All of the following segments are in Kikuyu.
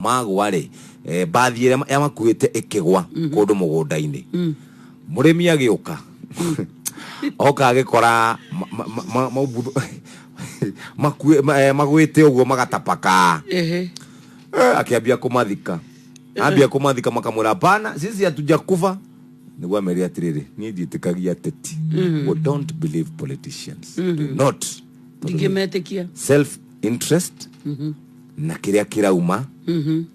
Magwa rĩ, mbathi ĩrĩa yamakuĩte ĩkĩgwa kũndũ mũgũnda-inĩ. Mũrĩmi agĩũka, oka agĩkora magwĩte ũguo magatapakaa. Akĩambia kũmathika. Ambia kũmathika makamwĩra hapana, sisi hatujakufa. Nĩguo amerire atĩrĩrĩ, niĩ ndiĩtĩkagia ateti. We don't believe politicians. Do not. Ndingĩmetĩkia. Self interest na kĩrĩa kĩrauma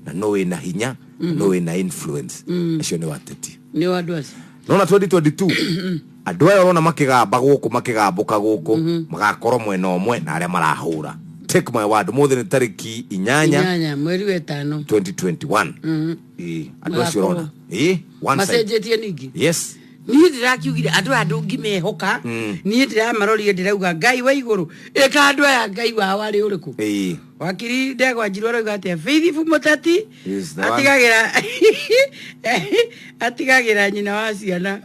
na no wĩna hinya na no wĩna influence, acio nĩ wateti. Nĩ andũ acio. Nona 2022 andũ aya ũrona makĩgamba gũkũ, makĩgambũka gũkũ, magakorwo mwena ũmwe na arĩa marahũra. Take my word, ũmũthĩ nĩ tarĩki 8 8 mweri wa 5. 2021. Ĩĩ, andũ acio ũrona ĩĩ, one side. Macenjetie ningĩ. Yes. Niĩ ndĩrakiugire andũ aya ndũngĩmehoka. Niĩ ndĩramarorire, ndĩrauga Ngai wa igũrũ, ĩka andũ aya, Ngai wao arĩ ũrĩkũ? Wakiri Ndegwa Njirũ arauga atĩa? Faithful Mũteti. Is the one. Atigagĩra nyina wa ciana,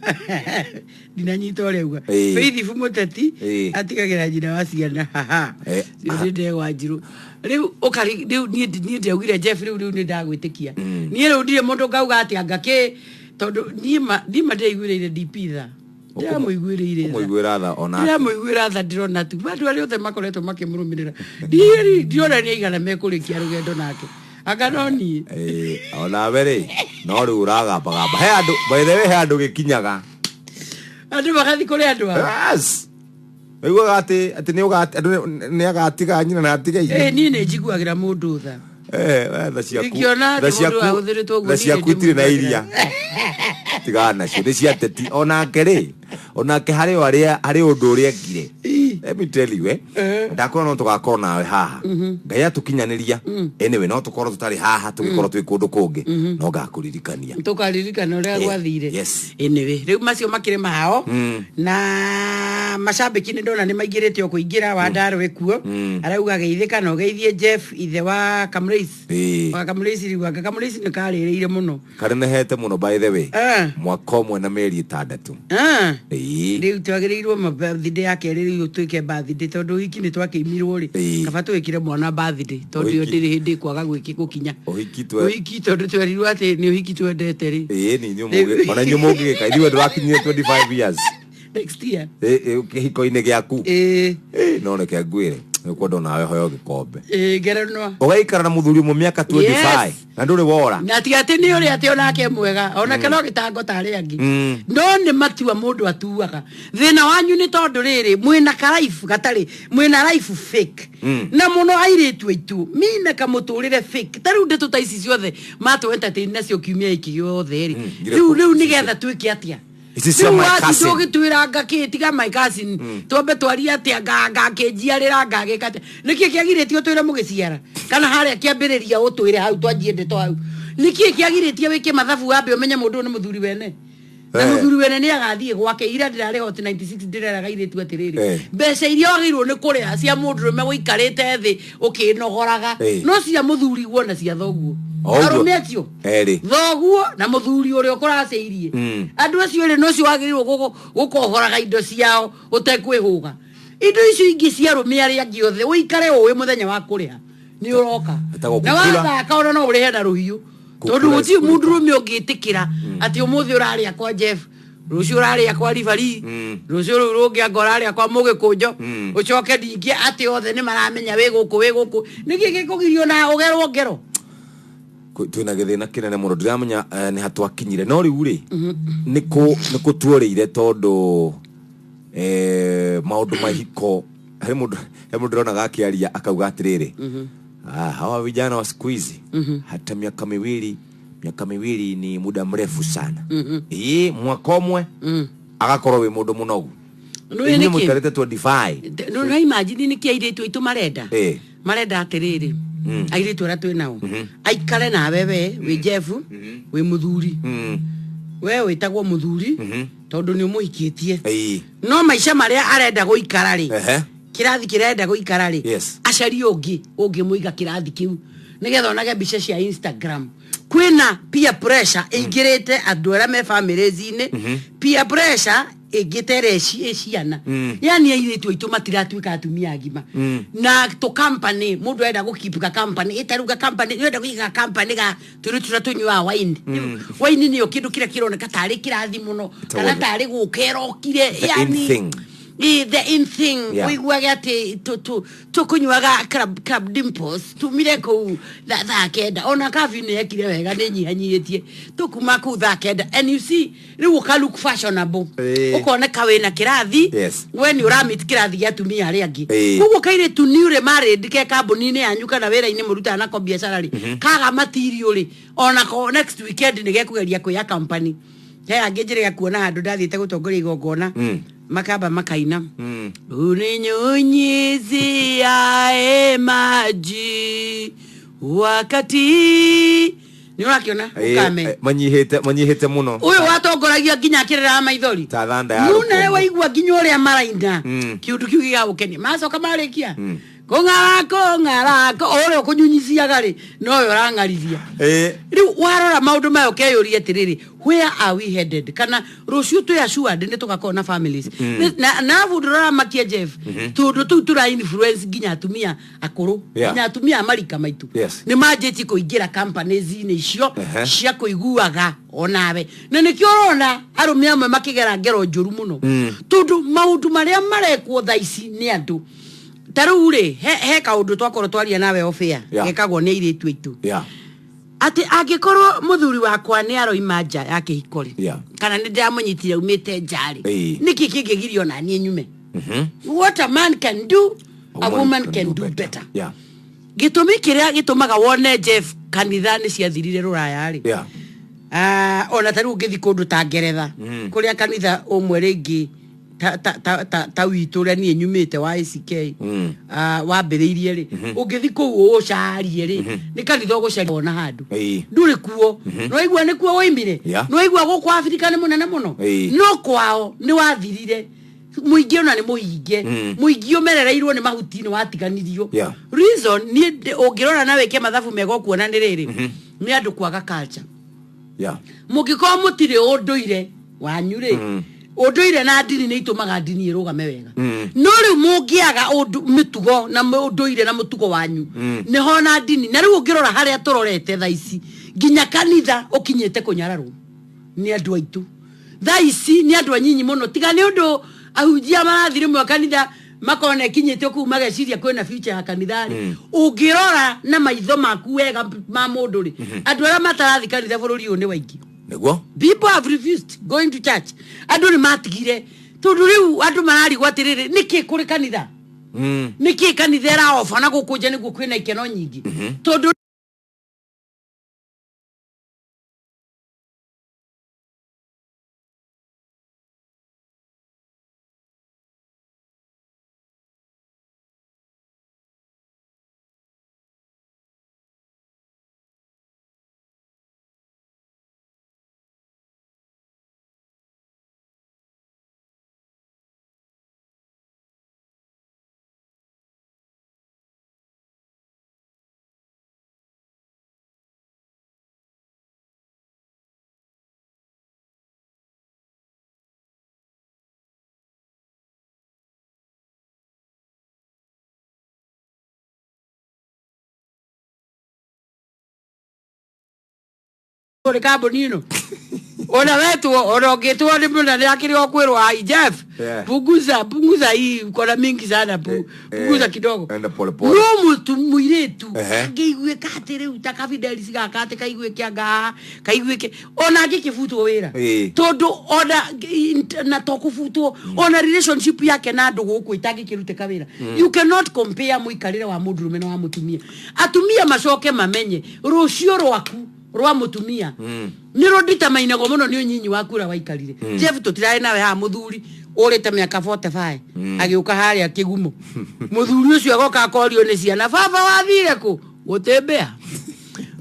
ndinanyita ũrĩa auga. Faithful Mũteti atigagĩra nyina wa ciana haha. Cio nĩ Ndegwa Njirũ. Rĩu ũkari rĩu niĩ ndĩraugire Jeff, rĩu nĩ ndagwĩtĩkia. Niĩ rĩu ndirĩ mũndũ ngauga atĩ anga kĩ, tondũ niĩ ma ndĩraiguĩrĩire DP tha, ndĩramũiguĩrĩire tha. Kũmũiguĩra tha ona Ndĩramũiguĩra tha. Ndĩrona tu andũ arĩa othe makoretwo makĩmũrũmĩrĩra, ndiĩ ndirona nĩ aigana mekũrĩkia rũgendo nake, anga no niĩ. Ĩĩ, onawe rĩ, no rĩu ũragambagamba he andũ, by the way, he andũ gĩkinyaga. Andũ magathiĩ kũrĩ andũ ao. Yes, ũiguaga atĩ nĩ andũ nĩ agatiga nyina na atige ithe. Ĩ, niĩ nĩ njiguagĩra mũndũ tha. Eh, we, tha ciaku Ingĩona tha atĩ mũndũ ciaku ahũthĩrĩtwo ũguo, tha niĩ ciaku nĩ itirĩ na ndĩmũiguagĩra. iria tigana nacio nĩ cia teti. Onake rĩ, onake harĩ o arĩa harĩ ũndũ ũrĩa ekire. Let me tell you, ndakorwo no tũgakorwo nawe haha, Ngai atũkinyanĩria. Anyway, no tũkorwo tũtarĩ haha, tũgĩkorwo twĩ kũndũ kũngĩ, no ngakũririkania. Tũkaririkana ũrĩa gwathire. Yes. Anyway, rĩu macio makĩrĩ mao na macambĩki nĩ ndona nĩ maingĩrĩte o kũingĩra. Wandarwe kuo arauga geithĩka na ũgeithie Jeff, ithe wa Kamrais. Wa Kamrais. Rĩu anga Kamrais nĩ karĩrĩire mũno. Karenehete mũno, by the way. Mwaka 1 na mĩeri 6. Rĩu twagĩrĩirwo ma birthday ya kerĩ, rĩu twĩke birthday, tondũ ũhiki nĩ twakĩimirwo rĩ. Kaba twĩkĩre mwana birthday, tondũ ĩyo ndĩrĩ hĩndĩ kwaga gwĩki gũkinya. Ũhiki twe Ũhiki, tondũ twerirwo atĩ nĩ ũhiki twendete rĩ. Ĩĩ, nĩ inyuĩ ona inyuĩ mũngĩgĩka, ithuĩ ndũrakinyire 25 years. Next year. Ĩ, kĩhiko-inĩ gĩaku. Ĩĩ. Ĩ, no reke ngwĩre, nĩ kwenda onawe heo gĩkombe. Ĩĩ, ngerenwa. Ũgaikara na mũthuri ũmwe mĩaka 25 na ndũrĩ wora. Na ti atĩ nĩ ũrĩa atĩ onake mwega, onake no gĩtango ta arĩa angĩ, no nĩ matua mũndũ atuaga. Thĩna wanyu nĩ tondũ rĩrĩ mwĩna ka life gatarĩ, mwĩna life fake na mũno airĩtu aitũ mina kamũtũrĩre fake. Ta rĩu ndeto ta ici ciothe matũ entertain nacio kiumia gĩkĩ gĩothe rĩ, rĩu rĩu nĩgetha twĩke atĩa? Ici cia Rĩu my watinda cousin. ũgĩtwĩra ngakĩ tiga my cousin, twambe twarie atĩa ngakĩnjiarĩra ngagĩka atĩa? Nĩkĩ kĩagirĩtie ũtwĩre mũgĩciara kana harĩa kĩambĩrĩria, ũtwĩre hau twanjie ndeto hau? Nĩkĩ kĩagirĩtie wĩke mathabu, wambe ũmenye mũndũ ũyũ nĩ mũthuri wene na mũthuri wene nĩ agathiĩ gwake? Ira ndĩrarĩ Hot 96, ndĩreraga airĩtu atĩrĩrĩ, mbeca iria wagĩrĩirwo nĩ kũrĩha cia mũndũrũme ũikarĩte thĩ ũkĩnogoraga, no cia mũthuri guo na cia thoguo. O ũguo. Arũme acio, Erĩ. Thoguo na mũthuri ũrĩa ũkũracĩirie, andũ acio erĩ nocio wagĩrĩirwo gũkohoraga indo ciao ũtekwĩhũga. Indo icio ingĩ cia arũme arĩa angĩ othe, ũikare ũĩ mũthenya wa kũrĩha nĩ ũroka. Ĩtagwo Na kukura. wathaka ona no ũrĩhe na rũhiũ, tondũ Kukura gũtirĩ is kũrĩha. mũndũrũme ũngĩtĩkĩra atĩ ũmũthĩ ũrarĩa kwa Jeff, rũciũ ũrarĩa kwa ribari, rũciũ rũu rũngĩ anga ũrarĩa kwa mũgĩkũnjo, ũcoke ningĩ atĩ othe nĩ maramenya wĩ gũkũ, wĩ gũkũ. Nĩkĩ gĩkũgirio na ũgerwo ngero? Twĩna gĩthĩna kĩnene mũno, ndiramenya nĩ hatwakinyire, no rĩu rĩ nĩ kũ tuorĩire, tondũ maũndũ ma ihiko, he mũndũ ndĩronaga akĩaria akauga atĩrĩrĩ, "Ah, hawa vijana wa siku hizi hata miaka 2, miaka 2 ni muda mrefu sana." Ĩĩ, mwaka 1 agakorwo wĩ mũndũ mũnogu. Nĩũĩ Inyuĩ nĩkĩ? mũikarĩte 25. No imagine nĩkĩ airĩtu aitũ marenda. Marenda atĩrĩrĩ, airĩtu arĩa twĩ nao, aikare nawe we wĩ Jeff, wĩ mũthuri, we wĩtagwo mũthuri tondũ nĩ ũmũhikĩtie, no maica marĩa arenda gũikara rĩ, kĩrathi kĩrĩa arenda gũikara rĩ, acarie ũngĩ ũngĩmũiga kĩrathi kĩu nĩgetha onage mbica cia Instagram. Kwĩna peer pressure ĩingĩrĩte andũ arĩa me families-inĩ, peer pressure. Ĩngĩ ta ĩrĩa ĩ ciana, yani airĩtu aitũ matiratuĩka atumia agima na tũ company. Mũndũ arenda gũ keep ka company ĩtaruga company, nĩ ũrenda kũiga company ga tũirĩtu tũrĩa tũnyuaga wine. Wine nĩyo kĩndũ kĩrĩa kĩroneka tarĩ kĩrathi mũno kana tarĩ gũka ĩrokire. The in thing. The in thing. Ũiguage atĩ tũkũnyuaga Club Dimples, tumire kũu thaa 9, ona curfew nĩ yekire wega, nĩ nyihanyihĩtie, tũkuma kũu thaa 9, and you see, rĩu ũka look fashionable, ũkoneka wĩna kĩrathi. We nĩ ũramit kĩrathi gĩa atumia arĩa angĩ. Koguo kairĩtu newly married ke kambuni-inĩ yanyu kana wĩra-inĩ mũrutaga nako biacara rĩ, kaga material rĩ, onako next weekend nĩ gekũgeria kwĩya company. He angĩ njĩrĩga kuona handũ ndathiĩte gũtongoria igongona, makamba makaina, "Uninyunyiziae maji wakati", nĩ ũrakĩona ũkame. Manyihĩte mũno. Ũyũ watongoragia nginya akĩrĩraga maithori. Ta thanda ya no nawe rũkũngũ. Waigua nginya ũrĩa maraina, kĩũndũ kĩu gĩgagũkenia. Macoka marĩkia kũng'ara kũng'ara, ũrĩa ũkũnyunyiciaga rĩ, nowe ũrang'arithia. Rĩu warora maũndũ maya ũkeyũria atĩrĩrĩ, where are we headed? Kana rũciũ twĩ assured nĩ tũgakorwo na families? Na arabu ndũroramakia, Jeff, tũndũ tũu tũra influence nginya atumia akũrũ, nginya atumia a marika maitũ, nĩ manjĩtie kũingĩra companies-inĩ icio cia kũiguaga onawe, na nĩkĩo ũrona arũme amwe makĩgera ngero njũru mũno, tondũ maũndũ marĩa marekwo thaa ici nĩ andũ ta rĩu rĩ, he kaũndũ twakorwo twaria nawe off air, gekagwo nĩ airĩtu aitũ, atĩ angĩkorwo mũthuri wakwa nĩ aroima nja ya kĩhiko rĩ, kana nĩ ndĩramũnyitire aumĩte nja rĩ, nĩkĩ kĩngĩgiria ona niĩ nyume? What a man can do, a woman can do better. Gĩtũmi kĩrĩa gĩtũmaga wone, Jeff, kanitha nĩ ciathirire rũraya rĩ, ah, ona ta rĩu ũngĩthi kũndũ ta Ngeretha, kũrĩa kanitha ũmwe rĩngĩ ta witũ ũrĩa niĩ nyumĩte wa ACK, ah, wambĩrĩirie rĩ, ũngĩthi kũu ũcarie rĩ, nĩ kanitha ũgũcaria ona handũ ndũrĩ kuo. Nĩwaigua nĩ kuo woimire? Nĩwaigua gũkũ Afrika nĩ mũnene mũno? No kwao nĩ wathirire, mũingĩ ona nĩ mũhinge, mũingĩ ũmerereirwo nĩ mahuti, nĩ watiganirio. Reason niĩ ũngĩrora na wĩke mathabu mega, ũkuona nĩ rĩrĩ, nĩ andũ kwaga culture. Mũngĩkorwo mũtirĩ ũndũire wanyu rĩ, ũndũire na ndini nĩ itũmaga ndini ĩrũgame wega, no rĩu mũngĩaga mĩtugo na ũndũire na mũtugo wanyu, nĩho na ndini. Na rĩu ũngĩrora harĩa tũrorete thaa ici, nginya kanitha ũkinyĩte kũnyararwo nĩ andũ aitũ thaa ici, nĩ andũ anyinyi mũno, tiga nĩ ũndũ ahunjia marathi rĩmwe kanitha makona ĩkinyĩte kũu, mageciria kwĩna future ya kanitha rĩ. Ũngĩrora na maitho maku wega ma mũndũ rĩ, andũ arĩa matarathi kanitha bũrũri ũyũ nĩ waingĩ. People have refused going to church. Andũ nĩ matigire, tondũ rĩu andũ mararigwo atĩrĩrĩ, nĩkĩ kũrĩ kanitha? Nĩkĩ kanitha ĩraoba na gũkũ nja nĩguo kwĩna ikeno nyingĩ? Tondũ ũrĩ kambuni ĩno ona wetwo, ona ũngĩtwo nĩ mũnene, akĩrĩ o kwĩrwo, "Ai Jeff, punguza, punguza, hii uko na mingi sana, punguza kidogo." Enda pole pole. No mũtu mũirĩtu angĩiguĩka atĩ rĩu ta kabidelis gaka atĩ kaiguĩke anga kaiguĩke, ona angĩkĩbutwo wĩra, tondũ ona na to kũbutwo, ona relationship yake na andũ gũkũ itangĩkĩrutĩka wĩra. You cannot compare mũikarĩre wa mũndũrũme na wa mũtumia. Atumia macoke mamenye rũciũ rwaku rwa mũtumia nĩ rũnditamainagwo mũno nĩ ũnyinyi waku ũrĩa waikarire. Jeff, tũtirarĩ nawe haha, mũthuri ũrĩte mĩaka 45 agĩũka harĩa kĩgumo, mũthuri ũcio agoka akorio nĩ ciana, "Baba, wathire kũ gũtembea?"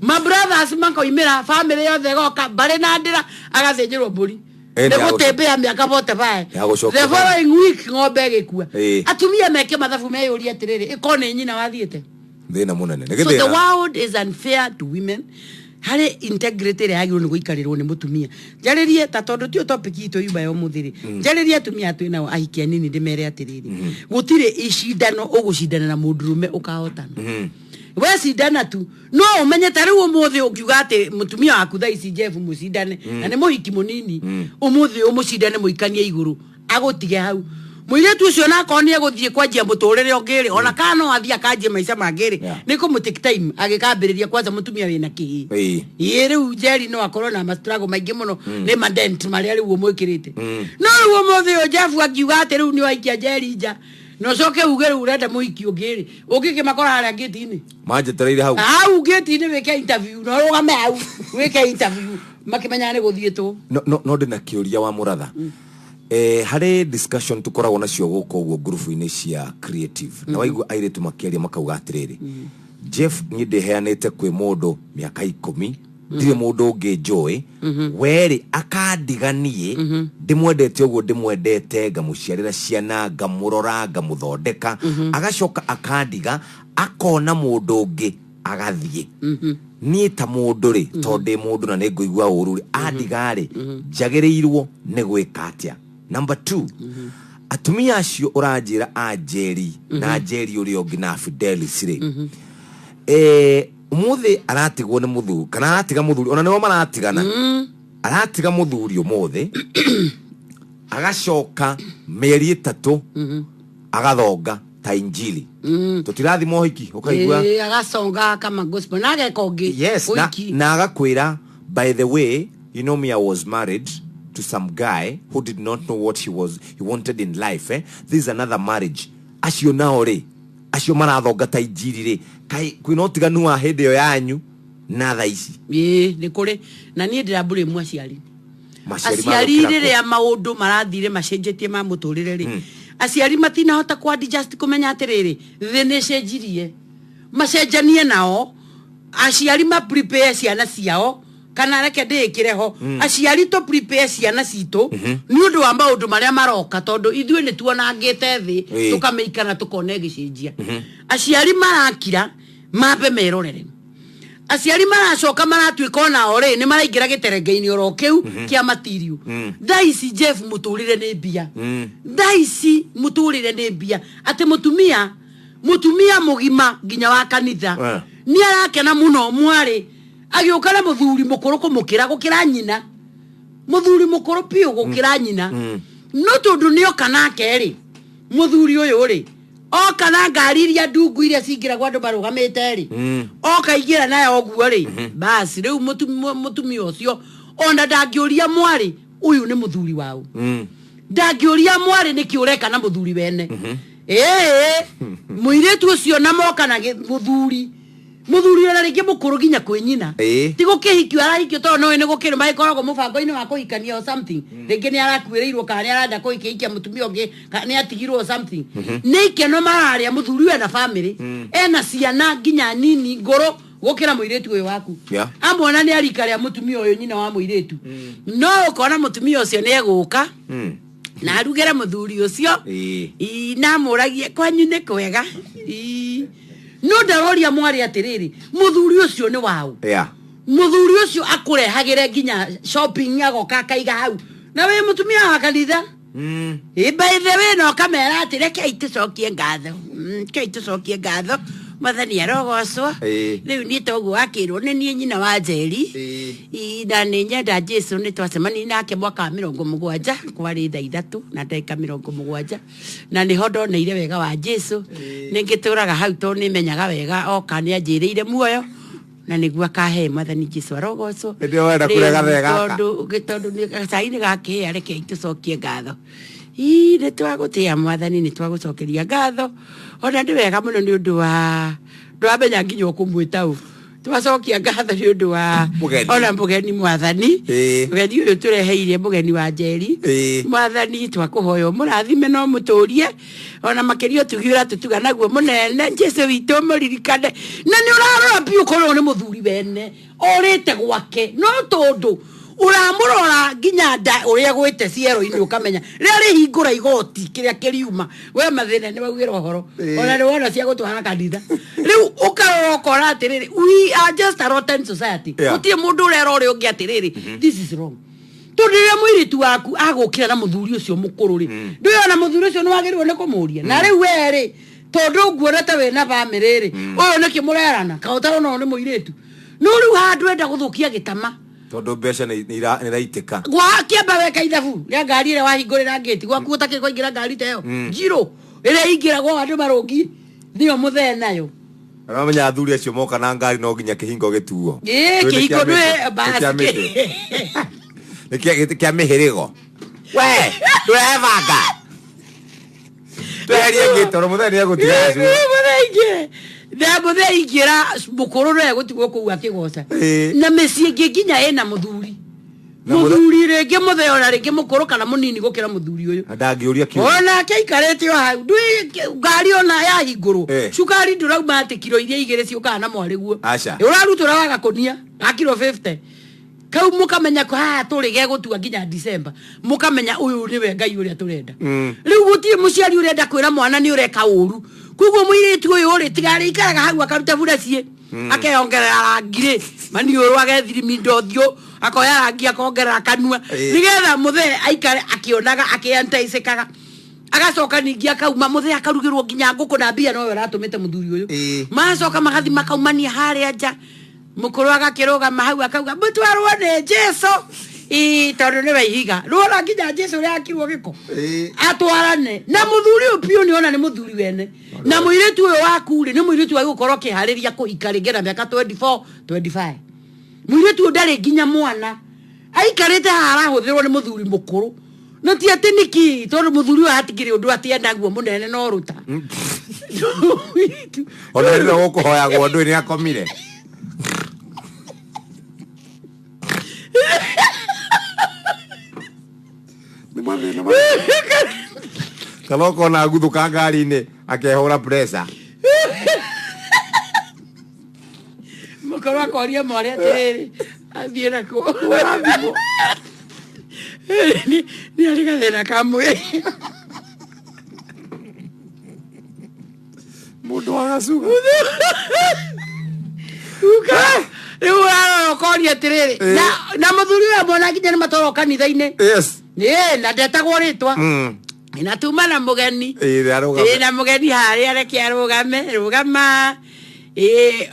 Ma brothers makoimĩra, family yothe ĩgoka, mbarĩ na ndĩra, agathĩnjĩrwo mbũri nĩ gũtembea mĩaka 45. Ya gũcoka. The following week ng'ombe ĩgĩkua. Atumia meke mathabu, meyũrie atĩrĩrĩ, ĩkorwo nĩ nyina wathiĩte. Thĩna mũnene nĩ So the gĩthĩna. world is unfair to women. Harĩ integrity ĩrĩa yagĩrĩirwo nĩ gũikarĩrwo nĩ mũtumia. Njarĩrie ta tondũ tiyo topic itũ yuma ya ũmũthĩ rĩ, njarĩrie atumia aya twĩ nao ahiki anini ndĩmere atĩrĩrĩ, gũtirĩ icindano ũgũcindana na mũndũrũme ũkahotana. We cindana tu no ũmenye ta rĩu ũmũthĩ ũkiuga atĩ mũtumia waku thaa ici Jeff mũcindane na nĩ mũhiki mũnini, ũmũthĩ ũmũcindane mũikanie igũrũ agũtige hau. Mũirĩtu ũcio onakorwo nĩ egũthiĩ kwanjia mũtũrĩre ũngĩ rĩ, ona kana no athiĩ akanjie maica mangĩ rĩ, nĩ kũmũ take time agĩkambĩrĩria kwanza mũtumia wĩna kĩĩ. Ĩĩ rĩu Njeri no akorwo na ma struggle maingĩ mũno nĩ madent marĩa rĩu ũmwĩkĩrĩte. No rĩu ũmũthĩ ũyũ Jeff akiuga atĩ rĩu nĩ waikia Njeri nja na ũcoke uge rĩu ũrenda mũhiki ũngĩ rĩ, ũngĩkĩmakora harĩa ngĩti-inĩ. Manjetereire hau. Hau ngĩti-inĩ wĩke interview na ũrũgame hau wĩke interview makĩmenyaga nĩ gũthiĩtwo. No ndĩna kĩũria wa mũratha. Harĩ discussion tũkoragwo nacio gũkũ ũguo ngurubu-inĩ cia creative na waigua airĩtu makĩaria makauga atĩrĩrĩ, Jeff, niĩ ndĩheanĩte kwĩ mũndũ mĩaka 10, ndirĩ mũndũ ũngĩ njũĩ, werĩ akandiga niĩ ndĩmwendete ũguo ndĩmwendete, ngamũciarĩra ciana, ngamũrora, ngamũthondeka, agacoka akandiga akona mũndũ ũngĩ agathiĩ. Niĩ ta mũndũ rĩ, tondũ ndĩ mũndũ na nĩ ngũigua ũru rĩ, andiga rĩ, njagĩrĩirwo nĩ gwĩka atĩa? Number 2, atumia acio ũranjĩra a Njeri na Njeri ũrĩa ũngĩ na Fidelis rĩ, ũmũthĩ aratigwo nĩ mũthuri kana aratiga mũthuri, ona nĩo maratigana, aratiga mũthuri ũmũthĩ agacoka mĩeri 3 agathonga ta injili. Tũtirathima ũhiki ũkaigua. Ĩĩ, agaconga kama gospel na ageka ũngĩ. Yes, na, ũhiki. Na agakwĩra, by the way, you know me, I was married to some guy who did not know what he wanted in life, eh? This is another marriage. Acio nao rĩ, acio marathonga ta injili rĩ, kaĩ kwĩna ũtiganu wa hĩndĩ ĩyo yanyu na thaa ici? Ĩĩ, nĩ kũrĩ na niĩ ndĩrambũrĩmu aciari. Maciari Aciari magũkĩra kũ? rĩrĩa maũndũ marathire macenjetie ma mũtũrĩre rĩ, aciari matinahota kwa adjust kũmenya atĩrĩrĩ, thĩ nĩ ĩcenjirie, macenjanie nao. Aciari ma prepare ciana ciao, kana reke ndĩĩkĩre ho, aciari tũ prepare ciana citũ nĩ ũndũ wa maũndũ marĩa maroka, tondũ ithuĩ nĩ tuonangĩte thĩ, tũkamĩikara tũkona ĩgĩcenjia. Aciari marakira mambe merorere. Aciari maracoka maratuĩka onao rĩ, nĩ maraingĩra gĩterenge-inĩ oro kĩu kĩa material. Thaa ici Jeff mũtũrĩre nĩ mbia. Thaa ici mũtũrĩre nĩ mbia, atĩ mũtumia mũgima nginya wa kanitha nĩ arakena mũno mwarĩ agĩũka na mũthuri mũkũrũ kũmũkĩra gũkĩra nyina, mũthuri mũkũrũ biũ gũkĩra nyina. No tondũ nĩoka nake rĩ, mũthuri ũyũ rĩ, oka na ngari iria ndungu iria cingĩragwo andũ marũgamĩte rĩ, oka ingĩra nayo ũguo rĩ, basi rĩu mũtumia ũcio ona ndangĩũria mwarĩ ũyũ nĩ mũthuri wao, ndangĩũria mwarĩ nĩkĩ ũreka na mũthuri wene. Ĩĩ, mũirĩtu ũcio na moka na mũthuri, mũthuri ona rĩngĩ mũkũrũ nginya kwĩ nyina, ti gũkĩhikio arahikio tondũ no nĩ gũkĩrĩ magĩkoragwo mũbango-inĩ wa kũhikania or something, rĩngĩ nĩ arakuĩrĩirwo kana nĩ arenda kũhikĩhikia mũtumia ũngĩ kana nĩ atigirwo or something, nĩ ikeno mararĩa. Mũthuri ũyũ ena family, ena ciana nginya nini ngũrũ gũkĩra mũirĩtu ũyũ waku. Amwona nĩ arika rĩa mũtumia ũyũ, nyina wa mũirĩtu. No ũkona mũtumia ũcio nĩ egũka na arugĩre mũthuri ũcio. Ii, na amũragie kwanyu nĩ kwega. Ii. No ndaroria mwarĩ atĩrĩrĩ, mũthuri ũcio nĩ waũ? Mũthuri ũcio akũrehagĩre nginya shopping, agoka akaiga hau na wĩ mũtumia wa kanitha. Ĩ, by the way, na ũkamera atĩ rekei tũcokie ngatho, rekei tũcokie ngatho, mwathani arogocwo. Rĩu niĩ toguo wakĩrwo nĩ niĩ nyina wa Njeri. Ii, na nĩ nyenda Jesu, nĩ twacemanirie nake mwaka wa 70 kwarĩ thaa 3 na ndagĩka 70, na nĩho ndoneire wega wa Jesu. Nĩ ngĩtũraga hau tondũ nĩ menyaga wega oka nĩ anjĩrĩire muoyo na nĩguo akahe. Mwathani Jesu arogocwo. Hĩndĩ ĩyo wenda Rĩu kũrĩa gathee gaka. Tondũ gacai nĩ gakĩhĩa, rekei tũcokie ngatho. Ii, nĩ twagũtĩa mwathani, nĩ twagũcokeria ngatho, ona nĩ wega mũno nĩ ũndũ wa ndwamenya nginya ũkũmwĩta ũ. Twacokia ngatho nĩ ũndũ wa Mũgeni. ona mũgeni, mwathani. Mũgeni ũyũ tũreheire, mũgeni wa Njeri. Mwathani, twakũhoya ũmũrathime na ũmũtũrie ona makĩria ũtugi ũratũtuga naguo mũnene. Jesu witũ mũririkane. Na nĩ ũrarora biũ korwo nĩ mũthuri wene orĩte gwake, no tondũ Ũramũrora nginya nda ũrĩa gwĩte ciero-inĩ, ũkamenya rĩrĩa rĩhingũra igoti kĩrĩa kĩriuma we mathĩna nĩ waugĩra ũhoro. Ona nĩ wona cia gũtwara kanitha. Rĩu ũkarora ũkona atĩrĩrĩ, we are just a rotten society. Gũtirĩ mũndũ ũrera ũrĩa ũngĩ atĩrĩrĩ, this is wrong, tondũ rĩrĩa mũirĩtu waku agũkĩra na mũthuri ũcio mũkũrũ rĩ, ndũĩ ona mũthuri ũcio nĩ wagĩrĩirwo nĩ kũmũria. Na rĩu we rĩ, tondũ nguona ta wĩna bamĩrĩ rĩ, ũyũ nĩkĩ mũrerana ka ũtarona ũyũ nĩ mũirĩtu? No rĩu handũ enda gũthũkia gĩtama. Tondũ mbeca nĩ iraitĩka. Gwa kĩamba weka ithabu rĩa ngari ĩrĩa wahingũrĩra ngĩti gwaku, ũtakĩrĩ kwaingĩra ngari ta ĩyo njirũ ĩrĩa ingĩragwo andũ marũngi nĩyo mũthee nayo. Ũramenya athuri acio moka na ngari no nginya kĩhingo gĩtuo. Ĩĩ, Ndũĩ nĩ kĩhingo kĩa ndũĩ, mĩtĩ, basi. nĩ kĩa mĩtĩ. Nĩ kĩa mĩhĩrĩgo. We, ndũrebanga. Tweherie ngĩti tondũ mũthee nĩ egũtiga gacuga. Mũthee ingĩra na mũthee ingĩra mũkũrũ no egũtigwo kũu akĩgoca. Na mĩciĩ ĩngĩ nginya ĩna mũthuri. Na mũthe- Mũthuri rĩngĩ mũthee ona rĩngĩ mũkũrũ kana mũnini gũkĩra mũthuri ũyũ. Na ndangĩũria kĩũria. Onake aikarĩte o hau, ndũĩ ngari ona yahingũrwo, cukari ndũrauma atĩ kiro iria igĩrĩ ciũkaga na mwarĩguo. Aca. Ũrarutũra wa gakũnia ga kiro 50 kau, mũkamenya ko haha tũrĩ gegũtua nginya December, mũkamenya ũyũ nĩwe Ngai ũrĩa tũrenda. Rĩu gũtirĩ mũciari ũrenda kwĩra mwana nĩ ũreka ũru. Koguo mũirĩtu ũyũ rĩ, tiga arĩikaraga hau akaruta buraciĩ, akeyongerera rangi rĩ maniũrũ, agethiriminda ũthiũ, akoya rangi akongerera kanua, nĩgetha mũthee aikare akĩonaga akĩentaicĩkaga. Agacoka ningĩ akauma mũthee akarugĩrwo nginya ngũkũ na mbia nowe ũratũmĩte mũthuri ũyũ. Magacoka magathi makaumania harĩa nja, mũkũrũ agakĩrũgama hau akauga mũtwarwo nĩ Jesu. Ĩĩ, tondũ nĩwe ihiga rwona nginya Jesu ũrĩa akirwo gĩko. Atwarane na mũthuri ũyũ biũ, nĩ ona nĩ mũthuri wene. Na mũirĩtu ũyũ waku rĩ, nĩ mũirĩtu wa gũkorwo akĩharĩria kũhika rĩngĩ na mĩaka 24 25. Mũirĩtu ũyũ ndarĩ nginya mwana, aikarĩte haha arahũthĩrwo nĩ mũthuri mũkũrũ. No ti atĩ nĩkĩ, tondũ mũthuri ũyũ hatikĩrĩ ũndũ atĩ enaguo mũnene no rũta. Ona rĩrĩa gũkũhoyagwo ndũĩ nĩ akomire. Nĩ mathĩna kana ũkona aguthũka ngari-inĩ akehũra pressure. Mũkorwo akoria mwarĩ atĩrĩrĩ, athiĩ nakũ? Nĩ arĩ gathĩna ka mwĩrĩ. Mũndũ wa gacuga. Uka rĩu ũrarora ũkoria atĩrĩrĩ, na mũthuri ũyũ mwana nginya nĩ matwarwo kanitha-inĩ. Ĩĩ, na ndetagwo rĩtwa. Na tuma na mũgeni. Ĩĩ, arũgame. Ĩĩ, na mũgeni harĩa, reke arũgame. Rũgama. Ĩĩ,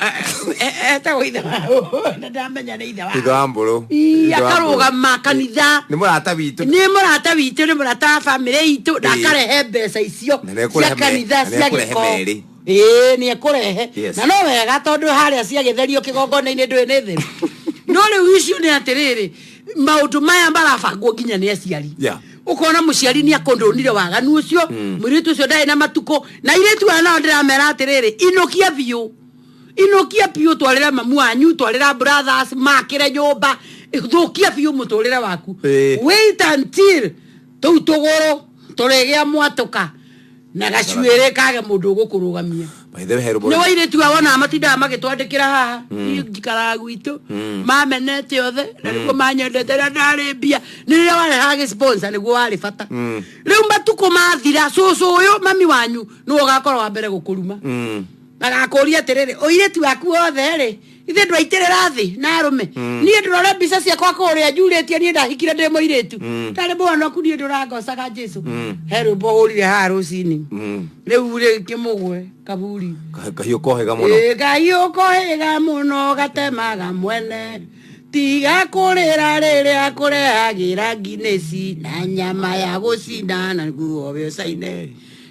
etagwo ithe wa, na ndamenya nĩ ithe wa. Ithe wa mbũrũ. Ii, Ithe wa mbũrũ. akarũgama kanitha. Nĩ mũrata witũ. Nĩ mũrata witũ, nĩ mũrata wa bamĩrĩ itũ, na akarehe mbeca icio Na nĩekũrehe cia kanitha na cia nĩekũrehe gĩko. merĩ. Ĩĩ, nĩ ekũrehe. Na no wega tondũ harĩa ciagĩtherio kĩgongona-inĩ ndũĩ nĩ theru. No rĩu icio nĩ atĩrĩrĩ, maũndũ maya marabangwo nginya nĩ aciari. Ũkona mũciari nĩ akondonire waganu ũcio, mũirĩtu ũcio ndarĩ na matukũ. Na airĩtu aya nao ndĩramera atĩrĩrĩ, inũkia biũ, inũkia biũ, twarĩra mamu wanyu, twarĩra brothers makĩre nyũmba, thũkia biũ mũtũrĩre waku. Wait until tũu tũgũrũ tũrĩgĩa mwatũka na gacuĩrĩ kage mũndũ ũgũkũrũgamia. By the way, he rũmbo Nĩ wairĩtu aya wonaga matindaga magĩtwandĩkĩra haha, niĩ njikaraga gwitũ, mamenete othe na nĩguo manyendete na ndarĩ mbia. Nĩ rĩrĩa warehaga gĩ-sponsor nĩguo warĩ bata. Rĩu matukũ mathira, cũcũ ũyũ mami wanyu nĩwe ũgakorwo wa mbere gũkũruma. Agakũria atĩrĩrĩ, ũirĩtu waku othe rĩ, ithe ndwaitĩrĩra thĩ na arũme? Niĩ ndũrore mbica ciakwa kũrĩa njurĩtie, niĩ ndahikire ndĩ mũirĩtu, ndarĩ mũhonoku, niĩ ndũrangocaga Jesu. He rwĩmbo hũrire haha rũcinĩ. Rĩu rĩ, kĩmũgwe kaburi. Kahiũ kohĩga mũno. Ĩ, kahiũ kohĩga mũno gatemaga mwene. Tiga kũrĩra rĩrĩa kũrehagĩra nginĩci na nyama ya gũcina na nguo wĩcaine,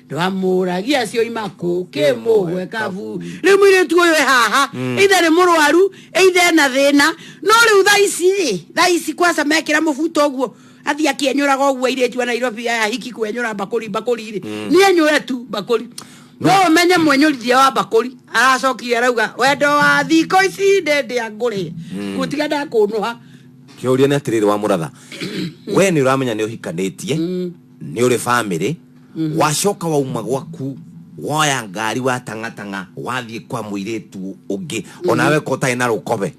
ndwamũragia cioima kũ kĩmũgwe kabu. Rĩu mũirĩtu ũyũ e haha, either nĩ mũrwaru, either ena thĩna. No rĩu thaa ici rĩ, thaa ici kwaca mekĩra mũbuto ũguo athiĩ akĩenyũraga ũguo. Airĩtu a Nairobi aya hiki kwenyũra mbakũri, mbakũri rĩ, nĩ enyũre tu mbakũri, no ũmenye mwenyũrithia wa mbakũri aracokire arauga wendo wa thikũ ici ndĩndĩa ngũrĩ gũtiga ndakũnũha. Kĩũria nĩ atĩrĩrĩ, wa mũratha, we nĩ ũramenya nĩ ũhikanĩtie, nĩ ũrĩ bamĩrĩ, wacoka wauma gwaku, woya ngari, watang'atang'a wathiĩ kwa mũirĩtu ũngĩ, onawe ko ũtarĩ na rũkobe.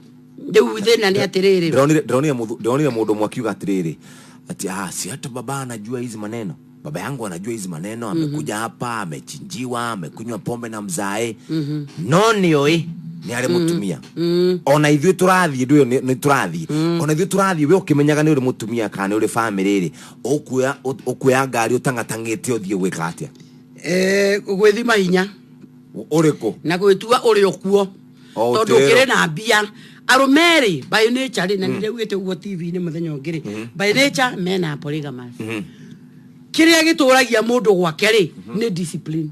Rĩu thĩna nĩ atĩrĩrĩ, Ndĩronire mũndũ ũmwe akiuga atĩrĩrĩ, ati ah, si hata baba anajua hizi maneno, baba yangu anajua hizi maneno, amekuja hapa, amechinjiwa, amekunywa pombe na mzae, no nĩoĩ nĩ arĩ mũtumia. Ona ithuĩ tũrathiĩ ndũyũ, nĩ tũrathiĩ, ona ithuĩ tũrathiĩ, we ũkĩmenyaga nĩ ũrĩ mũtumia kana nĩ ũrĩ bamĩrĩ rĩ, ũkuoya ngari ũtang'atang'ĩte ũthiĩ gwĩka atĩa? Gwĩthima hinya. Ũrĩkũ? Na gwĩtua ũrĩ o kuo. O tondũ ũtĩro. Ũkĩrĩ na mbia, arũme rĩ, by nature rĩ, na nĩndĩraugĩte ũguo TV-inĩ mũthenya ũngĩ rĩ, by nature mena polygamous. Kĩrĩa gĩtũragia mũndũ gwake rĩ, nĩ discipline,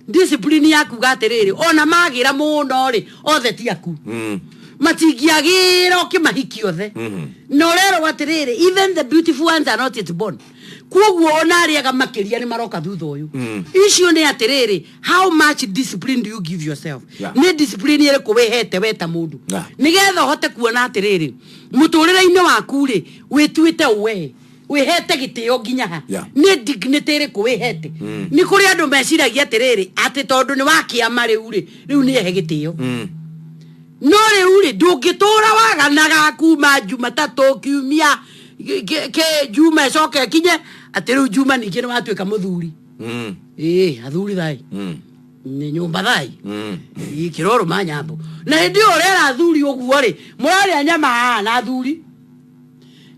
discipline ya kuga atĩrĩrĩ, ona magĩra mũno rĩ, othe ti aku. Matingĩagĩra ũkĩmahiki othe, na ũrerwo atĩrĩrĩ, even the beautiful ones are not yet born. Koguo ona arĩaga makĩria nĩ maroka thutha ũyũ. Icio nĩ atĩrĩrĩ, how much discipline do you give yourself? Nĩ discipline ĩrĩkũ wĩhete we ta mũndũ nĩgetha ũhote kuona atĩrĩrĩ, mũtũrĩre-inĩ waku rĩ, wĩtuĩte we wĩhete gĩtĩo nginya ha? Nĩ dignity ĩrĩkũ wĩhete? Nĩ kũrĩ andũ meciragia atĩrĩrĩ, atĩ tondũ nĩ wakĩama rĩu rĩ, rĩu nĩ ehe gĩtĩo. No rĩu rĩ, ndũngĩtũra waganaga kuma Jumatatũ, kiumia, kĩ Juma ĩcoke ĩkinye, atĩ rĩu Juma ningĩ nĩ watuĩka mũthuri. Ĩĩ, athuri thai, nĩ nyũmba thai. Ĩĩ, kĩrorũma nyambo na hĩndĩ ĩyo ũrera athuri ũguo rĩ, mũrarĩa nyama haha na athuri,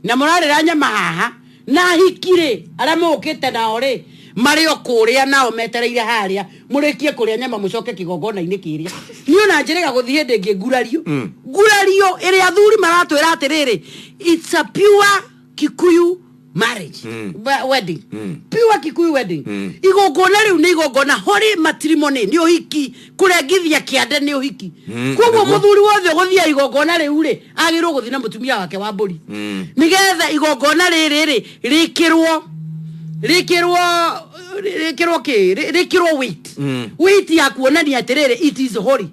na mũrarĩra nyama haha na hiki rĩ, arĩa mũũkĩte nao rĩ, marĩ o kũrĩa nao metereire harĩa mũrĩkie kũrĩa nyama, mũcoke kĩgongona-inĩ kĩrĩa. Niĩ ona njĩrĩga gũthiĩ hĩndĩ ĩngĩ ngurario, ngurario ĩrĩa athuri maratwĩra atĩrĩrĩ, it's a pure Kikuyu marriage, wedding, pure Kikuyu wedding. Igongona rĩu nĩ igongona holy matrimony, nĩ ũhiki kũrengithia kĩande, nĩ ũhiki. Koguo mũthuri wothe ũgũthiĩ igongona rĩu rĩ, agĩrĩirwo gũthiĩ na mũtumia wake wa mbũri, nĩgetha igongona rĩrĩ rĩ rĩkĩrwo kĩ rĩkĩrwo weight ya kuonania atĩrĩrĩ, it is holy.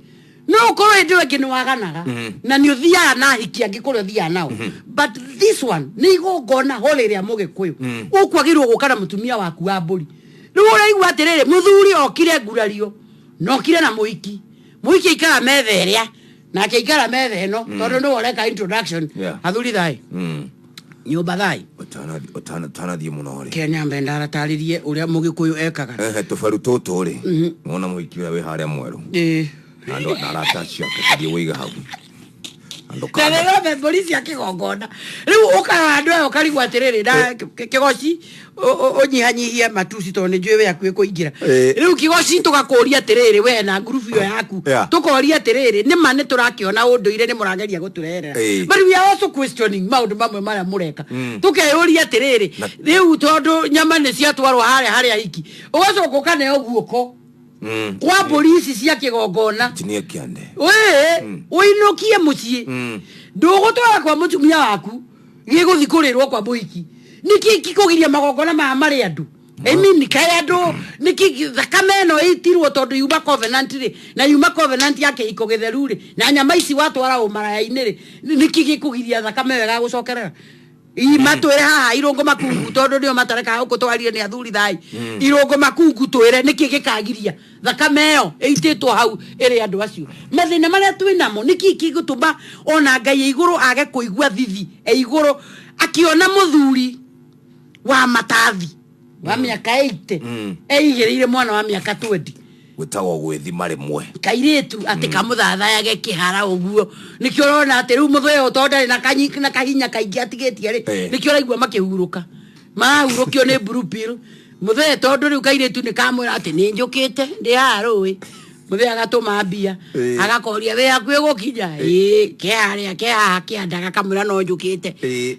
No ũkorwo hĩndĩ ĩyo ĩngĩ nĩ waganaga na nĩ ũthiaga na hiki angĩ kũrĩa ũthiaga nao, but this one nĩ igongona holy rĩa Mũgĩkũyũ, ũkwagĩrĩirwo gũka na mũtumia waku wa mbũri. Rĩu ũraigua atĩrĩrĩ, mũthuri okire ngurario na okire na mũhiki, mũhiki aikara metha ĩrĩa nake aikara metha ĩno, tondũ nĩwe ũreka introduction. Athuri thai, nyũmba thai. Ũtanathiĩ mũno rĩ, Kenya ndaratarĩrie ũrĩa Mũgĩkũyũ ekaga. Ehe, tũbaru tũtũ rĩ, wona mũhiki ũrĩa wĩ harĩa mwerũ na andũ na arata acio ake, tũthiĩ wĩige hau andũ Na kanda. Rĩrĩa mbũri cia kĩgongona rĩu ũkarora andũ aya ũkarigwo atĩrĩrĩ, na kĩgoci ũnyihanyihie matuci tondũ nĩ njũĩ we hakuhĩ kũingĩra. Rĩu kĩgoci tũgakũria atĩrĩrĩ, we na ngurubu ĩyo yaku, tũkoria atĩrĩrĩ, nĩ ma nĩ tũrakĩona ũndũire nĩ mũrageria gũtũreherera, but we are also questioning maũndũ mamwe marĩa mũreka. Tũkeyũria atĩrĩrĩ, rĩu tondũ nyama nĩ ciatwarwo harĩa harĩa hiki, ũgacoka ũkaneo guoko kwa mbũri ici cia kĩgongona, Tinie kĩande. Wee ũinũkie mũciĩ, ndũgũtwara kwa mũtumia waku, gĩgũthi kũrĩrwo kwa mũhiki. Nĩkĩ kĩkũgiria magongona maya marĩ andũ? I mean, kaĩ andũ nĩkĩ thakame ĩno ĩitirwo, tondũ yuma covenant rĩ, na yuma covenant ya kĩhiko gĩtheru rĩ, na nyama ici watwara ũmaraya-inĩ rĩ, nĩkĩ gĩkũgiria thakame ĩyo ĩgagũcokerera? Matwĩre haha irũngo makungu, tondũ nĩo matarekaga gũkũ twarie nĩ athuri thai, irũngo makungu, twĩre nĩkĩ gĩkagiria thakame ĩyo ĩitĩtwo hau ĩrĩ andũ acio. Mathĩna marĩa twĩ namo, nĩkĩ kĩgũtũma ona Ngai e igũrũ age kũigua thithi e igũrũ akĩona mũthuri wa matathi wa mĩaka 80 eigĩrĩire mwana wa mĩaka 20? Gwĩtagwo gwĩthima rĩmwe. Kairĩtu atĩ kamũthathayage kĩhara ũguo. Nĩkĩo ũrona atĩ rĩu mũthee ũyũ tondũ ndarĩ na kahinya kaingĩ atigĩtie rĩ, nĩkĩo ũraigua makĩhurũka, marahurũkio nĩ blue pill mũthee, tondũ rĩu kairĩtu nĩ kamwĩra atĩ nĩ njũkĩte, ndĩ haha rũĩ. Mũthee agatũma mbia, agakoria, wĩ hakuhĩ gũkinya? Ĩĩ, ke harĩa, ke haha kĩanda, gakamwĩra no njũkĩte,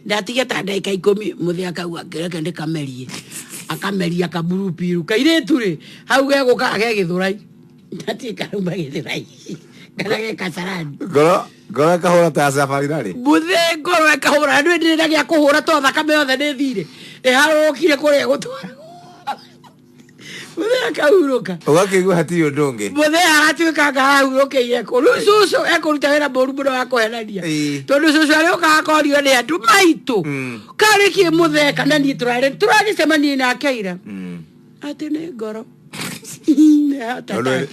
ndatiga ta ndagĩka 10. Mũthee akauga, reke ndĩkamerie. Akameria ka blue pill kairĩtu rĩ, hau gegũka ge Gĩthũrai, gatiĩ karauma Gĩthũrai kana ge Kasarani. Ngoro ĩkahũra ta ya safari rarĩ. Mũthee ngoro ĩkahũra ndwĩ ndĩrĩ na gĩa kũhũra, to thakame yothe nĩ thire ĩharũrũkire kũrĩa ĩgũtwaragwo. Mũthee akahurũka. Ũgakĩigua hatirĩ ũndũ ũngĩ. Mũthee agatuĩka anga ahurũkĩire kũ. Rĩu cũcũ ekũruta wĩra mũru mũno wa kũhenania, tondũ cũcũ arĩũkaga akorio nĩ andũ maitũ, karĩ kĩ mũthee kana niĩ tũrarĩ tũragĩcemania nake ira, atĩ nĩ ngoro.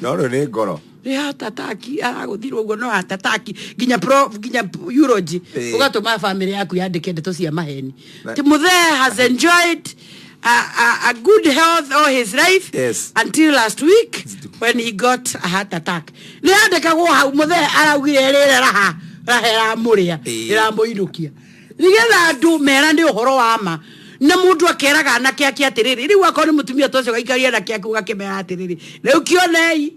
No rĩu nĩ ngoro. Nĩ heart attack aragũthirwo ũguo no heart attack nginya pro nginya eulogy ũgatũma family yaku yandĩke ndeto cia maheni. Ti mũthee has enjoyed a good health all his life until last week when he got a heart attack. Nĩ yandĩkagwo hau mũthee araugire rĩrĩ raha raha ĩramũrĩa ĩramũinũkia nĩgetha andũ merane ũhoro wa ma na mũndũ akeraga anake ake atĩrĩrĩ rĩu akorwo nĩ mũtumia ta ũcio ũgaikaria anake aku ũgakĩmera atĩrĩrĩ rĩu kĩonei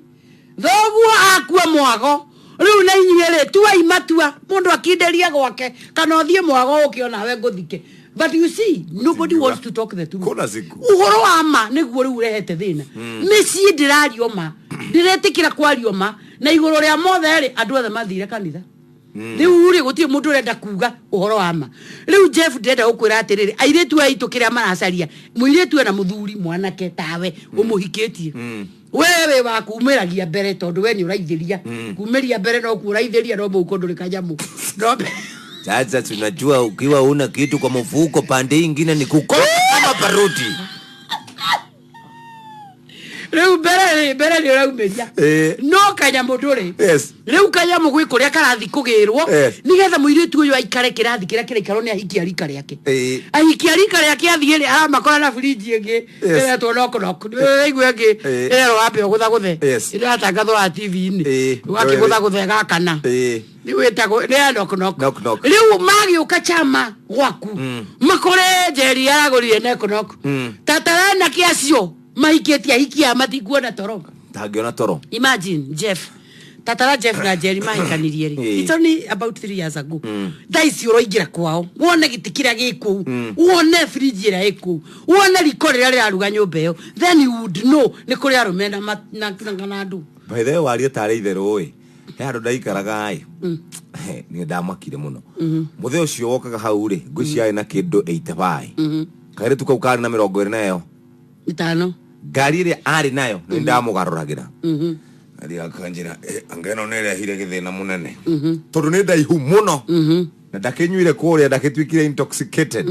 thoguo akua mwago rĩu na inyuĩ rĩ tuai matua mũndũ akinderie gwake kana ũthiĩ mwago ũke onawe ngũthike. But you see, nobody wants to talk the truth. Kuna siku. Ũhoro wa ma nĩguo rĩu ũrehete thĩna mĩciĩ ndĩrario ma ndĩretĩkĩra kwario ma na igũrũ rĩa mothe rĩ andũ othe mathire kanitha rĩu rĩ gũtirĩ mũndũ ũrenda kuga ũhoro wa ma rĩu Jeff ndĩrenda gũkwĩra atĩrĩrĩ airĩtu aya aitũ kĩrĩa maracaria mũirĩtu ena mũthuri mwanake tawe ũmũhikĩtie we wĩ wa kumĩragia mbere tondũ we nĩ ũraithĩria kumĩria mbere no kuo ũraithĩria no mũhuko ndũrĩ kanyamũ no Sasa tunajua ukiwa una kitu kwa mfuko pande ingine ni kukosa kama baruti. Rĩu mbere rĩ mbere nĩ ũraumĩria no kanyamũ ndũrĩ rĩu kanyamũ gwĩ kũrĩa karathi kũgĩrwo nĩgetha mũirĩtu ũyũ aikare kĩrathi kĩrĩa kĩraikarwo nĩ ahiki a rika rĩake ahiki a rika rĩake athiĩ rĩ aramakora na burinji ĩngĩ ĩretwo knock knock nĩũraigua ĩngĩ ĩrerwo wambe ũgũthagũthe ĩratangathwo wa TV-inĩ ũgakĩgũthagũtha ĩgakana nĩ wĩtagwo nĩ ya knock knock. Knock knock. Rĩu magĩũka chama gwaku makore njeri aragũrire knock knock tataranake acio mahikĩtie ahiki aya matikuona toro. Ndangĩona toro. Imagine Jeff, tatara Jeff na Jerry mahikanirie rĩ it's only about 3 years ago. Thaa ici ũroingĩra kwao wone gĩtĩ kĩrĩa gĩ kũu wone fridge ĩrĩa ĩ kũu wone riko rĩrĩa rĩraruga nyũmba ĩyo, then you would know nĩ kũrĩ arũme na na andũ. By the way, waria tarĩ itherũ ĩ he handũ ndaikaraga ĩ nĩ ndamakire mũno mũthee ũcio wokaga hau rĩ ngwĩciria arĩ na kĩndũ 85 kairĩtu kau karĩ na 25 ĩyo 5 ngari ĩrĩa arĩ nayo nĩ ndamũgarũragĩra athiĩ akanjĩra, "Eh, anga ĩno nĩ ĩrehire gĩthĩna mũnene tondũ nĩ ndaihu mũno na ndakĩnyuire kũrĩa ndakĩtuĩkire intoxicated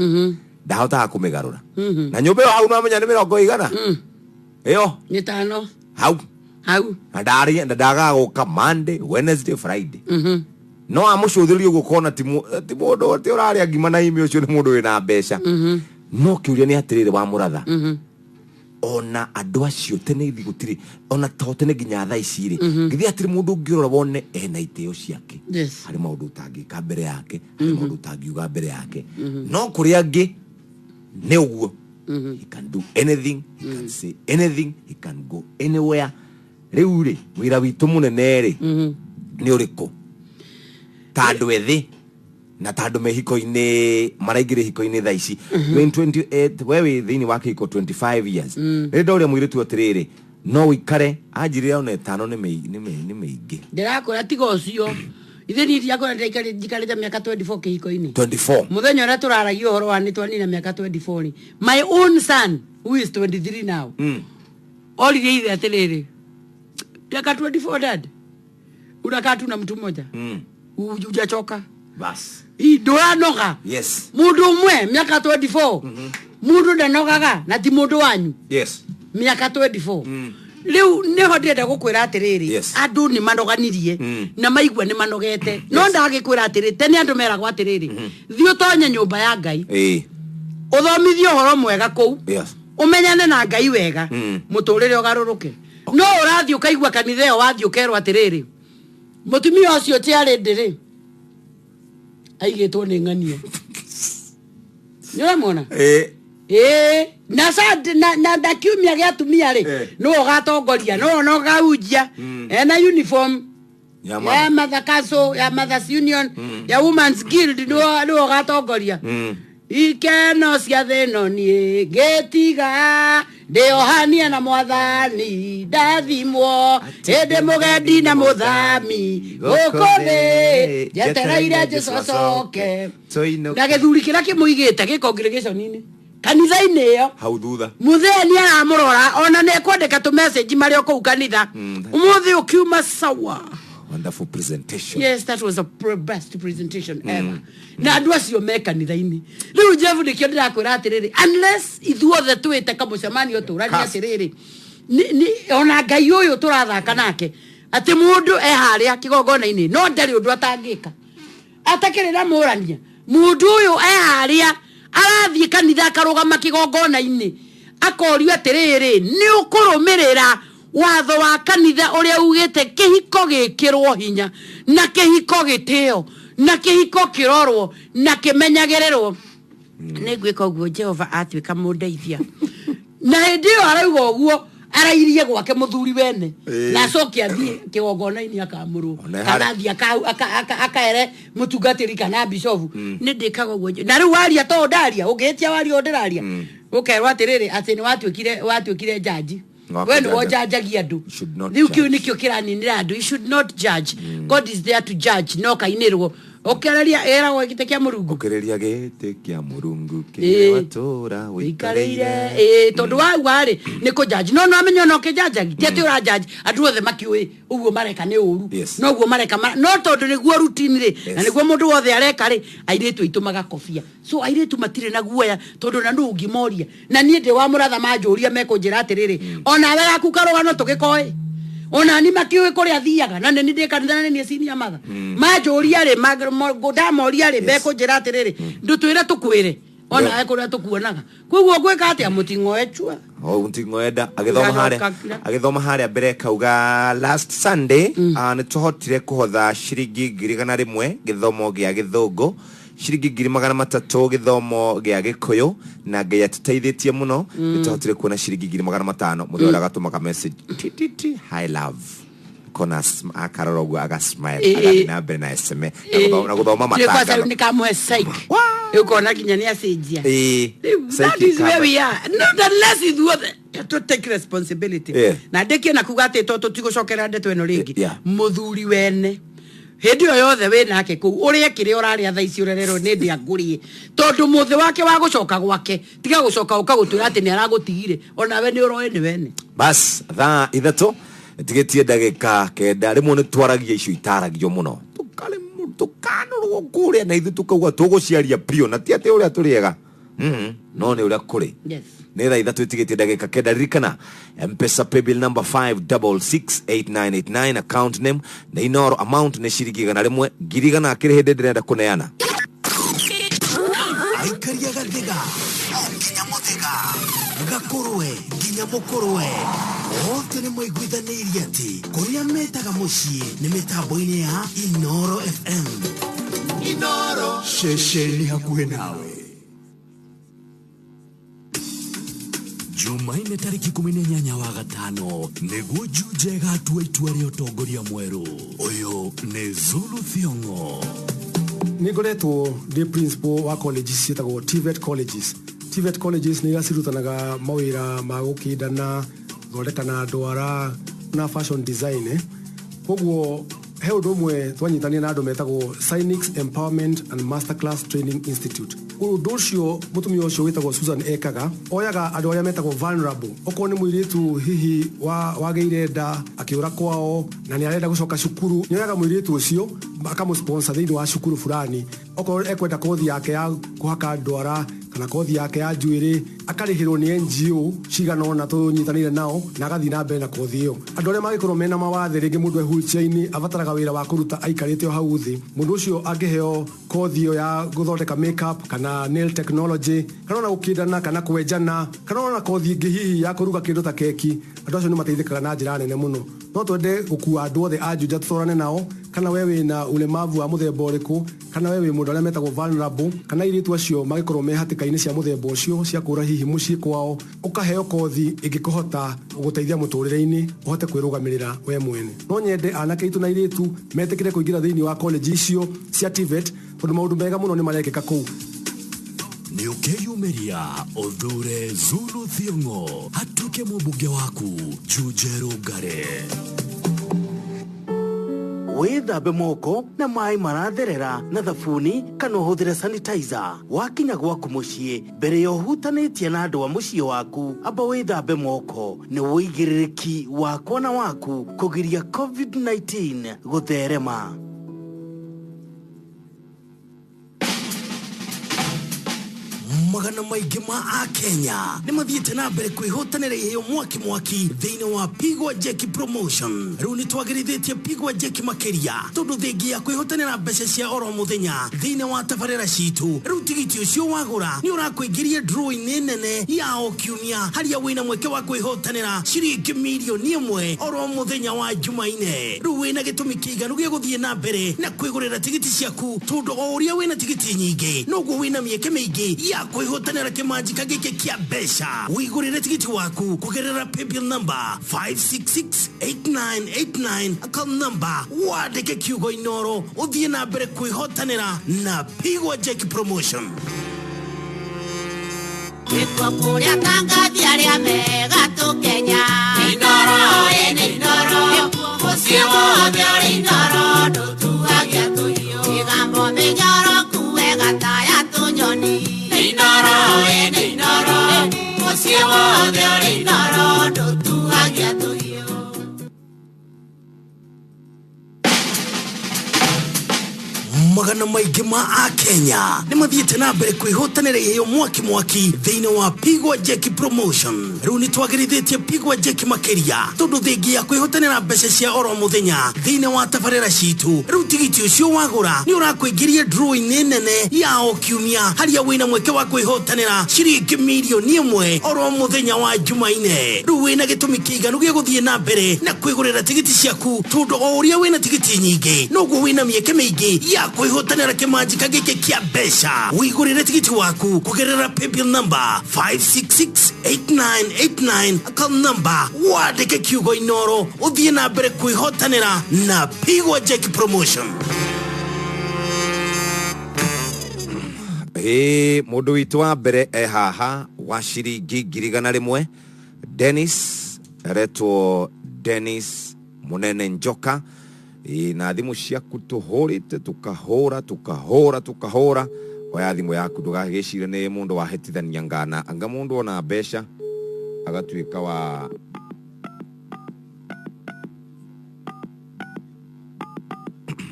ndahotaga kũmĩgarũra na nyũmba ĩyo hau nomenya nĩ mĩrongo igana ĩyo 5 hau hau na ndarĩ na ndagaga gũka Monday, Wednesday, Friday no amũcũthĩrĩrie ũguo kona ti mũndũ ti ũrarĩa ngima na imi ũcio nĩ mũndũ wĩna mbeca no kĩũria nĩ atĩrĩrĩ wa mũratha ona andũ acio tene ithi gũtirĩ ona to tene nginya thaa ici rĩ githĩ hatirĩ mũndũ ũngĩrora wone ena itĩo ciake harĩ maũndũ ũtangĩka mbere yake harĩ maũndũ ũtangiuga mbere yake no kũrĩ angĩ nĩ ũguo he can do anything, he can say anything, he can go anywhere. Rĩu rĩ wĩra witũ mũnene rĩ nĩ ũrĩkũ ta andũ ethĩ na ta andũ me hiko-inĩ maraingĩra hiko-inĩ thaa ici? You're in 28 we wĩ thĩinĩ wa kĩhiko 25 years rĩ ndoria mũirĩtu atĩrĩrĩ no ũikare anjirĩre ona 5 nĩ mĩingĩ. Ndĩrakwĩra tiga ũcio ithe niĩ ndiakwĩra njikarĩte mĩaka 24 kĩhiko-inĩ. 24. Mũthenya ũrĩa tũraragia ũhoro wa nĩ twanina mĩaka 24 rĩ my own son who is 23 now oririe ithe atĩrĩrĩ miaka 24 dad unakaa tu na mtu mmoja hujachoka? Bas. Ii, ndũranoga? Mũndũ ũmwe mĩaka 24 mũndũ ndanogaga na ti mũndũ wanyu mĩaka 24 rĩu nĩho ndĩrenda gũkwĩra atĩrĩrĩ andũ nĩ manoganirie na maigua nĩ manogete no ndagĩkwĩra atĩrĩ tene andũ meragwo atĩrĩrĩ thiĩ ũtonye nyũmba ya Ngai ũthomithie ũhoro mwega kũu ũmenyane na Ngai wega mũtũrĩre ũgarũrũke no ũrathiĩ ũkaigua kanitha ĩyo wathiĩ ũkerwo atĩrĩrĩ mũtumia ũcio tiarĩ ndĩrĩ aigĩtwo nĩ ng'ania nĩ ũramwona ĩĩ na na kiumia gĩa atumia rĩ nĩwe ũgatongoria nĩwe ona ũgahunjia ena uniform Ya ya mama. Mother Council ya Mothers Union ya Women's Guild nĩwe ũgatongoria ikeno cia thĩno niĩ ngĩtiga ndĩohania na mwathani ndathimwo hĩndĩ mũgendi na mũthami gũkũ thĩ njetereire Jesũ acoke na gĩthuri kĩrĩa kĩmũigĩte gĩ congregation-inĩ kanitha-inĩ ĩyo hau thutha mũthee nĩ aramũrora ona nĩ ekwandĩka tũ message marĩ o kũu kanitha ũmũthĩ ũkiuma sawa. Wonderful presentation. Yes, that was the best presentation ever. Na andũ acio me kanitha-inĩ rĩu Jeff nĩkĩo ndĩrakwĩra atĩrĩrĩ unless ithuothe twĩte kamũcemanio tũranie Cast. atĩrĩrĩ ona Ngai ũyũ tũrathaka nake Atĩ mũndũ e harĩa kĩgongona-inĩ no ndarĩ ũndũ atangĩka atakĩrĩ na mũrania. Mũndũ ũyũ e harĩa arathiĩ kanitha akarũgama kĩgongona-inĩ akorio atĩrĩrĩ, nĩ ũkũrũmĩrĩra watho wa kanitha ũrĩa ugĩte kĩhiko gĩkĩrwo hinya na kĩhiko gĩtĩo na kĩhiko kĩrorwo na kĩmenyagĩrĩrwo. Nĩ ngwĩka ũguo Jehova atuĩka mũndeithia. Na hĩndĩ ĩyo arauga ũguo arairie gwake mũthuri wene na acoke athiĩ kĩgongona-inĩ akamũrwo kana athiĩ akaere mũtungatĩri kana bishofu. Nĩ ndĩkaga ũguo. Na rĩu waria to ndaria ũngĩhĩtia waria ũũ ndĩraria, ũkerwo atĩrĩrĩ, atĩ nĩ watuĩkire jaji. We nĩwe ũjanjagia andũ. Rĩu kĩu nĩkĩo kĩraninĩra andũ. You should not judge. God is there to judge. No kainĩrwo ũkĩarĩria ĩragwo gĩtĩ kĩa Mũrungu. Ũkĩrĩria gĩtĩ kĩa Mũrungu kĩrĩa watũra wĩikarĩire. Ĩĩ, tondũ wauga rĩ nĩ kũjudge, no no amenye ona ũkĩjanjagi ti atĩ ũrajudge andũ othe makĩũĩ ũguo mareka nĩ ũru. No ũguo mareka no tondũ nĩguo routine rĩ, na nĩguo mũndũ wothe areka rĩ, airĩtu aitũ magakobia. So airĩtu matirĩ na guoya tondũ na nũ ũngĩmoria. Na niĩ ndĩ wa mũratha, manjũria mekũnjĩra atĩrĩrĩ, onawe gaku karũgano tũgĩkoĩ, onani makĩũĩ kũrĩa thiaga, na nĩ ndĩ kanitha na nĩ niĩ senior mother. Manjũria rĩ, ndamoria rĩ, mekũnjĩra atĩrĩrĩ, ndũtwĩre tũkwĩre onawe kũrĩa tũkuonaga. Koguo ngwĩka atĩa? Mũting'oe chua. Oh, mũting'oe agĩthoma harĩa agĩthoma harĩa mbere kauga last Sunday nĩ tũhotire kũhotha ciringi 100,000 gĩthomo gĩa Gĩthũngũ, ciringi 300,000 gĩthomo gĩa Gĩkũyũ, na Ngai atũteithĩtie mũno, nĩ tũhotire kuona ciringi 500,000. Mũthuri ũrĩa agatũma message ti ti ti hi love, kona akarora ũguo agasmile, agathiĩ na mbere na SMS na gũthoma matangatho. Nĩ kamũhe psych, ũkona nginya nĩ acenjia. That is where we are, not unless ithuothe to take responsibility. Na ndĩkie na kuga atĩ to tũtigũcokera ndeto ĩno rĩngĩ. Mũthuri wene hĩndĩ ĩyo yothe wĩ nake kũu, ũrĩe kĩrĩa ũrarĩa thaa ici, ũrererwo nĩ ndĩ angũrie, tondũ mũthĩ wake wa gũcoka gwake tiga gũcoka ũka gũtwĩra atĩ nĩ aragũtigire, onawe nĩ ũroĩ nĩ wene. Bas, thaa 3 tigĩtie ndagĩka 9. Rĩmwe nĩ twaragia icio itaragio mũno, tũkanũrwo kũrĩa na ithuĩ tũkauga tũgũciaria biũ, na ti atĩ ũrĩa tũrĩega, no nĩ ũrĩa kũrĩ. Nĩ thaa 3 ĩtigĩtie ndagĩka 9. Ririkana Mpesa paybill number 5668989, account name nĩ Inoro, amount nĩ ciringi 100, 100,000. Akĩrĩ hĩndĩ ndĩrenda kũneana. Aikaria gathiga o nginya mũthĩga, gakũrwe nginya mũkũrwe, othe nĩ maiguithanĩirie atĩ kũrĩa metaga mũciĩ nĩ mĩtambo-inĩ ya Inoro FM. Inoro, ceceni hakuhĩ nawe. Jumaine tarĩki 18 wa gatano nĩguo Juja ĩgatua itua rĩa ũtongoria mwerũ. Ũyũ nĩ Zulu Thiong'o. Nĩ ngoretwo ndĩ principal wa colleges ciĩtagwo TVET colleges. TVET colleges nĩ iria cirutanaga mawĩra ma gũkĩndana, gũthondekana ndwara na fashion design. Koguo he ũndũ ũmwe twanyitania na andũ metagwo Syinix Empowerment and Masterclass Training Institute. Ũndũ ũcio mũtumia ũcio wĩtagwo Susan ekaga, oyaga andũ arĩa metagwo vulnerable. Okorwo nĩ mũirĩtu hihi wagĩire nda akĩũra kwao na nĩ arenda gũcoka cukuru, nĩ oyaga mũirĩtu ũcio akamũ-sponsor thĩinĩ wa cukuru fulani. Okorwo ekwenda kothi yake ya kũhaka ndwara kana kothi yake ya njuĩrĩ, akarĩhĩrwo nĩ NGO cigana ũna tũnyitanĩire nao, na agathiĩ na mbere na kothi ĩyo. Andũ arĩa mangĩkorwo mena mawathe, rĩngĩ mũndũ e wheelchair-inĩ, abataraga wĩra wa kũruta aikarĩte o hau thĩ, mũndũ ũcio angĩheo kothi ĩyo ya gũthondeka makeup kana nail technology kana ona gũkĩndana kana kwenjana kana ona kothi ĩngĩ hihi ya kũruga kĩndũ ta keki, andũ acio nĩ mateithĩkaga na njĩra nene mũno. No twende gũkua andũ othe a Juja tũtwarane nao, kana we wĩna ulemavu wa mũthemba ũrĩkũ, kana we wĩ mũndũ arĩa metagwo vulnerable, kana airĩtu acio mangĩkorwo me hatĩka-inĩ cia mũthemba ũcio cia kũra hihi mũciĩ kwao, ũkaheo kothi ĩngĩkũhota gũgũteithia mũtũrĩre-inĩ ũhote kwĩrũgamĩrĩra we mwene. No nyende anake aitũ na airĩtu metĩkĩre kũingĩra thĩinĩ wa college icio cia TVET, tondũ maũndũ mega mũno nĩ marekĩka kũu. Nĩ ũkeyumĩria ũthure Zulu Thiong'o atuĩke mũmbunge waku Juja Rũngare. Wĩthambe moko na maĩ maratherera na thabuni kana ũhũthĩre sanitizer. Wakinya gwaku mũciĩ, mbere ya ũhutanĩtie na andũ a mũciĩ waku, amba wĩthambe moko. Nĩ wĩigĩrĩrĩki wakwa na waku kũgiria COVID-19 gũtherema. Magana maingĩ ma akenya nĩ mathiĩte na mbere kwĩhotanĩra iheo mwaki mwaki thĩinĩ wa Pigwa Jeki Promotion. Rĩu nĩ twagĩrithĩtie Pigwa Jeki makĩria tondũ thengia ya kwĩhotanĩra mbeca cia oro mũthenya thĩinĩ wa tabarĩra citũ, rĩu tigiti ũcio wagũra nĩ ũrakũingĩria draw-inĩ nene ya o kiumia harĩa wĩna mweke wa kwĩhotanĩra ciringi mirioni ĩmwe oro mũthenya wa Jumaine. Rĩu wĩna gĩtũmi kĩiganu gĩa gũthiĩ na mbere na kwĩgũrĩra tigiti ciaku tondũ o ũrĩa wĩna tigiti nyingĩ noguo wĩna mĩeke mĩingĩ ya kwĩhotanĩra kĩmanjika gĩkĩ kĩa mbeca. Wĩgũrĩre tigiti waku kũgerera paybill number 5668989, account number wandĩke kiugo Inoro, ũthiĩ na mbere kwĩhotanĩra na Pigwa Jeki Promotion. Nĩkuo kũrĩa tangathi arĩa mega tũkenya. Inoro ĩ nĩ Inoro. Nĩkuo mũciĩ wothe ũrĩ Inoro ndũtuagia tũhiũ. Mĩgambo mĩnyoroku wega ta ya tũnyoni. Nĩ Inoro ĩ nĩ Inoro. Mũciĩ wothe ũrĩ Inoro ndũtuagia tũhiũ. Magana maingĩ ma akenya nĩ mathiĩte na mbere kwĩhotanĩra iheo mwaki mwaki thĩinĩ wa Pigwa Jeki Promotion. Rĩu nĩ twagĩrithĩtie Pigwa Jeki makĩria tondũ thengia ya kwĩhotanĩra mbeca cia oro mũthenya thĩinĩ wa tabarĩra citũ, rĩu tigiti ũcio wagũra nĩ ũrakũingĩria draw-inĩ nene ya o kiumia harĩa wĩna mweke wa kwĩhotanĩra ciringi mirioni ĩmwe oro mũthenya wa Jumaine. Rĩu wĩna gĩtũmi kĩiganu gĩa gũthiĩ na mbere na kwĩgũrĩra tigiti ciaku tondũ o ũrĩa wĩna tigiti nyingĩ noguo wĩna mĩeke mĩingĩ ya kwĩhotanĩra kĩmanjika gĩkĩ kĩa mbeca. Wĩgũrĩre tigiti waku kũgerera paybill number 5668989, account number wandĩke kiugo Inoro, ũthiĩ na mbere kwĩhotanĩra na Pigwa Jeki Promotion. Ĩĩ, mũndũ witũ wa mbere e haha wa ciringi 100,000, Dennis, aretwo Dennis Munene Njoka. Ĩĩ, na thimũ ciaku tũhũrĩte tũkahũra tũkahũra tũkahũra, oya thimũ yaku ndũgagĩcire nĩ mũndũ wahĩtithania ngana, anga mũndũ ona mbeca agatuĩka wa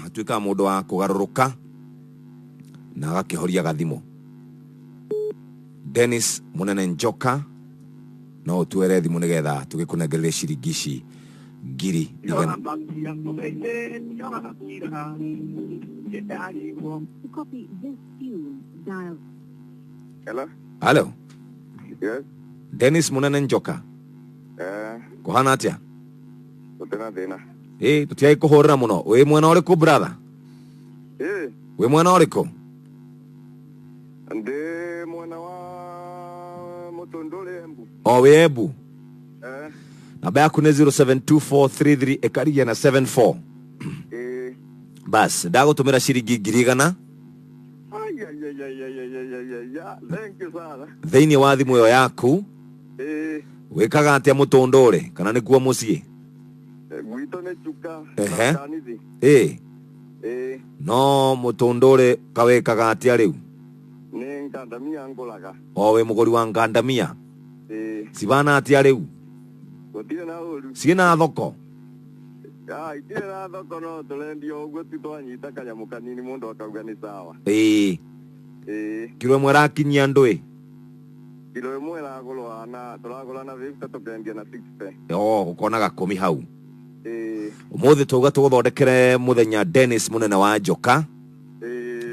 atuĩkaga mũndũ wa kũgarũrũka na agakĩhoria gathimũ. Dennis Munene Njoka, no ũtuere thimũ nĩgetha tũgĩkũnengererie ciringi ici 100,000. To copy this tune, dial Hello? Halo. Yes. Dennis Munene Njoka. Kũhana atĩa? Gũtirĩ thĩna. Ĩ, tũtiagĩ kũhũrĩra mũno. Wĩ mwena ũrĩkũ, brother? Wĩ mwena ũrĩkũ? Ndĩ mwena wa Mũtũndũrĩ, Embu. O wĩ Embu? Namba yaku nĩ 072433 ĩkarigia na 74? Ĩĩ. Bas, ndagũtũmĩra ciringi 100,000. Ai, ai, ai, ai, ai, ai, ai, ai, ai, ai. Thank you sana. Thĩinĩ wa thimũ ĩyo yaku. Wĩkaga atĩa Mũtũndũrĩ, kana nĩkuo mũciĩ? Gwitũ nĩ Chuka. Kanithi. Ĩ, no Mũtũndũrĩ kawĩkaga atĩa rĩu? Nĩ ngandamia ngũraga. O wĩ mũgũri wa ngandamia? Ĩĩ. Cibana atĩa rĩu? Gũtirĩ na ũru. Ciĩna thoko? Ah, itirĩ na thoko, no tũrendio ũguo tu, twanyita kanyamũ kanini mũndũ akauga nĩ sawa. Ĩĩ. Ĩĩ. Kiro ĩmwe ĩrakinyia andũ ĩ? Kilo ĩmwe ĩragũrwa na tũragũra na 50 tũkendia na 60. O ũkona gakũmi hau. Ĩĩ. Ũmũthĩ twauga tũgũthondekere mũthenya Dennis Mũnene wa Njoka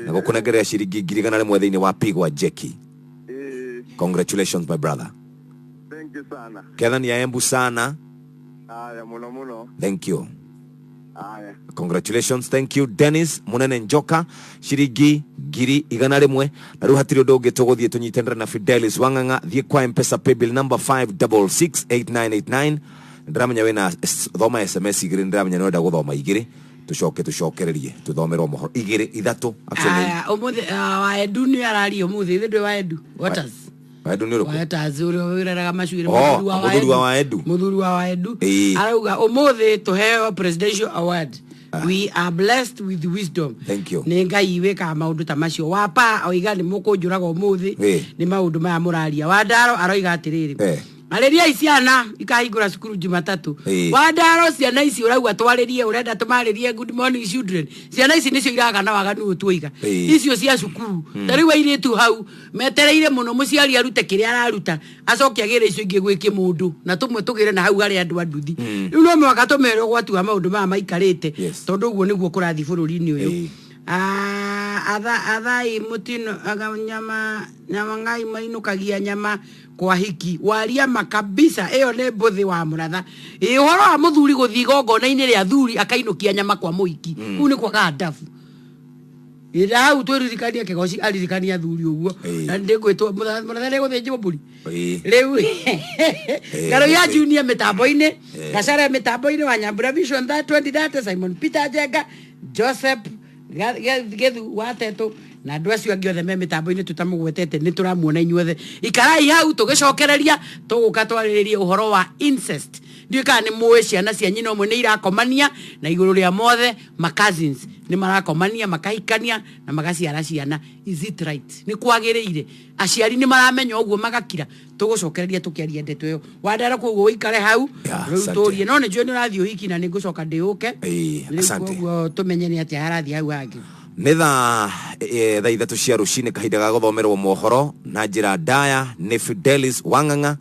na gũkũnengereria ciringi 100,000 thĩinĩ wa Pigwa Jeki. Congratulations, my brother. Thank you sana. Kethania Embu sana. Aya, mũno mũno. Thank you. Aya. Congratulations, thank you, Dennis Munene Njoka, ciringi 100,000. Na rĩu hatirĩ ũndũ ũngĩ, tũgũthiĩ tũnyitanĩre na Fidelis Wang'ang'a. Thiĩ kwa Mpesa paybill number 5668989. Ndĩramenya wĩna thoma SMS igĩrĩ, ndĩramenya nĩ ũrenda gũthoma igĩrĩ, tũcoke tũcokererie tũthomerwo mohoro igĩrĩ ithatũ actually. Aya, ũmũthĩ wa Edu nĩ araria ũmũthĩ, ithe ndwĩ wa Edu Waters. Waedu nĩ ũrĩkũ? Waters ũrĩa wĩreraga macuĩrĩ. Oh, mũthuri wa mũthuri wa Waedu. Mũthuri wa Waedu. Arauga ũmũthĩ tũheo presidential award. We are blessed with wisdom. Thank you. Nĩ Ngai wĩkaga maũndũ ta macio. Wapa oiga nĩ mũkũnjũraga ũmũthĩ nĩ maũndũ maya mũraria. Wandaro aroiga atĩrĩrĩ, Arĩriai ciana ikahingũra cukuru Jumatatũ. Ĩĩ. Wandaro ciana ici ũrauga twarĩrie, ũrenda tũmarĩrie good morning children. Ciana ici nĩcio iragana waganu ũyũ tuoiga. Ĩĩ. Icio cia cukuru. Ta rĩu airĩtu hau metereire mũno mũciari arute kĩrĩa araruta acoke agĩre icio ingĩ gwĩ kĩmũndũ na tũmwe tũgĩre na hau harĩ andũ a nduthi. Rĩu no mũhaka tũmere ũgwati wa maũndũ maya maikarĩte Yes. tondũ ũguo nĩguo kũrathiĩ bũrũri-inĩ ũyũ. Ĩĩ. Ah, athai mutino aga nyama nyama ngai mainukagia nyama kwa hiki waria ma kabisa iyo nĩ mbũthĩ wa mũratha. Ĩ ũhoro wa mũthuri gũthiĩ igongona-inĩ rĩa thuri akainukia nyama kwa mũhiki, kũu nĩ kwaga ndabu. Ĩ hau twĩririkanie kĩgoci aririkania athuri ũguo. Ĩĩ. Na ndĩngwĩtwo mũratha nĩgũthĩnjwo mbũri. Ĩĩ. Rĩu ngaro ya Junior mĩtambo-inĩ, Ĩĩ. Gacare mĩtambo-inĩ wa Nyambura Vision 2030, Simon Peter Njenga, Joseph Gethu wa Tetũ na andũ acio angĩ othe me mĩtambo-inĩ tũtamũgwetete nĩ tũramuona inyuothe. Ikarai hau tũgĩcokereria tũgũka twarĩrĩrie ũhoro wa incest. Ndiũĩ kana nĩ mũĩ ciana cia nyina ũmwe nĩ irakomania na igũrũ rĩa mothe ma cousins nĩ marakomania makahikania na magaciara ciana. Is it right? Nĩ kwagĩrĩire? Aciari nĩ maramenya ũguo magakira. Tũgũcokereria tũkĩaria ndeto ĩyo. Wandara koguo ũikare hau Yeah, rĩu asante. tũrie no nĩ njũĩ nĩ ũrathiĩ ũhiki na nĩ ngũcoka ndĩũke. Ĩĩ, Rĩu asante. koguo tũmenye nĩ atĩa harathiĩ hau hangĩ. Nĩ thaa 3 cia rũcinĩ kahinda ga gũthomerwo mohoro na njĩra ndaya nĩ Fidelis Wang'ang'a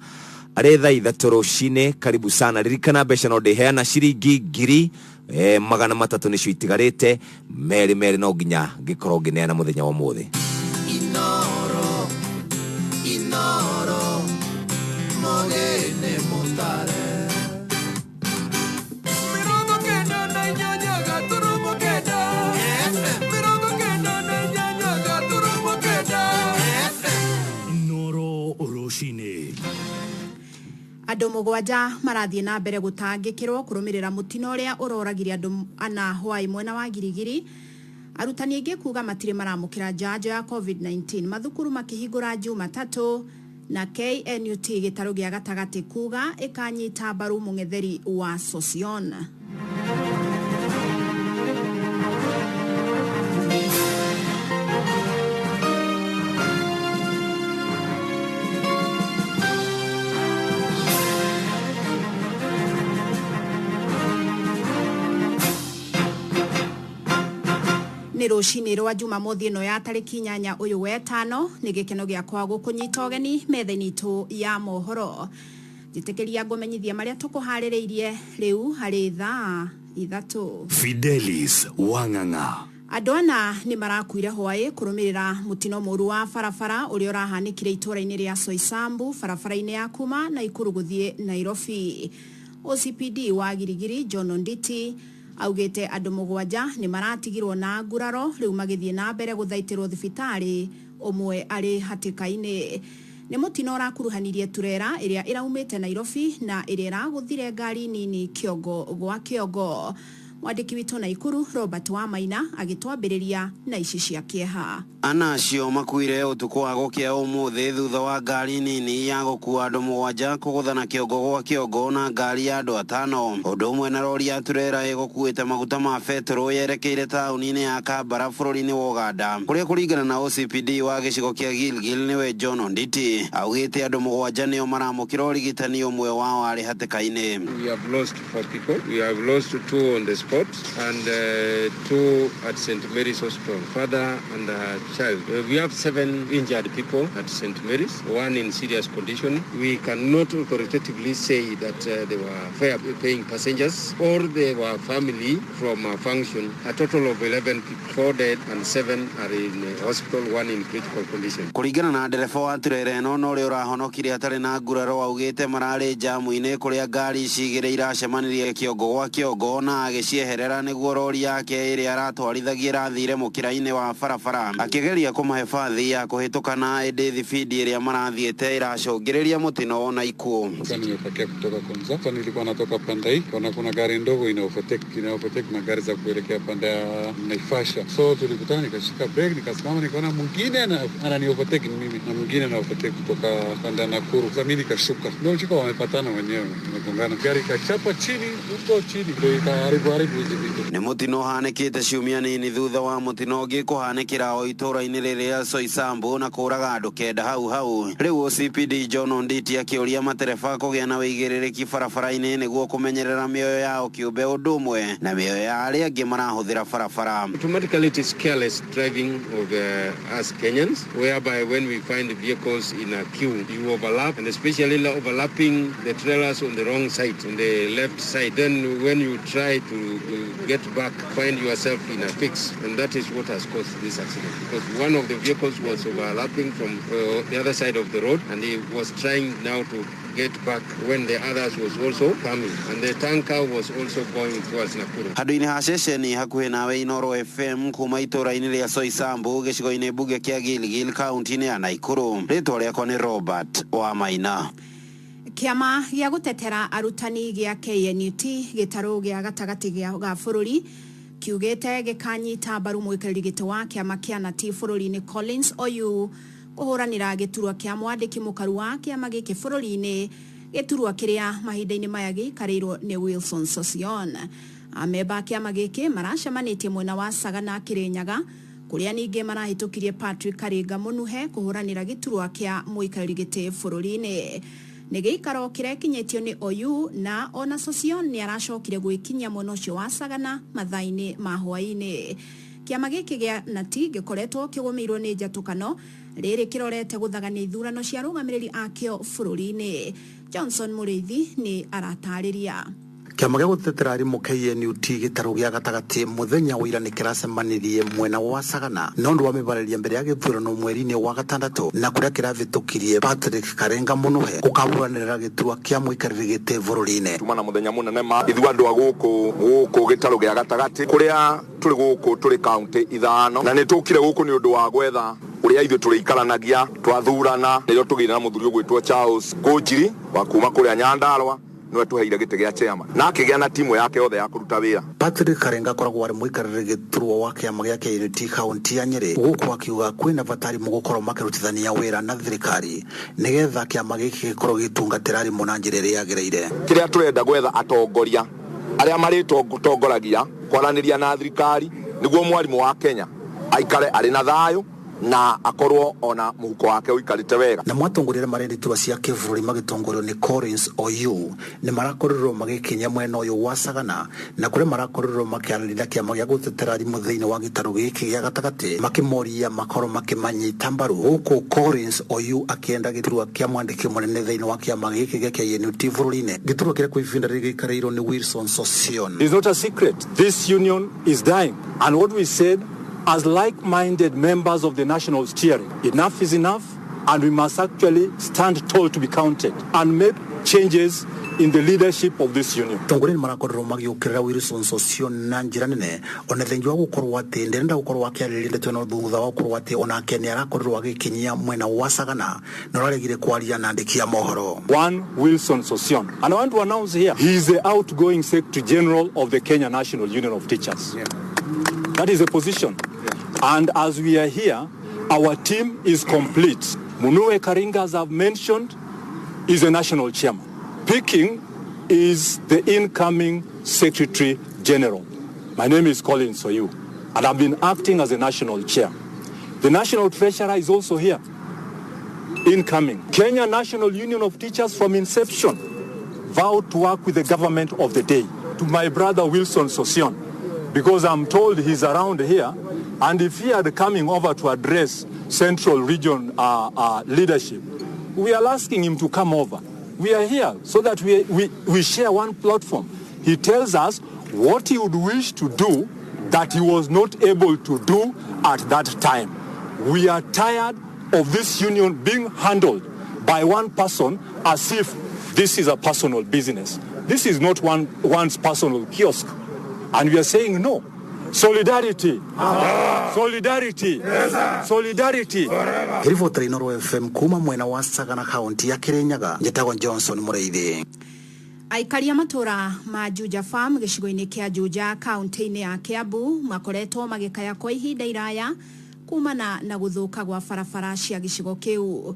arĩ 3 rũcinĩ. Karibu sana, ririkana mbeca no ndĩheana ciringi ngiri 300 nĩcio itigarĩte, merĩ merĩ no nginya ngĩkorwo ngĩneana mũthenya wa ũmũthĩ. Inoro, inoro, mogene mutare. 98.9 FM. 99.9 FM. Inoro rũcinĩ. Andũ mũgwanja marathiĩ na mbere gũtangĩkĩrwo kũrũmĩrĩra mũtino ũrĩa ũroragire andũ ana hwaĩ mwena wa Girigiri. Arutani aingĩ kuga matirĩ maramũkĩra njanjo ya COVID-19 mathukuru makĩhingũra Jumatatũ, na KNUT gĩtarũ gĩa gatagatĩ kuga ĩkanyita mbaru mũng'etheri wa Sosion. Nĩ rũcinĩ rwa Jumamothi ĩno ya tarĩki 8 ũyũ wetano, nĩ gĩkeno gĩakwa gũkũnyita ũgeni metha-inĩ itũ ya mohoro. Njĩtĩkĩria ngũmenyithia marĩa tũkũharĩrĩirie rĩu harĩ 3:00. Fidelis Wang'ang'a. Andũ ana nĩ marakuire hwaĩ kũrũmĩrĩra mũtino mũru wa barabara ũrĩa ũrahanĩkire itũũra-inĩ rĩa Soisambu barabara-inĩ ya kuma Naikuru gũthiĩ Nairobi. OCPD wa Girigiri John Onditi augĩte andũ mũgwanja nĩ maratigirwo na nguraro rĩu magĩthiĩ na mbere gũthaitĩrwo thibitarĩ, ũmwe arĩ hatĩka-inĩ. Nĩ mũtino ũrakuruhanirie turera ĩrĩa ĩraumĩte Nairobi na ĩrĩa ĩragũthire ngari nini kĩongo gwa kĩongo. Mwandĩki witũ Naikuru Robert Wamaina agĩtwambĩrĩria na ici cia kĩeha. Ana acio makuire ũtukũ wa gũkĩa ũmũthĩ thutha wa ngari nini ya gũkua andũ mũgwanja kũgũthana kĩongo gwa kĩongo na ngari ya andũ atano. Ũndũ ũmwe na rori ya turera ĩgũkuĩte maguta ma betũrũ yerekeire taũni-inĩ ya Kambara bũrũri-inĩ wa Uganda, kũrĩa kũringana na OCPD wa gĩcigo kĩa Gilgil nĩwe John Onditi augĩte andũ mũgwanja nĩo maramũkĩra ũrigitani, ũmwe wao arĩ hatĩka-inĩ. We have lost 4 people. We have lost 2 on the spot and 2 at St. Mary's Hospital, father and a child. We have 7 injured people at St. Mary's, 1 in serious condition. We cannot authoritatively say that they were fare-paying passengers or they were family from a function. A total of 11 people, 4 dead and 7 are in hospital, 1 in critical condition. Kũringana na ndereba wa turera ĩno na ũrĩa ũrahonokire atarĩ na nguraro augĩte mararĩ njamu-inĩ kũrĩa ngari ici igĩrĩ iracemanirie kĩongo gwa kĩongo na agĩcieherera nĩguo rori yake ĩrĩa aratwarithagia ĩrathire mũkĩra-inĩ wa barabara akĩgeria kũmahe bathi ya kũhĩtũkana, ĩndĩ thibindi ĩrĩa marathiĩte ĩracũngĩrĩria mũtino na ikuũ. Sasa nimepakia kutoka Konza. Sasa nilikuwa natoka pande hii, kuna gari ndogo ina overtake magari za kuelekea pande ya Naivasha. So tulikutana, nikashika brake, nikasimama, nikaona mwingine anani overtake mimi na mwingine ana overtake kutoka pande ya Nakuru. Sasa mimi nikashuka, ndio chika wamepatana wenyewe, wamegongana, gari ikachapa chini huko chini, ndio ikaharibu haribu Nĩ mũtino ũhanĩkĩte ciumia nini thutha wa mũtino ũngĩ kũhanĩkĩra o itũũra-inĩ rĩrĩa Soisambu na kũraga andũ kenda hau hau. Rĩu OCPD John Onditi akĩũria matereba kũgĩa na wĩigĩrĩrĩki barabara-inĩ nĩguo kũmenyerera mĩoyo yao kĩũmbe ũndũ ũmwe na mĩoyo ya arĩa angĩ marahũthĩra barabara. Automatically it is careless driving of us Kenyans, whereby when we find vehicles in a queue, you overlap, and especially overlapping the trailers on the wrong side, on the left side. Then when you try to get back, find yourself in a fix, and that is what has caused this accident. Because one of the vehicles was overlapping from the other side of the road, and he was trying now to get back when the others was also coming, and the tanker was also going towards Nakuru. Handũ-inĩ ha ceceni hakuhĩ nawe Inoro FM kuma itũũra-inĩ rĩa Soisambu gĩcigo-inĩ mbunge kĩa Gilgil kaunti-inĩ ya Nakuru. Rĩtwa rĩakwa nĩ Robert wa Maina. Kĩama gĩa gũtetera arutani gĩa KNUT gĩtarũ gĩa gatagatĩ ga bũrũri kiugĩte gĩkanyita mbaru mũikarĩri gĩtĩ wa kĩama kĩa nati bũrũri-inĩ Collins Oyu kũhũranĩra gĩturwa kĩa mwandĩki mũkaru wa kĩama gĩkĩ bũrũri-inĩ gĩturwa kĩrĩa mahinda-inĩ maya gĩikarĩirwo nĩ Wilson Sossion. Amemba a kĩama gĩkĩ maracemanĩtie mwena wa Sagana Kĩrĩnyaga kũrĩa ningĩ marahĩtũkirie Patrick Karinga Mũnuhe kũhũranĩra gĩturwa kĩa mũikarĩri gĩtĩ bũrũri-inĩ. Nĩ gĩikaro kĩrekinyĩtio nĩ Oyu na ona Sossion nĩ aracokire gwĩkinyia mwena ũcio wa Sagana mathaa-inĩ ma hwaĩ-inĩ. Kĩama gĩkĩ gĩa nati gĩkoretwo kĩgũmĩirwo nĩ njatũkano rĩrĩ kĩrorete gũthagania ithurano cia arũgamĩrĩri akĩo bũrũri-inĩ. Johnson Mũrĩithi nĩ aratarĩria. Kĩama gĩa gũtetera arimũ KNUT gĩtarũ gĩa gatagatĩ mũthenya wa ira nĩ kĩracemanirie mwena wa Sagana na ũndũ wa mĩbarĩria mbere ya gĩthurano mweri-inĩ wa gatandatũ na kũrĩa kĩravĩtũkirie Patrick Karenga Mũnuhe gũkaburanĩra gĩturwa kĩa mũikarĩri gĩtĩ bũrũri-inĩ. Tuma na mũthenya mũnene ma ithuĩ andũ a gũkũ gũkũ gĩtarũ gĩa gatagatĩ kũrĩa tũrĩ gũkũ tũrĩ kaunti ithano na nĩ tũkire gũkũ nĩ ũndũ wa gwetha ũrĩa ithuĩ tũrĩikaranagia twathurana nĩrĩo tũgĩire na mũthuri ũgwĩtwo Charles Ngũnjiri wa kuma kũrĩa Nyandarua nĩwe tũheire gĩtĩ gĩa chairman na akĩgĩa na timu yake yothe ya kũruta wĩra. Patrick Karenga akoragwo arĩ mũikarĩri gĩturwa wa kĩama gĩa KNUT kaunti ya Nyĩrĩ gũkũ akiuga kwĩna bata arimũ gũkorwo makĩrutithania wĩra na thirikari nĩgetha kĩama gĩkĩ gĩkorwo gĩgĩtungatĩra arimũ na njĩra ĩrĩa yagĩrĩire. Kĩrĩa tũrenda gwetha atongoria arĩa marĩtongoragia kwaranĩria na thirikari nĩguo mwarimũ wa Kenya aikare arĩ na thayũ na akorwo ona mũhuko wake ũikarĩte wega. Na mwatongoria arĩa marenda iturwa cia kĩbũrũri magĩtongorio nĩ Collins Oyu nĩ marakorirwo magĩkinya mwena ũyũ wa Sagana na kũrĩa marakorirwo makĩaranĩria na kĩama gĩa gũtetera arimũ thĩinĩ wa gĩtarũ gĩkĩ gĩa gatagatĩ makĩmoria makorwo makĩmanyita mbaru gũkũ Collins Oyu akĩenda gĩturwa kĩa mwandĩki mũnene thĩinĩ wa kĩama gĩkĩ gĩa KNUT bũrũri-inĩ gĩturwa kĩrĩa kwa ihinda rĩrĩ gĩikarĩirwo nĩ Wilson Sossion. It's not a secret. This union is dying. And what we said as like-minded members of the national steering, enough is enough, and we must actually stand tall to be counted and make changes in the leadership of this union. Atongoria nĩ marakorirwo magĩũkĩrĩra Wilson Sossion na njĩra nene ona thengia wa gũkorwo atĩ nderenda gũkorwo akĩarĩrĩria ndeto ĩno thutha wa gũkorwo atĩ onake nĩ arakorirwo agĩkinyia mwena wa Sagana na ũraregire kwaria na andĩki a mohoro. One Wilson Sossion. And I want to announce here, he is the outgoing Secretary General of the Kenya National Union of Teachers. Yeah. That is the position. Yeah. And as we are here, our team is complete. Munue Karinga, as I've mentioned, is a national chairman. Picking is the incoming Secretary General. My name is Collins Oyu, and I've been acting as a national chair. The national treasurer is also here, incoming. Kenya National Union of Teachers from inception vowed to work with the government of the day. To my brother Wilson Sossion, because I'm told he's around here, and if he had coming over to address Central Region leadership, we are asking him to come over. We are here so that we share one platform. He tells us what he would wish to do that he was not able to do at that time. We are tired of this union being handled by one person as if this is a personal business. This is not one's personal kiosk. And we are saying no. Solidarity. Solidarity. Yes, solidarity. Ribota Inoro FM kuma mwena wa Sagana kaunti ya Kirinyaga njĩtagwo Johnson Mũrĩithi. Aikari a matũra ma Juja Farm gĩcigo-inĩ kĩa Juja kaunti-inĩ ya Kiambu makoretwo magĩkaya kwa ihinda iraya kumana na gũthũka gwa barabara cia gĩcigo kĩu.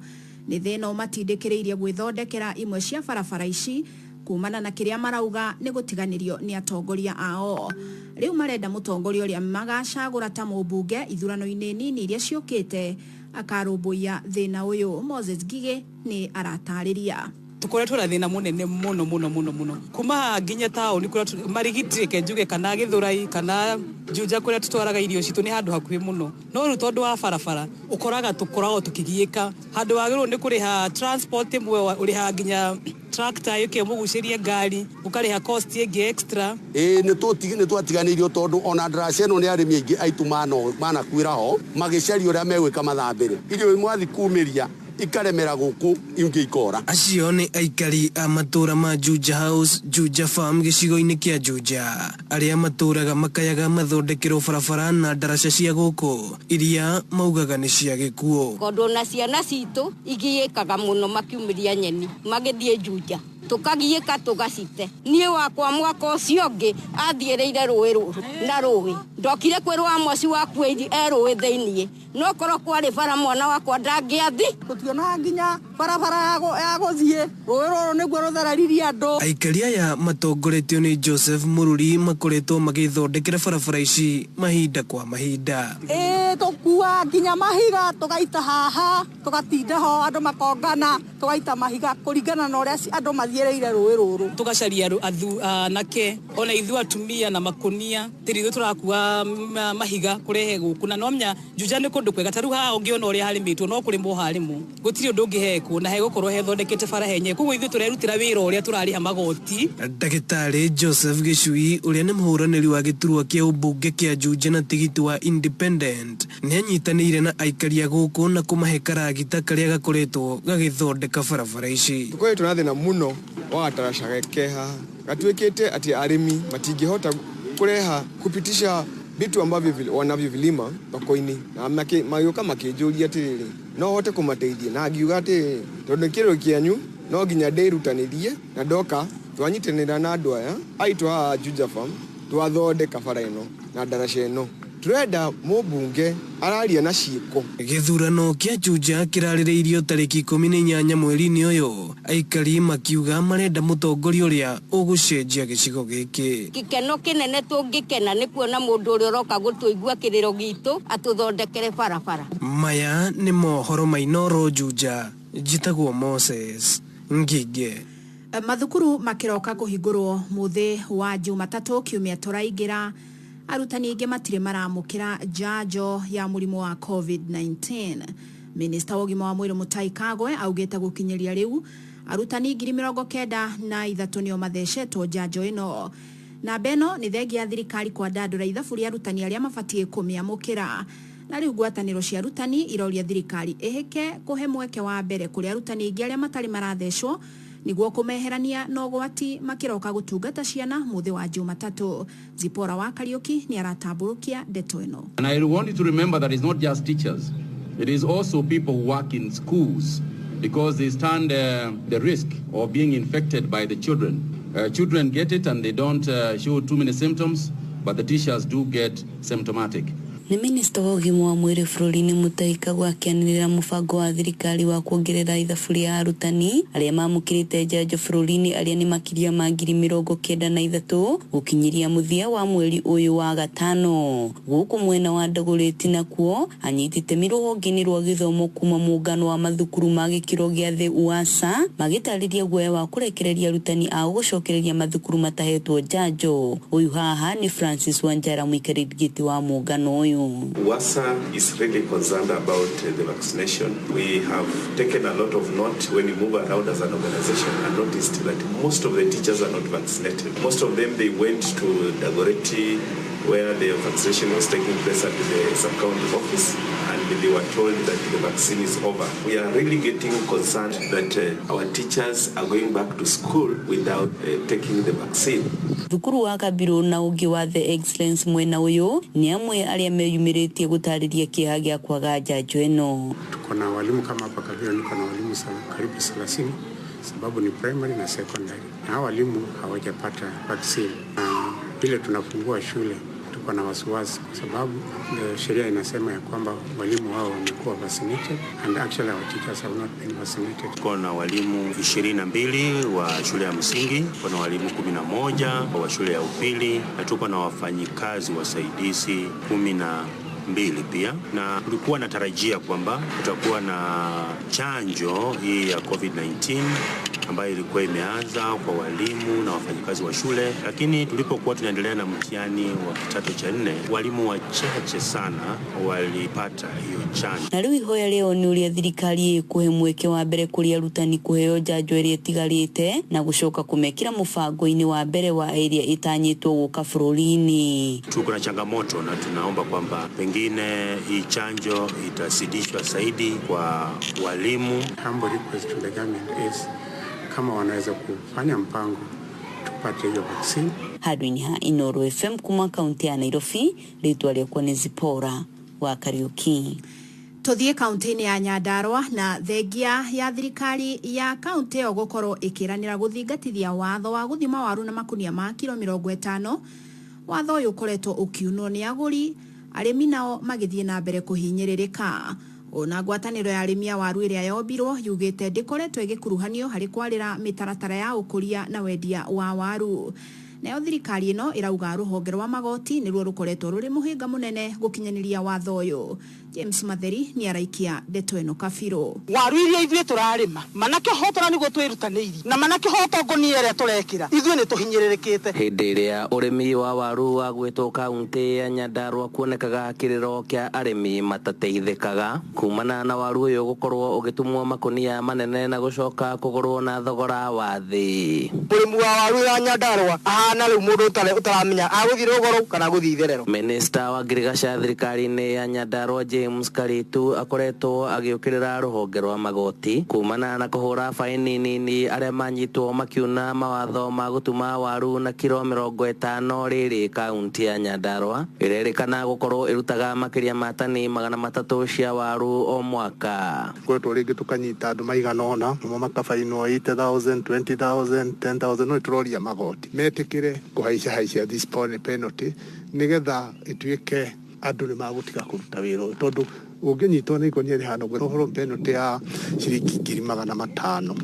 Nĩ thĩna ũmatindĩkĩrĩirie gwĩthondekera imwe cia barabara ici Kumana na kiria marauga ni gutiganirio ni atongoria ao. Riu marenda mutongoria uria magacagura ta mubunge ithurano-ini nini iria ciukite akarumbuiya thina uyu. Moses Ngige ni aratariria. Tukoretwo na thina munene muno muno muno muno kuma nginya taoni kuria marigitire ke njuge kana Githurai kana Juja kuria tutwaraga irio citu ni handu hakuhi muno, no riu tondu wa barabara ukoraga tukoragwo tukigiika handu wagirwo ni kuriha transport imwe uriha nginya tractor yuke mugucirie ngari ukariha cost ingi extra. Ni twatiganirio tondu ona ndaraca ino ni arimi aingi aitu manakuira ho magicaria uria megwika mathambire irio mwathi kumiria ikaremera guku ingi ikora. Acio ni aikari a matura ma Juja House, Juja Farm gicigo-ini kia Juja aria maturaga makayaga mathondekerwo barabara na ndaraca cia guku iria maugaga ni cia gikuo. Kondu na ciana citu igiikaga muno makiumiria nyeni magithie Juja tukagiika tugacite. Nie wakwa mwaka ucio ungi athiereire rui ruru na rui ndokire kwirwo mwaci waku e rui thiini no korwo kwari bara mwana wakwa ndangiathi. Tutionaga nginya barabara ya guthie rui ruru niguo ruthereririe andu. Aikari aya matongoretio ni Joseph Mururi makoretwo magithondekera barabara ici mahinda kwa mahinda. Tukua nginya mahiga tugaita haha tugatinda ho andu makongana tugaita mahiga kuringana na uria andu mathiereire rui ruru. Tugacaria anake ona ithuĩ atumia na makunia tiri ithuĩ turakua mahiga kurehe guku na nomenya Juja ni kundu kwega taru haha ungiona uria harimitwo no kurimwo harimwo gutiri undu ungi hekwo na hegukorwo hethondekete bara henye koguo ithuĩ turerutira wira uria turariha magoti. Ndagĩtarĩ Joseph Gichui uria ni muhuranĩri wa gĩturwa kĩa ũmbunge kĩa Juja na tigiti wa Independent nĩ anyitanĩire na aikari a gũkũ na kũmahe karagita karĩa gakoretwo gagĩthondeka barabara ici. Tukoretwo na thĩna mũno wa gataraca ke haha gatuĩkĩte atĩ arĩmi matingĩhota kureha kupitisha vitu ambavyo wanavyovilima thoko-inĩ na magĩũka makĩnjũria atĩrĩrĩ no hote kũmateithia na ngiuga atĩrĩrĩ tondũ kĩrĩro kĩanyu no nginya ndĩrutanĩrie na ndoka twanyitanĩra na andũ aya aitũ haha Juja Farm twathondeka bara ĩno na ndaraca ĩno. Turenda mũmbunge araria na ciĩko. Gĩthurano kĩa Juja kĩrarĩrĩirio tarĩki 18 mweri-inĩ ũyũ aikari makiuga marenda mũtongoria ũrĩa ũgũcenjia gĩcigo gĩkĩ. Gĩkeno kĩnene tũngĩkena nĩ kuona mũndũ ũrĩa ũroka gũtũigua kĩrĩro gitũ atũthondekere barabara. Maya nĩ mohoro ma Inooro Juja. Njĩtagwo Moses Ngige. Mathukuru makiroka kũhingũrwo mũthĩ wa Jumatatũ kiumia tũraingĩra. Arutani aingĩ matirĩ maramũkĩra njanjo ya mũrimũ wa COVID-19. Minista wa ũgima wa mwĩrĩ Mutahi Kagwe augĩte gũkinyĩria rĩu arutani 93,000 nĩo mathecetwo njanjo ĩno. Namba ĩno nĩ thengia ya thirikari kwandandũra ithabu rĩa arutani arĩa mabatiĩ kũmĩamũkĩra. Na rĩu ngwatanĩro cia arutani iroria thirikari ĩhĩke kũhe mweke wa mbere kũrĩ arutani aingĩ arĩa matarĩ marathecwo niguo kumeherania na ũgwati makiroka gũtungata ciana mũthĩ wa Jumatatũ. Zipora wa Kariuki ni aratambũrũkia ndeto ĩno. And I want you to remember that it's not just teachers. It is also people who work in schools because they stand the risk of being infected by the children. Children get it and they don't show too many symptoms, but the teachers do get symptomatic. Nĩ minista wa ũgima wa mwĩrĩ bũrũri-inĩ Mutahi Kagwe akĩanĩrĩra mũbango wa thirikari wa kuongerera ithabu rĩa arutani arĩa mamũkĩrĩte njanjo bũrũri-inĩ arĩa nĩ makĩria ma 93,000 gũkinyĩria mũthia wa mweri ũyũ wa gatano. Gũkũ mwena wa Dagoretti nakuo anyiti itemi rũhonge-inĩ rwa gĩthomo kuma mũngano wa mathukuru ma gĩkĩro gĩa thĩ UASA magĩtarĩria guoya wa kũrekereria arutani ao gũcokereria mathukuru matahetwo njanjo. Ũyũ haha nĩ Francis Wanjara mũikarĩri gĩtĩ wa mũngano ũyũ. UASA is really concerned about the vaccination. We have taken a lot of note when we move around as an organization and noticed that most of the teachers are not vaccinated. Most of them, they went to Dagoretti where the vaccination was taking place at the sub-county office, and they were told that the vaccine is over. We are really getting concerned that our teachers are going back to school without taking the vaccine. Thukuru wa Kabiru na ũngĩ wa The Excellence mwena ũyũ nĩ amwe arĩa meyumĩrĩtie gũtarĩria kĩeha gĩa kwaga njanjo ĩno. Tuko na walimu kama hapa Kabiru, niko na walimu karibu 30 sababu ni primary na secondary, na hao walimu hawajapata vaccine. Vile tunafungua shule Tuko na wasiwasi kwa sababu sheria inasema ya kwamba walimu wao wamekuwa vaccinated and actually our teachers have not been vaccinated. Tuko na walimu 22 wa shule ya msingi, tuko na walimu 11 wa shule ya upili na tuko na wafanyikazi wasaidizi 12 pia, na tulikuwa natarajia kwamba kutakuwa na chanjo hii ya COVID-19 ambayo ilikuwa imeanza kwa walimu na wafanyikazi wa shule, lakini tulipokuwa tunaendelea na mtihani wa kidato cha nne, walimu wachache sana walipata hiyo chanjo. Na rĩu ihoya rĩao nĩ ũrĩa thirikari ĩkũhe mweke wa mbere kũrĩ arutani kũheo njanjo ĩrĩa ĩtigarĩte na gũcoka kũmekĩra mũbango-inĩ wa mbere wa ĩrĩa ĩtanyĩtwo gũka bũrũri-inĩ. Tuko na changamoto na tunaomba kwamba pengine hii chanjo itasidishwa zaidi kwa walimu. Humble request to the government is kama wanaweza kufanya mpango tupate hiyo vaccine. Handũ-inĩ ha Inooro FM kuma kaunti ya Nairobi, rĩtwa rĩakwa nĩ Zipora wa Kariuki. Tuthiĩ kaunti-inĩ ya Nyandarua na thengia ya thirikari ya kaunti ĩyo gũkorwo ĩkĩranĩra gũthingatithia watho wa gũthima waru na makunia ma kiro 50. Watho ũyũ ũkoretwo ũkiunwo nĩ agũri, arĩmi nao magĩthiĩ na mbere kũhinyĩrĩrĩka. Ona ngwatanĩro ya arĩmi a waru ĩrĩa yombirwo yugĩte ndĩkoretwo ĩgĩkuruhanio harĩ kwarĩra mĩtaratara ya ũkũria na wendia wa waru. Nayo thirikari ĩno ĩrauga rũhonge rwa magoti nĩruo rũkoretwo rũrĩ mũhĩnga mũnene gũkinyanĩria watho ũyũ. James Matheri nĩ araikia ndeto ĩno kabirũ. Waru iria ithuĩ tũrarĩma manake hotora nĩguo twĩrutanĩirie na manake hoto ngũnia ĩrĩa tũrekĩra ithuĩ nĩ tũhinyĩrĩrĩkĩte. Hĩndĩ ĩrĩa ũrĩmi wa waru wa gwĩtwo kaunti ya Nyandarua kuonekaga kĩrĩro kĩa arĩmi matateithĩkaga kumana na waru ũyũ gũkorwo ũgĩtumwo makunia manene na gũcoka kũgũrwo na thogora wa thĩ. Mũrĩmi wa waru ya Nyandarua ahana rĩu mũndũ ũtaramenya agũthiĩ rũgũrũ kana agũthiĩ itherero. Minista wa ngirigaca thirikari-inĩ ya Nyandarua James Karitu akoretwo agĩũkĩrĩra rũhonge rwa magoti kumana na kũhũra baini nini arĩa manyitwo makiuna mawatho ma gũtuma waru na kiro 50 rĩrĩ kaunti ya Nyandarua ĩrerĩkana gũkorwo ĩrutaga makĩria ma tani 300 cia waru o mwaka. Koretwo rĩngĩ tũkanyita andũ maigana ũna, amwe makabainwo 80,000, 20,000, 10,000, no tũroria magoti metĩkĩre kũhaica haicia this penalty nĩgetha ĩtuĩke andũ nĩ magũtiga kũruta wĩra ũyũ, tondũ ũngĩnyitwo nĩ ikũnia rĩhana ũguo ũhũrwo penalty ya ciringi 500,000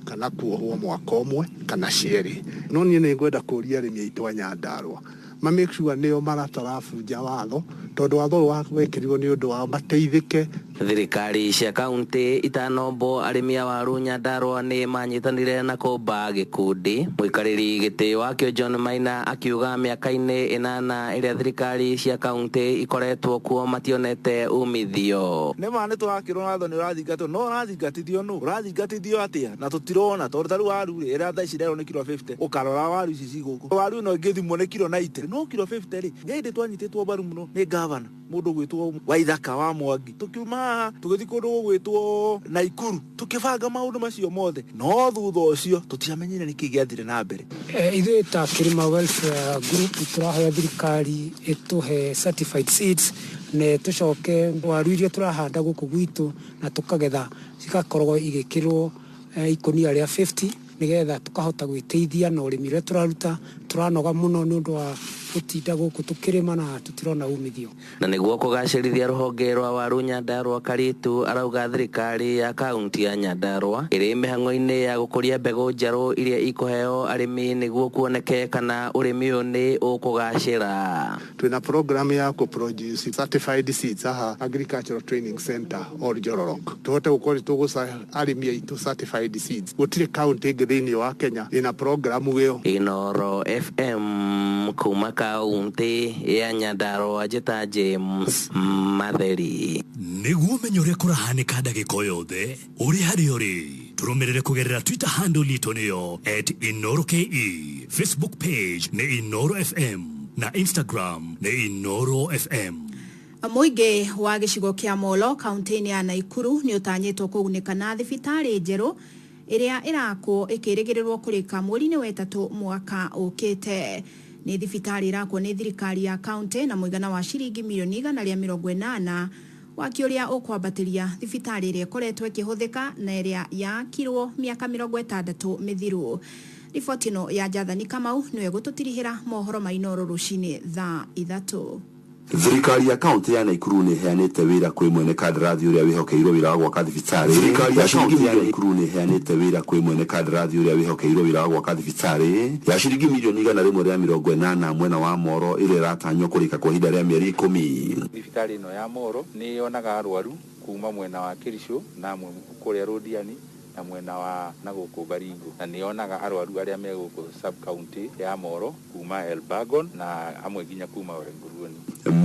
kana kuohwo mwaka ũmwe kana cierĩ. No niĩ nĩ ngwenda kũria arĩmi aitũ a Nyandarua ma make sure nĩo maratarabunja watho, tondũ watho ũyũ wekĩrirwo nĩ ũndũ wao mateithĩke. Thirikari cia kaunti itanombo arĩmi a waru Nyandarua nĩ manyitanire na kũmba gĩkundi. Mũikarĩri gĩtĩ wakĩo John Maina akiuga mĩaka-inĩ 8 ĩrĩa thirikari cia kaunti ikoretwo kuo mationete umithio. Nĩ ma nĩ tũrakĩrwo watho nĩ ũrathingatwo, no ũrathingatithio nũ? Ũrathingatithio atĩa? Na tũtirona, tondũ ta rĩu waru rĩ, ĩrĩa thaa ici ĩrerwo nĩ kiro 50, ũkarora waru ici ci gũkũ. Waru ĩno ĩngĩthimwo nĩ kiro 90, no kiro 50 rĩ, nĩ hĩndĩ twanyitĩtwo mbaru mũno nĩ gavana mũndũ gwĩtwo Waithaka wa Mwangi. Tũkiuma haha tũgĩthiĩ kũndũ gũgwĩtwo Naikuru tũkĩbanga maũndũ macio mothe, no thutha ũcio tũtiamenyire nĩkĩ gĩathire na mbere. Ithuĩ ta Kirima Welfare Group tũrahoya thirikari ĩtũhe certified seeds na tũcoke waru iria tũrahanda gũkũ gwitũ na tũkagetha cigakorwo igĩkĩrwo ikũnia rĩa 50 nĩgetha tũkahota gwĩteithia na ũrĩmi ũrĩa tũraruta. Tũranoga mũno nĩ ũndũ wa gũtinda gũkũ tũkĩrĩma na tũtirona umithio. Na nĩguo kũgacĩrithia rũhonge rwa waru Nyandarua, Karitu arauga thirikari ya kaunti ya Nyandarua ĩrĩ mĩhang'o-inĩ ya gũkũria mbegũ njerũ iria ikũheo arĩmi nĩguo kuoneke kana ũrĩmi ũyũ nĩ ũkũgacĩra. Twĩna program ya kũ-produce certified seeds haha Agricultural Training Center or Njororok, tũhote gũkorwo tũgũca arĩmi aitũ certified seeds. Gũtirĩ kaunti ĩngĩ thĩinĩ wa Kenya ĩna program ĩyo. Inooro FM kuma kaunti ya Nyandarua, njĩta James Matheri. Nĩguo ũmenye ũrĩa kũrahanĩka ndagĩka o yothe ũrĩ harĩa ũrĩ, tũrũmĩrĩre kũgerera Twitter handle itũ nĩyo @InooroKE, Facebook page nĩ Inooro FM na Instagram nĩ Inooro FM. Mũingĩ wa gĩcigo kĩa Molo kaunti-inĩ ya Naikuru nĩ ũtanyĩtwo kũgunĩka na thibitarĩ njerũ ĩrĩa ĩrakwo ĩkĩrĩgĩrĩrwo kũrĩka mweri-inĩ wa 3 mwaka ũkĩte. Nĩ thibitarĩ ĩrakwo nĩ thirikari ya kaunti na mũigana wa ciringi mirioni 180, waki ũrĩa ũkwambatĩria thibitarĩ ĩrĩa ĩkoretwo ĩkĩhũthĩka na ĩrĩa yakirwo mĩaka 60 mĩthiru. Riboti ĩno ya Jathani Kamau nĩwe gũtũtirihĩra mohoro ma Inooro rũcinĩ thaa 3. Thirikari ya kaunti ya Nakuru nĩ ĩheanĩte wĩra kwĩ mwene kandarathi ũrĩa wĩhokeirwo wĩra wa gwaka thibitarĩ. Thirikari ya kaunti ya Nakuru nĩ ĩheanĩte wĩra kwĩ mwene kandarathi ũrĩa wĩhokeirwo wĩra wa gwaka thibitarĩ ya ciringi milioni 180 mwena wa Moro ĩrĩa ĩratanywo kũrĩka kwa ihinda rĩa mĩeri 10. Thibitarĩ ĩno ya Moro nĩ yonaga arwaru kuma mwena wa Kericho na kũrĩa Rũdiani na mwena wa na gũkũ Baringo, na nĩ yonaga arwaru arĩa me gũkũ sub county ya Moro kuma Elbagon na amwe nginya kuma Olenguruoni.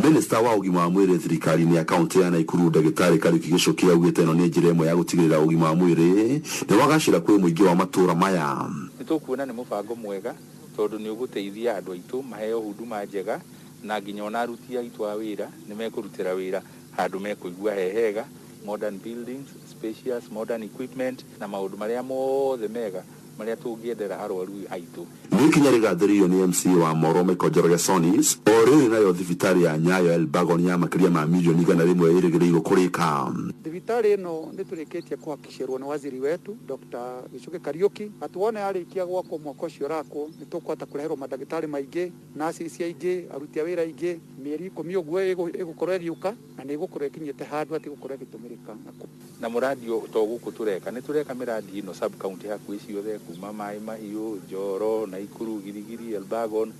Minista wa ũgima wa mwĩrĩ thirikari-inĩ ya kaunti ya Nakuru Ndagĩtarĩ Kariuki Gĩchũki augĩte ĩno nĩ njĩra ĩmwe ya gũtigĩrĩra ũgima wa mwĩrĩ nĩ wagacĩra kwĩ mũingĩ wa matũũra maya. Nĩ tũkuona nĩ mũbango mwega tondũ nĩ ũgũteithia andũ aitũ maheo huduma njega, na nginya ona aruti aitũ a wĩra nĩ mekũrutĩra wĩra handũ mekũigua he hega, modern buildings, spacious, modern equipment na maũndũ marĩa mothe mega marĩa tũngĩendera arwaru aitũ. Nĩ ikinya rĩgathĩrĩirio nĩ MCA wa Moro Michael Njoroge Sonis. O rĩrĩ nayo thibitarĩ ya Nyayo Elbagon ya makĩria ma milioni 100 ĩrĩgĩrĩirwo kũrĩka. Thibitarĩ ĩno nĩ tũrĩkĩtie kũhakikicĩrwo nĩ waziri wetu Dr. Gichuki Kariuki atuone arĩkia gwakwo mwaka ũcio ũrakwo nĩ tũkũhota kũreherwo mandagĩtarĩ maingĩ, nurses aingĩ, aruti a wĩra aingĩ. Mĩeri 10 ũguo ĩgũkorwo ĩgĩũka na nĩ ĩgũkorwo ĩkinyĩte handũ atĩ ĩgũkorwo ĩgĩtũmĩrĩka. Na mũradi to gũkũ tũreka, nĩ tũreka mĩradi ĩno sub county hakuhĩ ciothe kuma Mai Mahiũ, Njoro, Nakuru, Girigiri, Elbagon,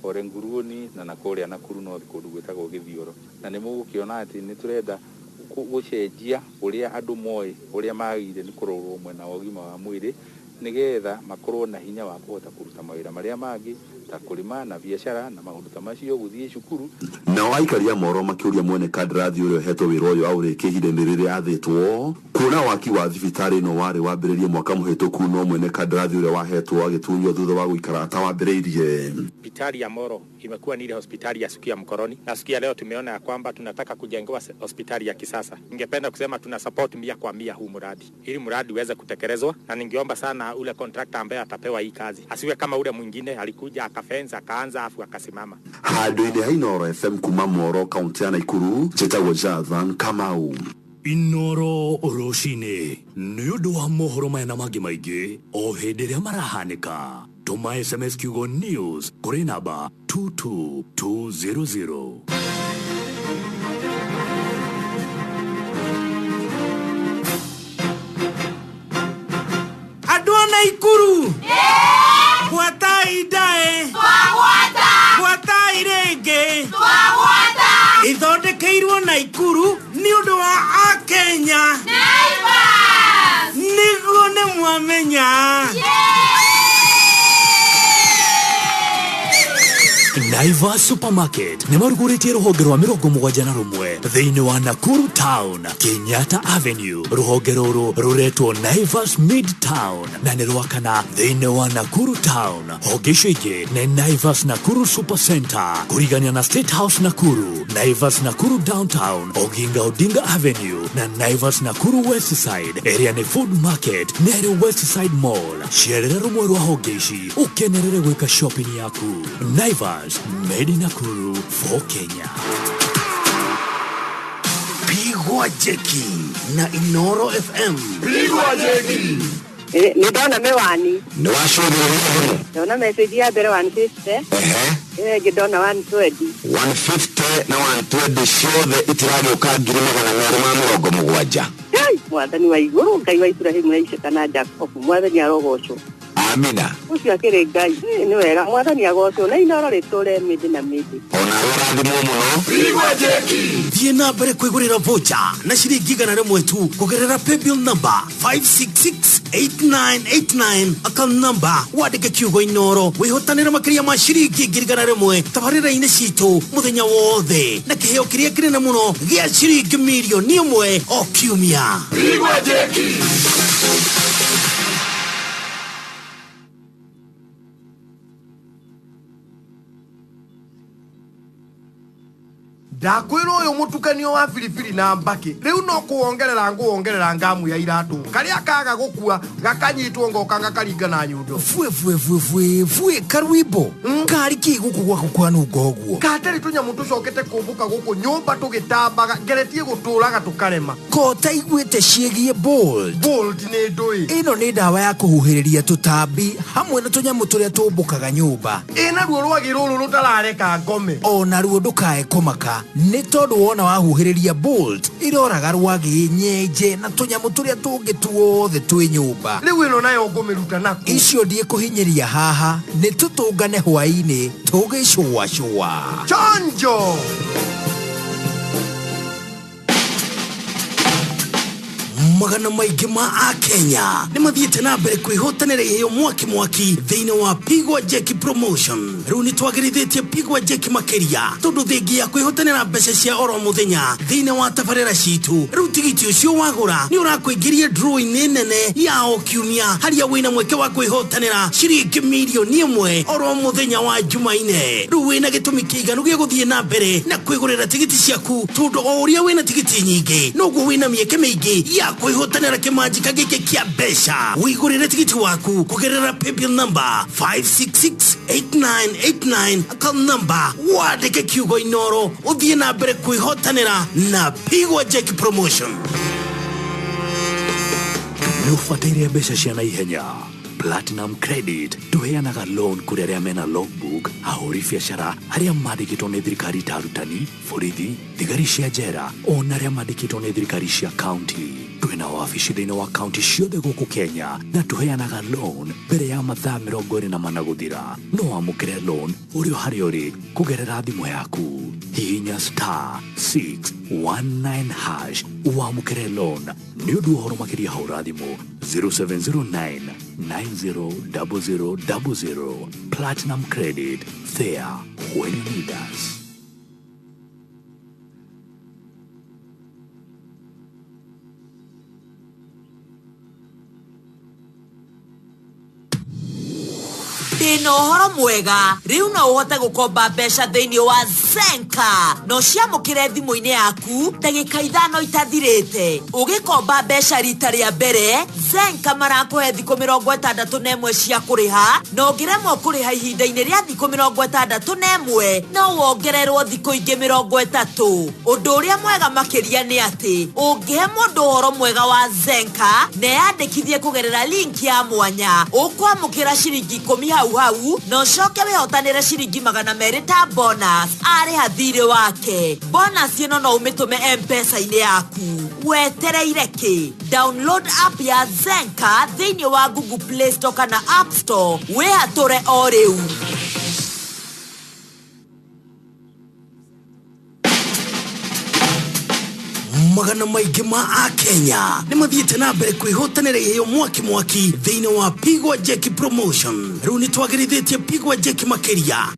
Olenguruoni na kũrĩa Nakuru North kũndũ gwĩtagwo Gĩthioro. Na nĩ mũgũkĩona atĩ nĩ tũrenda gũcenjia ũrĩa andũ moĩ ũrĩa magĩrĩire nĩ kũrorwo mwena wa ũgima wa mwĩrĩ nĩgetha makorwo na hinya wa kũhota kũruta mawĩra marĩa mangĩ ta kũrĩma na biacara na maũndũ ta macio, gũthiĩ cukuru. Nao aikari a Moro makĩũria mwene kandarathi ũrĩa ũhetwo wĩra ũyũ aũrĩkie ihinda-inĩ rĩrĩa athĩtwo, kuona waki wa thibitarĩ ĩno warĩ wambĩrĩrie mwaka mũhĩtũku, no mwene kandarathi ũrĩa wahetwo agĩtunywo thutha wa gũikara atawambĩrĩirie. Hospitali ya Moro imekuwa ni ile hospitali ya siku ya mkoroni, na siku ya leo tumeona ya kwamba tunataka kujengewa hospitali ya kisasa. Ningependa kusema tuna support 100% huu mradi ili mradi uweze kutekelezwa, na ningeomba sana ule contractor ambaye atapewa hii kazi asiwe kama ule mwingine alikuja akafenza akaanza afu akasimama. Handũ-inĩ ha Inooro FM kuma Moro kaunti ya Nakuru, njĩtagwo Jathan Kamau. Inooro rũcinĩ nĩ ũndũ wa mohoro maya na mangĩ maingĩ o hĩndĩ ĩrĩa marahanĩka. Tũma SMS kiugo news kũrĩ namba 22200. Andũ a Nakuru, gwatai ndaĩ, gwatai rĩngĩ, ithondekeirwo Nakuru nĩ ũndũ wa Akenya, nĩguo nĩ mwamenya. Naivas Supermarket nĩ marugũrĩtie rũhonge rwa 71 thĩinĩ wa Nakuru Town, Kenyatta Avenue. Rũhonge rũrũ rũretwo Naivas Midtown na nĩ rwa kana thĩinĩ wa Nakuru Town. Honge icio ingĩ nĩ Naivas Nakuru Super Center kũrigania na State House Nakuru, Naivas Nakuru Downtown, Oginga Odinga Avenue na Naivas Nakuru West Side ĩrĩa nĩ Food Market na ĩrĩ West Side Mall. Cerera rũmwe rwa honge ici ũkenerere gwĩka shopping yaku. Naivas, made in Nakuru for Kenya. Pigwa jeki na Inooro FM. Pigwa jeki. Nĩ ndona mĩwani. Nĩ wacũthĩrĩria. Ndona message ya mbere 150. Ĩyo ĩngĩ ndona 120. 150 na 120 ciothe itiragĩũka 270. Mwathani wa igũrũ, Ngai wa Ibrahimu na Isaka na Jacob, mwathani arogocwo. Amina. Ũcio akĩrĩ Ngai, nĩ wega, mwathani agocwo na Inooro rĩtũre mĩndĩ na mĩndĩ. Ona ũrathimwo mũno. Pigwa jeki. Thiĩ na mbere kwĩgũrĩra voucher na ciringi 100 tu kũgerera paybill number 5668989 account number wandĩke kiugo Inooro wĩhotanĩre makĩria ma ciringi 100,000 tabarĩra-inĩ citũ mũthenya wothe na kĩheo kĩrĩa kĩnene mũno gĩa ciringi milioni 1 o kiumia. Pigwa jeki. Ndakwĩrwo ũyũ mũtukanio wa biribiri na mbakĩ rĩu no kũwongerera ngũwongerera ngamu ya iratũ karĩa kaga gũkua gakanyitwo ngoka gakaringa na nyundo. Fue fue fue fue fue karwimbo kari kĩ gũkũ gwaku kwanunga ũguo? Katarĩ tũnyamũ tũcokete kũmbũka gũkũ nyũmba tũgĩtambaga ngeretie gũtũraga tũkarema. Ko taiguĩte ciĩgiĩ Bold? Bold nĩ ndũĩ. Ĩno nĩ ndawa ya kũhuhĩrĩria tũtambi hamwe na tũnyamũ tũrĩa tũmbũkaga nyũmba. Ĩ naruo rwagĩ rũrũ rũtarareka ngome? Ona ruo ndũkae kũmaka nĩ tondũ wona wahuhĩrĩria Bold iroraga rwagĩ, nyenje na tũnyamũ tũrĩa tũngĩ tuothe twĩ nyũmba. Rĩu ĩno nayo ngũmĩruta nakũ? Icio ndiĩkũhinyĩria haha, nĩ tũtũngane hwaĩ-inĩ tũgĩcũacũa. Chanjo. Magana maingĩ ma akenya nĩ mathiĩte na mbere kwĩhotanĩra iheo mwaki mwaki thĩinĩ wa Pigwa Jeki Promotion. Rĩu nĩ twagĩrithĩtie Pigwa Jeki makĩria tondũ thengia ya kwĩhotanĩra mbeca cia oro mũthenya thĩinĩ wa tabarĩra citũ, rĩu tigiti ũcio wagũra nĩ ũrakũingĩria draw-inĩ nene ya o kiumia harĩa wĩna mweke wa kwĩhotanĩra ciringi mirioni 1 oro mũthenya wa Jumaine. Rĩu wĩna gĩtũmi kĩiganu gĩa gũthiĩ na mbere na kwĩgũrĩra tigiti ciaku tondũ o ũrĩa wĩna tigiti nyingĩ noguo wĩna mĩeke mĩingĩ ya kwĩhotanĩra kĩmanjika gĩkĩ kĩa mbeca. Wĩgũrĩre tigiti waku kũgerera paybill number 5668989 account number wandĩke kiugo Inoro ũthiĩ na mbere kwĩhotanĩra na Pigwa Jeki Promotion. Nĩ ũbataire mbeca cia naihenya? Platinum Credit tũheanaga loan kũrĩ arĩa mena logbook, ahũri biacara, arĩa mandĩkĩtwo nĩ thirikari ta arutani, borithi, thigari cia njera, ona arĩa mandĩkĩtwo nĩ thirikari cia county. Twĩna wabici thĩinĩ wa kaunti ciothe gũkũ Kenya na tũheanaga loan mbere ya mathaa 24 gũthira. No wamũkĩre loan ũrĩ o harĩa ũrĩ kũgerera thimũ yaku. Hihinya star 619 hash wamũkĩre loan. Nĩ ũndũ wa ũhoro makĩria hũra thimũ 0709 900000. Platinum Credit, there when you need us. Ndĩna ũhoro mwega, rĩu no ũhote gũkomba mbeca thĩinĩ wa Zenka na ũciamũkĩre thimũ-inĩ yaku ndagĩka 5 itathirĩte. Ũgĩkomba mbeca rita rĩa mbere, Zenka marakũhe thikũ 61 cia kũrĩha, na ũngĩremwo kũrĩha ihinda-inĩ rĩa thikũ 61 no wongererwo thikũ ingĩ 30. Ũndũ ũrĩa mwega makĩria nĩ atĩ ũngĩhe mũndũ ũhoro mwega wa Zenka na eyandĩkithie kũgerera link ya mwanya, ũkwamũkĩra ciringi 10 hau hau na ũcoke wĩhotanĩre ciringi 200 ta bonus arĩha thirĩ wake. Bonus ĩno no ũmĩtũme M-Pesa-inĩ yaku. Wetereire kĩ? Download app ya Zenka thĩinĩ wa Google Play Store kana App Store wĩhatũre o rĩu. Magana maingĩ ma akenya nĩ mathiĩte na mbere kwĩhotanĩra iheo mwaki mwaki thĩinĩ wa Pigwa Jeki Promotion. Rĩu nĩ twagĩrithĩtie Pigwa Jeki makĩria.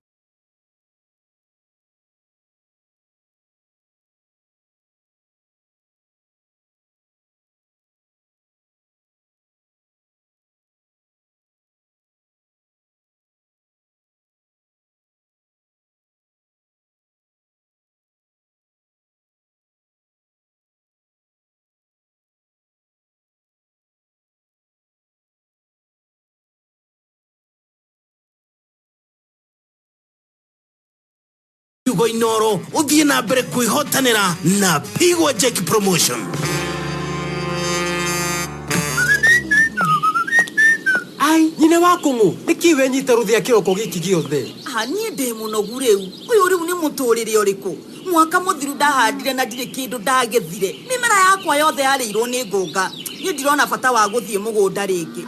Kiugo Inoro ũthiĩ na mbere kwĩhotanĩra na Pigwa Jeki Promotion. Ai, nyina wa kũng'ũ, nĩkĩ wenyita rũthĩa kĩroko gĩkĩ gĩothe? Niĩ ndĩ mũnogu rĩu. Ũyũ rĩu nĩ mũtũrĩre ũrĩkũ? Mwaka mũthiru ndahandire na ndirĩ kĩndũ ndagethire. Mĩmera yakwa yothe yarĩirwo nĩ ngũnga. Niĩ ndirona bata wa gũthiĩ mũgũnda rĩngĩ.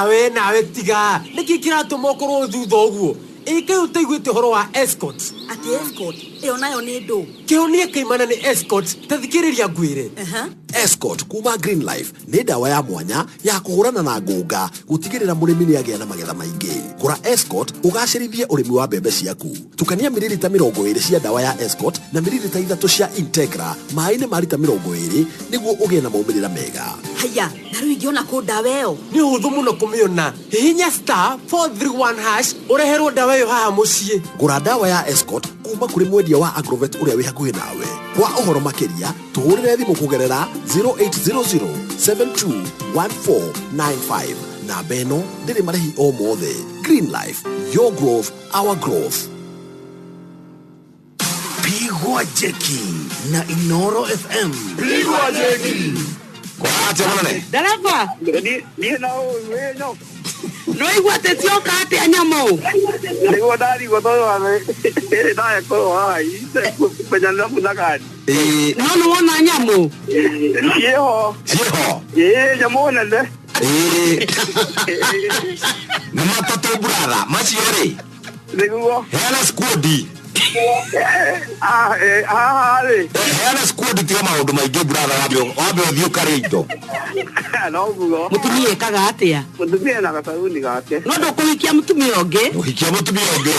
We nawe tiga. Nĩkĩ kĩratũma ũkorwo thutha ũguo? Ĩĩ ũtaiguĩte ũhoro wa Escort? Atĩ Escort? Ĩyo nayo nĩ ndũ? Kĩhonia kĩimana nĩ Escort, ta thikĩrĩria ngwĩre. Escort kuma Green Life nĩ ndawa ya mwanya ya kũhũrana na ngũnga gũtigĩrĩra mũrĩmi nĩ agĩa na magetha maingĩ. Gũra Escort ũgacĩrithie ũrĩmi wa mbembe ciaku. Tukania mililita 20 cia ndawa ya Escort na mililita 3 cia Integra maĩ-inĩ ma rita 20 nĩguo ũgĩe na maumĩrĩra mega. Haya, na rĩu ingĩona kũ ndawa ĩyo? Nĩ ũhũthũ mũno kũmĩona. Hihinya star 431 hash ũreherwo ndawa ĩyo haha mũciĩ. Gũra ndawa ya Escort kuma kuma kũrĩ mwendia wa Agrovet ũrĩa wĩ hakuhĩ nawe. Kwa ũhoro makĩria tũhũrĩre thimũ kũgerera 0800 721495. Namba ĩno ndĩrĩ marĩhi o mothe. Green Life, your growth, our growth. Pigwa jeki na Inoro FM. Pigwa jeki. Kwatia mũnene. Ndereba. Niĩ no wĩ no. Nĩwaigua atĩ cioka atĩa nyamũ? Nĩguo ndarigwo tondũ ĩrĩ ndarekorwo haha itekũmenya nĩ namuna gani. No nĩwona nyamũ? Ciĩho. Ciĩho. Ĩĩ nyamũ nene. Ĩĩ. Nĩ matatũ brother, macio rĩ. Nĩguo. Heana squad. Haha rĩ. Heana squad tiga maũndũ maingĩ brother, wambe ũthiĩ ũkarĩe indo. Noguo. Mũtumia ekaga atĩa? Mũtumia ena gacaruni gake. No ndũkũhikia mũtumia ũngĩ? Ũhikia mũtumia ũngĩ.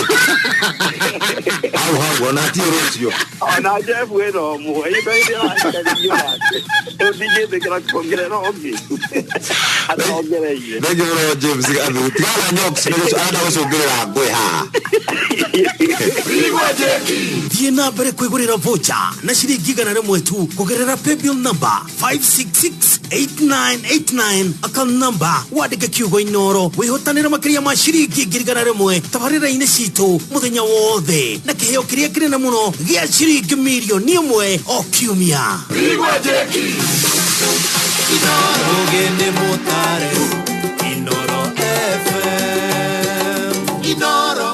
Hau hau ona ti rũciũ. Ona Jeff wĩna ũmwe, indo iria arahikanĩrio nake. Rĩu ndingĩtĩkĩra kuongerera ũngĩ. Atongereire. Thengiũ mũno James Gathu. Tigana na Nyox arenda gũcũngĩrĩra ngũĩ haha. Thiĩ na mbere kwĩgũrĩra vocha na ciringi 100 tu kũgerera paybill number 5668989 account number wandĩke kiugo Inoro wĩhotanĩre makĩria ma ciringi 100,000 tabarĩra-inĩ citũ mũthenya wothe na kĩheo kĩrĩa kĩnene mũno gĩa ciringi 1,000,000 o kiumia. Pigwa jeki. Ugende mutare Inoro FM Inoro.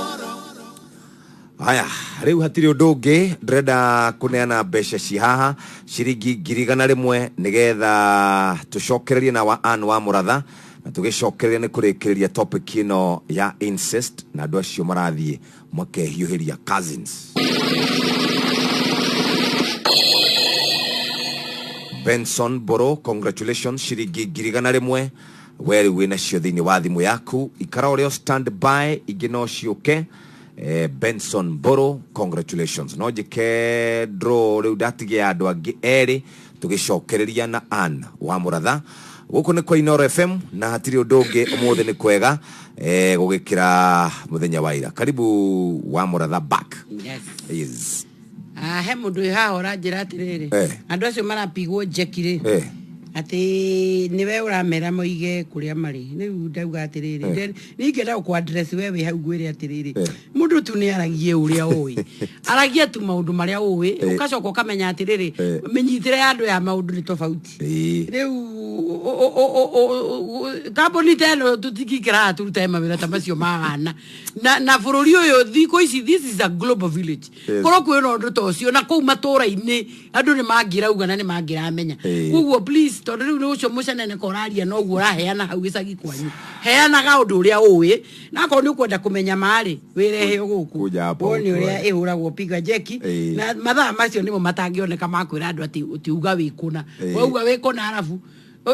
Haya, rĩu hatirĩ ũndũ ũngĩ ndĩrenda kũneana mbeca ci haha ciringi 100,000 nĩgetha tũcokererie na wa Ann wa Mũratha na tũgĩcokereria nĩ kũrĩkĩrĩria topic ĩno ya incest na andũ acio marathiĩ makehiũhĩria cousins. Benson Boro, congratulations, ciringi 100,000 we rĩu wĩnacio thĩinĩ wa thimũ yaku, ikara ũrĩa stand by ingĩ no ciũke. Benson Boro, congratulations. No njĩke draw rĩu ndatigia andũ angĩ erĩ tũgĩcokereria na Ann wa Mũratha. Gũkũ nĩ kwa Inoro FM na hatirĩ ũndũ ũngĩ ũmũthĩ nĩ kwega gũgĩkĩra mũthenya wa ira. Karibu wa Mũratha back. Yes. Yes. Ah, he mũndũ wĩ haha ũranjĩra atĩrĩrĩ, andũ acio marapigwo njeki rĩ, atĩ nĩwe ũramera moige kũrĩa marĩ. Rĩu ndauga atĩrĩrĩ, niĩ ingĩenda gũkũ address we wĩ hau ngwĩre atĩrĩrĩ, mũndũ tu nĩ aragie ũrĩa ũĩ, aragie tu maũndũ marĩa ũĩ, ũgacoka ũkamenya atĩrĩrĩ, mĩnyitĩre ya andũ ya maũndũ nĩ tofauti. Rĩu kambuni ta ĩno tũtingĩikara tũrute mawĩra ta macio ma wana na bũrũri ũyũ thikũ ici, this is a global village. Korwo kwĩna ũndũ ta ũcio na kũu matũra-inĩ andũ nĩ mangĩrauga na nĩ mangĩramenya. Koguo please, tondũ rĩu nĩ ũcio mũcenene ko ũraria noguo ũraheana hau gĩcagi kwanyu, heanaga ũndũ ũrĩa ũĩ, na akorwo nĩ ũkwenda kũmenya marĩ wĩrehe gũkũ wone ũrĩa ĩhũragwo piga jeki, na mathaa macio nĩmo matangĩoneka ma kwĩra andũ atĩ ũtiuga wĩ kũna, wauga wĩ kũna arabu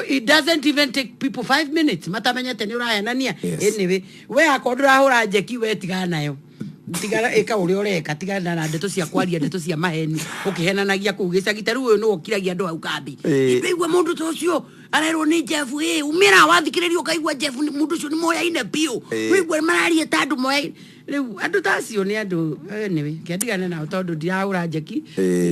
it doesn't even take people 5 minutes matamenyete nĩ ũrahenania. Anyway, we akorwo ndũrahũra njeki we tigana nayo, tigana ĩka ũrĩa ũreka, tigana na ndeto cia kwaria ndeto cia maheni ũkĩhenanagia kũu gĩcagi. Ta rĩu ũyũ nĩwe ũkiragia andũ hau kambi, waigua mũndũ ta ũcio arerwo nĩ Jeff, umĩra wathikĩrĩria ũkaigua Jeff mũndũ ũcio nĩ moyaine biũ, waigua mararia ta andũ moyaine. Rĩu andũ ta acio nĩ andũ anyway, kĩandigane nao tondũ ndirahũra njeki,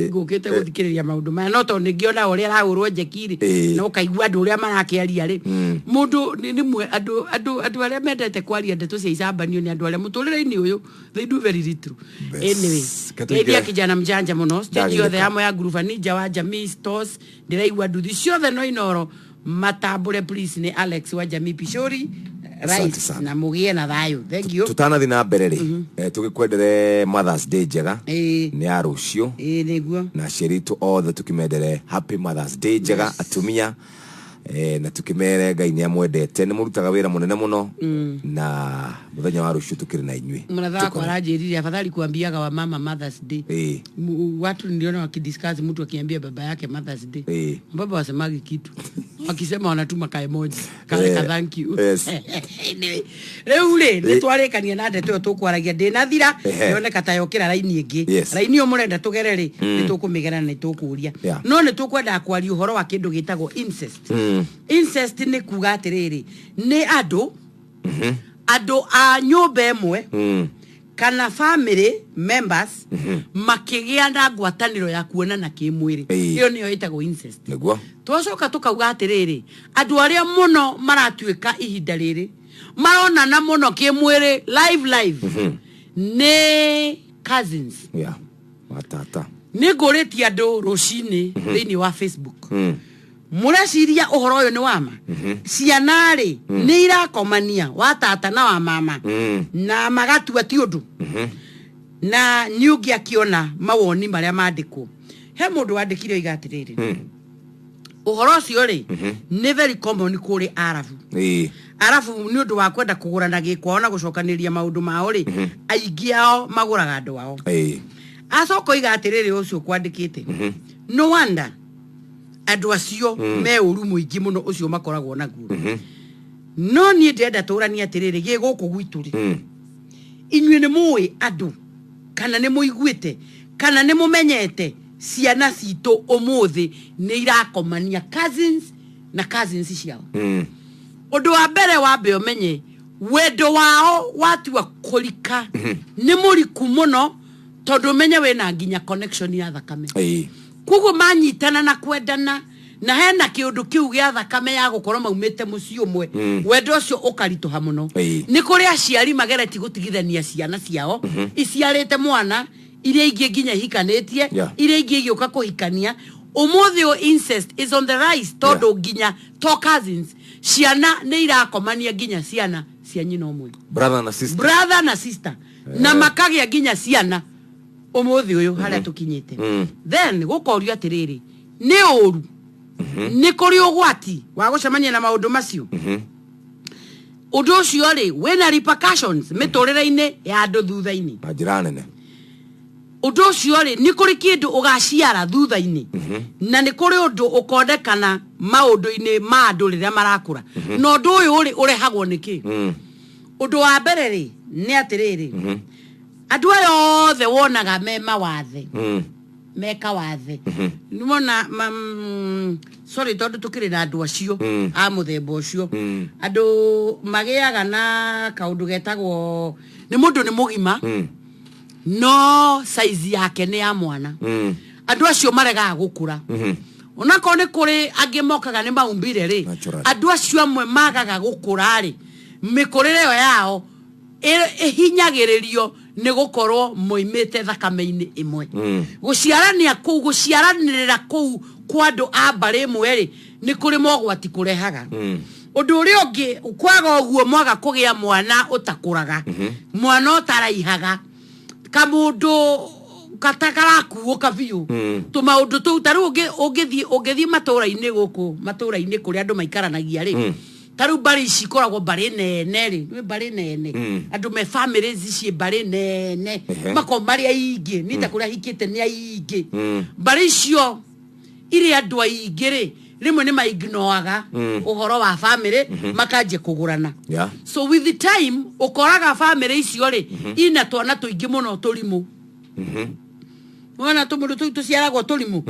ngũkĩte gũthikĩrĩria maũndũ maya, no tondũ nĩngĩona ũrĩa arahũrwo njeki rĩ, na ũkaigua andũ ũrĩa marakĩaria rĩ, mũndũ nĩ andũ arĩa mendete kwaria ndeto cia icambanio nĩ andũ arĩa mũtũrĩre-inĩ ũyũ they do very little. Anyway, ngeithia kijana mjanja mũno stage yothe ya Moya Nguruba Ninja wa Jamii Stores, ndĩraigua nduthi ciothe no Inoro matambũre please nĩ Alex wa Jamii Pishori Rice na mũgĩe na thayũ. Thank you. Tutanathi na mbere rĩ, tũgĩkwendere Mother's Day njega nĩ ya rũciũ. Nĩguo. Na aciari aitũ othe tũkĩmendere Happy Mother's Day njega atumia, na tukimere Ngai nĩ amwendete, nĩ mũrutaga wĩra mũnene mũno, na mũthenya wa rũciũ tũkĩrĩ na inyuĩ. Mũratha wakwa aranjĩrire afadhali kuambiaga wa mama Mother's Day. Watu niliona wakidiscuss mtu akiambia baba yake Mother's Day. Baba wasemagi kitu. Wakisema wanatuma ka emoji. Kale ka thank you. Anyway, rĩu rĩ nĩ twarĩkania na ndeto ĩyo tũkwaragia ndĩnathira, yoneka ta yokĩra raini ĩngĩ. Raini ĩyo mũrenda tũgere rĩ, nĩ tũkũmĩgera na nĩ tũkũria. No nĩ tũkwenda kwaria ũhoro wa kĩndũ gĩtagwo incest. Incest nĩ kuga atĩrĩrĩ, nĩ andũ andũ a nyũmba ĩmwe Kana family members makĩgĩa na ngwatanĩro ya kuonana kĩmwĩrĩ. Ĩyo nĩyo ĩtagwo incest. Twacoka tũkauga atĩrĩrĩ, andũ arĩa mũno maratuĩka ihinda rĩrĩ maronana mũno kĩmwĩrĩ live live nĩ cousins. Yeah. Watata. Nĩ ngũrĩtie andũ rũcinĩ thĩinĩ wa Facebook, mũreciria ũhoro ũyũ nĩ wama? Ciana rĩ, nĩ irakomania wa tata na wa mama na magatua ti ũndũ, na nĩ ũngĩ akĩona mawoni marĩa mandĩkwo. He mũndũ wandĩkire oiga atĩrĩrĩ, ũhoro ũcio rĩ, nĩ very common kũrĩ Arabu. Arabu nĩ ũndũ wa kwenda kũgũrana gĩkwao na gũcokanĩria maũndũ mao rĩ, aingĩ ao magũraga andũ ao. Acoka oiga atĩrĩrĩ, ũcio kwandĩkĩte, no wonder andũ acio me ũru mũingĩ mũno ũcio makoragwo naguo. No niĩ ndĩrenda tũranie atĩrĩrĩ, gĩ gũkũ gwitũ rĩ, inyuĩ nĩ mũĩ andũ, kana nĩ mũiguĩte, kana nĩ mũmenyete ciana citũ ũmũthĩ nĩ irakomania cousins na cousins ciao? Ũndũ wa mbere, wambe ũmenye wendo wao watua kũrika nĩ mũriku mũno, tondũ ũmenye wĩna nginya connection ya thakame. Koguo manyitana na kwendana na hena kĩũndũ kĩu gĩa thakame ya gũkorwo maumĩte mũciĩ ũmwe, wendo ũcio ũkaritũha mũno. Nĩ kũrĩ aciari magereti gũtigithania ciana ciao iciarĩte mwana, iria ingĩ nginya ihikanĩtie, iria ingĩ igĩũka kũhikania. Ũmũthĩ ũyũ incest is on the rise, tondũ nginya to cousins, ciana nĩ irakomania nginya ciana cia nyina ũmwe. Brother na sister. Brother na sister, na makagĩa nginya ciana ũmũthĩ ũyũ harĩa tũkinyĩte. Then gũkorio atĩrĩrĩ, nĩ ũru, nĩ kũrĩ ũgwati wa gũcemania na maũndũ macio? Ũndũ ũcio rĩ, wĩna repercussions mĩtũrĩre-inĩ ya andũ thutha-inĩ? Na njĩra nene. Ũndũ ũcio rĩ, nĩ kũrĩ kĩndũ ũgaciara thutha-inĩ, na nĩ kũrĩ ũndũ ũkonekana maũndũ-inĩ ma andũ rĩrĩa marakũra? Na ũndũ ũyũ rĩ, ũrehagwo nĩ kĩ? Ũndũ wa mbere rĩ, nĩ atĩrĩrĩ, andũ aya othe wonaga me mawathe, meka wathe, nĩwona sorry, tondũ tũkĩrĩ na andũ acio a mũthemba ũcio, andũ magĩaga na kaũndũ getagwo nĩ mũndũ nĩ mũgima no size yake nĩ ya mwana. Andũ acio maregaga gũkũra, onakorwo nĩ kũrĩ angĩ mokaga nĩ maumbire rĩ. Naturally. Andũ acio amwe magaga gũkũra rĩ, mĩkũrĩre ĩyo yao ĩhinyagĩrĩrio nĩ gũkorwo moimĩte thakame-inĩ ĩmwe. Gũciarania kũu, gũciaranĩrĩra kũu kwa andũ a mbarĩ ĩmwe rĩ, nĩ kũrĩ mogwati kũrehaga. Ũndũ ũrĩa ũngĩ, kwaga ũguo, mwaga kũgĩa mwana ũtakũraga, mwana ũtaraihaga, kamũndũ katakarakuũka biũ, tũmaũndũ tũu. Ta rĩu ũngĩthiĩ matũũra-inĩ gũkũ, matũũra-inĩ kũrĩa andũ maikaranagia rĩ, ta rĩu mbarĩ ici ikoragwo mbarĩ nene rĩ, nĩ mbarĩ nene, andũ me families ciĩ mbarĩ nene, makorwo marĩ aingĩ, nĩ ta kũrĩa hikĩte nĩ aingĩ. Mbarĩ icio irĩ andũ aingĩ rĩ, rĩmwe nĩ maignoaga ũhoro wa family, makanjia kũgũrana. So with the time ũkoraga family icio rĩ, ina twana tũingĩ mũno tũrimũ. Wona tũmũndũ tũu tũciaragwo tũrimũ,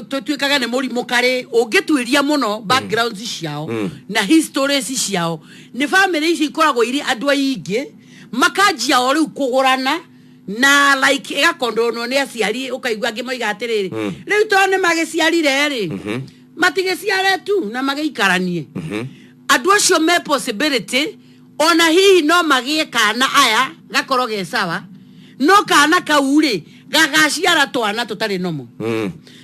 tũtuĩkaga nĩ mũrimũ karĩ ũngĩtuĩria mũno backgrounds ciao na histories ciao. Nĩ family icio ikoragwo irĩ andũ aingĩ, makanjia o rĩu kũgũrana na like ĩgakondonwo nĩ aciari. Ũkaigua angĩ moiga atĩrĩrĩ, rĩu tondũ nĩ magĩciarire rĩ, matigĩciare tu na magĩikaranie. Andũ acio me possibility ona hihi no magĩe kana aya gakorwo ge sawa, no kana kau rĩ, gagaciara twana tũtarĩ nomo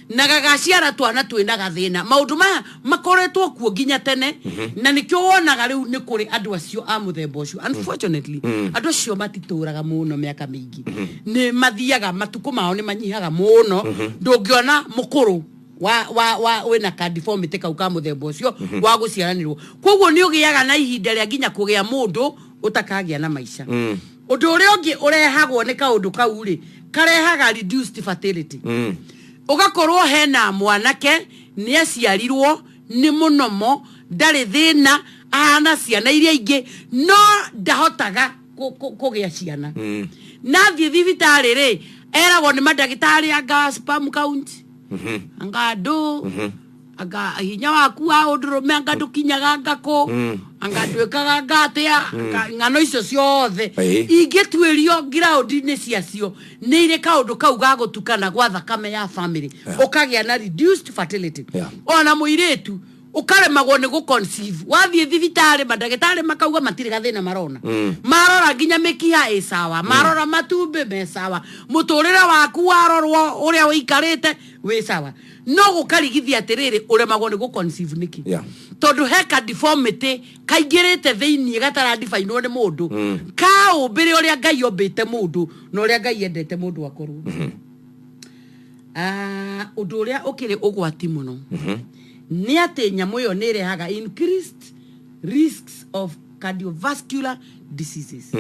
na gagaciara twana twĩna gathĩna. Maũndũ maya makoretwo kuo nginya tene, na nĩkĩo wonaga rĩu nĩ kũrĩ andũ acio a mũthemba ũcio. Unfortunately, andũ acio matitũraga mũno mĩaka mĩingĩ, nĩ mathiaga, matukũ mao nĩ manyihaga mũno. Ndũngĩona mũkũrũ wa wĩna ka deformity kau ka mũthemba ũcio wa gũciaranĩrwo. Koguo nĩ ũgĩaga na ihinda rĩa nginya kũgĩa mũndũ ũtakagĩa na maica. Ũndũ ũrĩa ũngĩ ũrehagwo nĩ kaũndũ kau rĩ, karehaga reduced fertility. Ũgakorwo hena mwanake nĩ aciarirwo nĩ mũnomo, ndarĩ thĩna, ahana ciana iria ingĩ, no ndahotaga kũgĩa ciana. Nathiĩ thibitarĩ rĩ, eragwo nĩ mandagĩtarĩ anga sperm count anga andũ. Anga hinya waku wa ũndũrũme anga ndũkinyaga anga kũ anga ndwĩkaga anga atĩa anga ng'ano icio ciothe ingĩtuĩrio ground-inĩ ciacio nĩ irĩ kaũndũ kau ga gũtukana gwa thakame ya family, ũkagĩa na reduced fertility. Ona mũirĩtu ũkaremagwo nĩ gũ-conceive, wathiĩ thibitarĩ mandagĩtarĩ makauga matirĩ gathĩna marona. Marora nginya mĩkiha ĩ sawa, marora matumbĩ me sawa, mũtũrĩre waku warorwo ũrĩa ũikarĩte wĩ sawa, no gũkarigithia atĩrĩrĩ, ũremagwo nĩ gũ-conceive nĩkĩ? Tondũ he ka deformity kaingĩrĩte thĩiniĩ gataradefinwo nĩ mũndũ, ka ũmbĩre ũrĩa Ngai ombĩte mũndũ na ũrĩa Ngai endete mũndũ akorwo. Ah, ũndũ ũrĩa ũkĩrĩ ũgwati mũno nĩ atĩ nyamũ ĩyo nĩ ĩrehaga increased risks of cardiovascular diseases.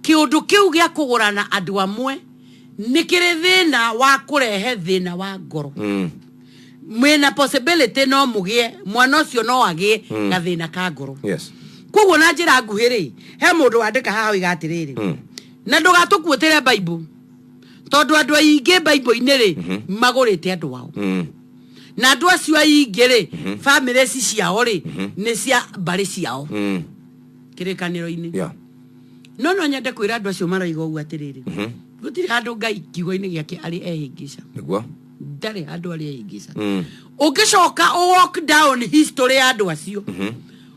Kĩũndũ kĩu gĩa kũgũrana andũ amwe nĩ kĩrĩ thĩna wa kũrehe thĩna wa ngoro. Mwĩna possibility no mũgĩe mwana ũcio no agĩe gathĩna ka ngoro. Koguo na njĩra nguhĩ rĩ, he mũndũ wandĩka haha oiga atĩrĩrĩ, na ndũgatũkuĩtĩre Bible, tondũ andũ aingĩ Bible-inĩ rĩ, magũrĩte andũ ao, na andũ acio aingĩ rĩ, famĩlĩ ici ciao rĩ, nĩ cia mbarĩ ciao kĩrĩkanĩro-inĩ. No no nyende kwĩra andũ acio maroiga ũguo atĩrĩrĩ, gũtirĩ handũ Ngai kiugo-inĩ gĩake arĩ ehĩngĩca. Ndarĩ handũ arĩ ehĩngĩca. Ũngĩcoka ũ walk down history ya andũ acio,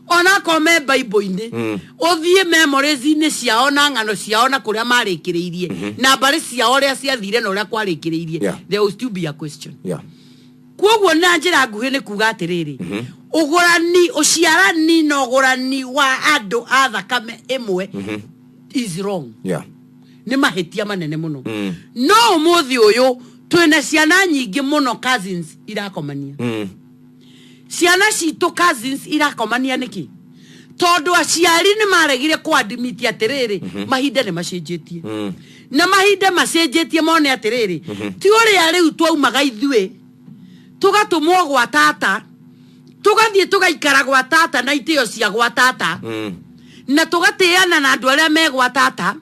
onakorwo me Bible-inĩ, ũthiĩ memories-inĩ ciao na ng'ano ciao na kũrĩa marĩkĩrĩirie na mbarĩ ciao ũrĩa ciathire na ũrĩa kwarĩkĩrĩirie, there will still be a question. Koguo na njĩra nguhĩ nĩ kuga atĩrĩrĩ, ũgũrani, ũciarani na ũgũrani wa andũ a thakame ĩmwe is wrong. Nĩ mahĩtia manene mũno. No ũmũthĩ ũyũ twĩna ciana nyingĩ mũno cousins irakomania. Ciana citũ cousins irakomania nĩkĩ? Tondũ aciari nĩ maregire kwadimiti atĩrĩrĩ, mahinda nĩ macenjetie, na mahinda macenjetie mone atĩrĩrĩ, ti ũrĩa rĩu twaumaga ithuĩ tũgatũmwo gwa tata, tũgathiĩ tũgaikara gwa tata na itĩo cia gwa tata, na tũgatĩana na andũ arĩa me gwa tata,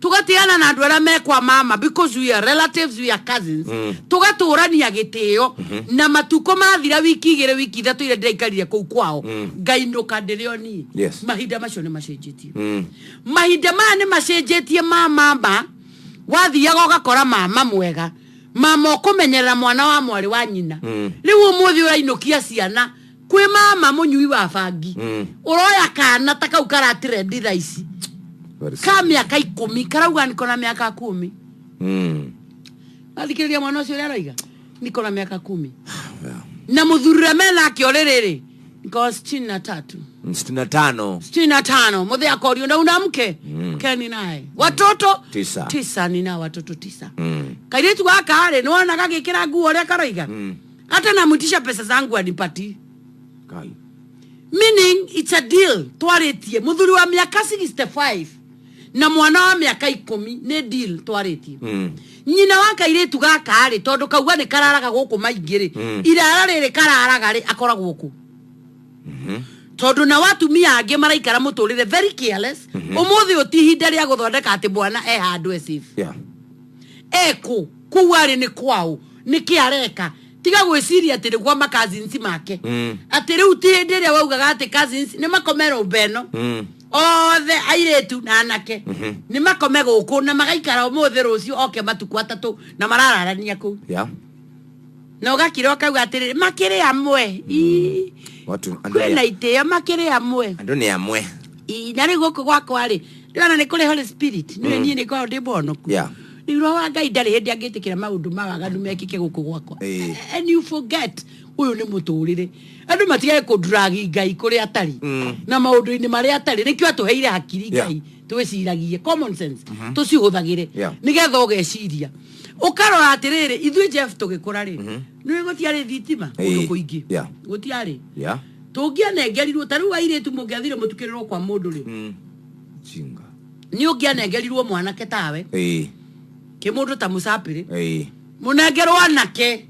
tũgatĩana na andũ arĩa me kwa mama, because we are relatives, we are cousins. Tũgatũrania gĩtĩo, na matukũ mathira, wiki 2, wiki 3 iria ndĩraikarire kũu kwao, ngainũka ndĩrĩ o niĩ. Mahinda macio nĩ macenjetie. Mahinda maya nĩ macenjetie. Ma mama wathiaga ũgakora mama mwega, mama ũkũmenyerera mwana wa mwarĩ wa nyina. Rĩu ũmũthĩ ũrainũkia ciana kwĩ mama mũnyui wa bangi. Ũroya kana ta kau karatrendi thaa ici Very sad. ka mĩaka 10, karauga niko na miaka 10. Athikĩrĩria mwana ũcio ũrĩa aroiga, niko na miaka 10, na mũthuri ũrĩa menake ũrĩrĩrĩ niko 63. 65. 65. Mũthĩ akorio na una mke? Mke ni naye, watoto? Tisa. Tisa, nina watoto 9. Kairĩtu gaka rĩ, nĩwona gagĩkĩra nguo ũrĩa karoiga, hata namwitisha pesa zangu anipatii. Kai. Meaning it's a deal twarĩtie, mũthuri wa mĩaka 65 na mwana wa mĩaka 10, nĩ deal twarĩtie. Nyina wa kairĩtu gaka rĩ, tondũ kauga nĩ kararaga gũkũ maingĩ rĩ, irara rĩrĩ kararaga rĩ, akoragwo kũ? Tondũ na watumia angĩ maraikara mũtũrĩre very careless. Ũmũthĩ ũti ihinda rĩa gũthondeka atĩ mwana e handũ e safe. Ekũ kũu arĩ nĩ kwao, nĩkĩ areka? Tiga gwĩciria atĩ nĩ gwa ma-cousins make. Atĩ rĩu ti hĩndĩ ĩrĩa waugaga atĩ cousins nĩ makome rũmba ĩno, othe airĩtu na anake nĩ makome gũkũ na magaikara ũmũthĩ, rũciũ oke matukũ 3, na marararania kũu. Na ũgakira ũkauga atĩrĩrĩ, makĩrĩ amwe. Ii, Watu andũ kwĩna itĩo, makĩrĩ amwe. Andũ nĩ amwe. Ii, na rĩu gũkũ gwakwa rĩ, ndĩrona nĩ kũrĩ Holy Spirit, nĩwe niĩ nĩ ngoragwo ndĩ mũhonoku. Rĩu roho wa Ngai ndarĩ hĩndĩ angĩtĩkĩra maũndũ ma waganu mekĩke gũkũ gwakwa. And you forget ũyũ nĩ mũtũrĩre, andũ matigage kũnduragi Ngai kũrĩa atarĩ na maũndũ-inĩ marĩa atarĩ. Nĩkĩo atũheire hakiri. Ngai twĩciragie common sense, tũcihũthagĩre, nĩgetha ũgeciria ũkarora atĩrĩrĩ, ithuĩ Jeff tũgĩkũra rĩ, nĩũĩ gũtiarĩ thitima kũndũ kũingĩ. Gũtiarĩ. Tũngĩanengerirwo ta rĩu airĩtu, mũngĩathire mũtukĩrĩrwo kwa mũndũ rĩ, Jinga. nĩ ũngĩanengerirwo mwanake tawe, kĩmũndũ ta mũcapĩrĩ, mũnengerwo anake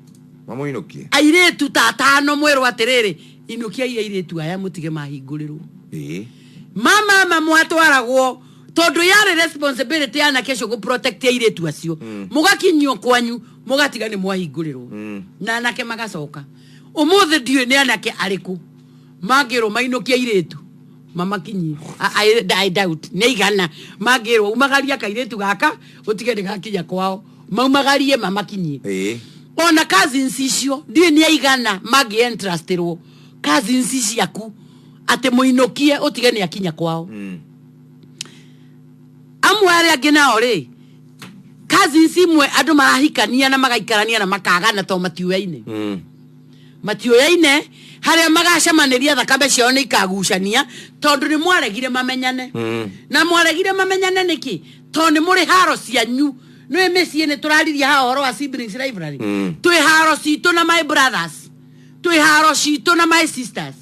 Mamũinũkie. airĩtu ta atano, mwĩrwo atĩrĩrĩ, inũkiai airĩtu aya, mũtige mahingũrĩrwo. Mama ma mwatwaragwo tondũ yarĩ responsibility ya anake acio gũ protect airĩtu acio. Mũgakinyio kwanyu, mũgatiga nĩ mwahingũrĩrwo, na anake magacoka. Ũmũthĩ ndiũĩ nĩ anake arĩkũ mangĩrwo mainũkie airĩtu mamakinyie. I doubt nĩ aigana mangĩrwo umagaria kairĩtu gaka ũtige nĩ gakinya kwao, maumagarie mamakinyie. Ona cousins icio ndiũĩ nĩ aigana mangĩ entrustirwo cousins ciaku atĩ mũinũkie ũtige nĩ akinya kwao. Amwe arĩa angĩ nao rĩ, cousins imwe andũ marahikania na magaikarania na makagana to matiũyaine. Matiũyaine harĩa magacemanĩria thakame ciao nĩ ikagucania tondũ nĩ mwaregire mamenyane. Na mwaregire mamenyane nĩkĩ? Tondũ nĩ mũrĩ haro cianyu. Nĩ mĩciĩ nĩ tũraririe haha ũhoro wa siblings rivalry. Twĩ haro citũ na my brothers, twĩ haro citũ na my sisters,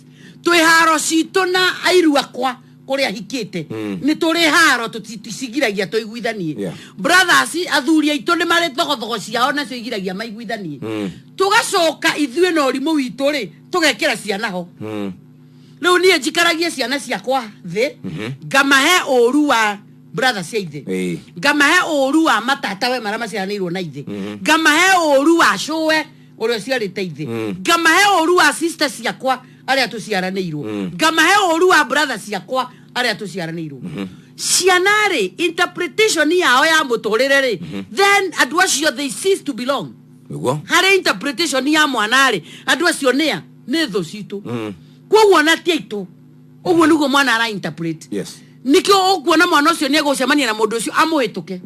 twĩ haro citũ na airu akwa kũrĩa hikĩte. Nĩ tũrĩ haro tũcigiragia tũiguithanie. Brothers athuri aitũ nĩ marĩ thogothogo ciao nacio igiragia maiguithanie. Tũgacoka ithuĩ na ũrimũ witũ rĩ, tũgekĩra ciana ho. Rĩu niĩ njikaragie ciana ciakwa thĩ, ngamahe ũru wa brother cia ithe, ngamahe ũru wa matatawe marĩa maciaranĩirwo na ithe, ngamahe ũru wa cũwe ũrĩa ũciarĩte ithe, ngamahe ũru wa sister ciakwa arĩa tũciaranĩirwo, ngamahe ũru wa brother ciakwa arĩa tũciaranĩirwo. Ciana rĩ, interpretation yao ya mũtũrĩre rĩ, then andũ acio they cease to belong. Nĩguo. Harĩ interpretation ya mwana rĩ, andũ acio nĩa nĩ thũ citũ. Koguo na ti aitũ. Ũguo nĩguo mwana ara interpret. Nĩkĩo ũkuona mwana ũcio nĩ egũcemania na mũndũ ũcio amũhĩtũke.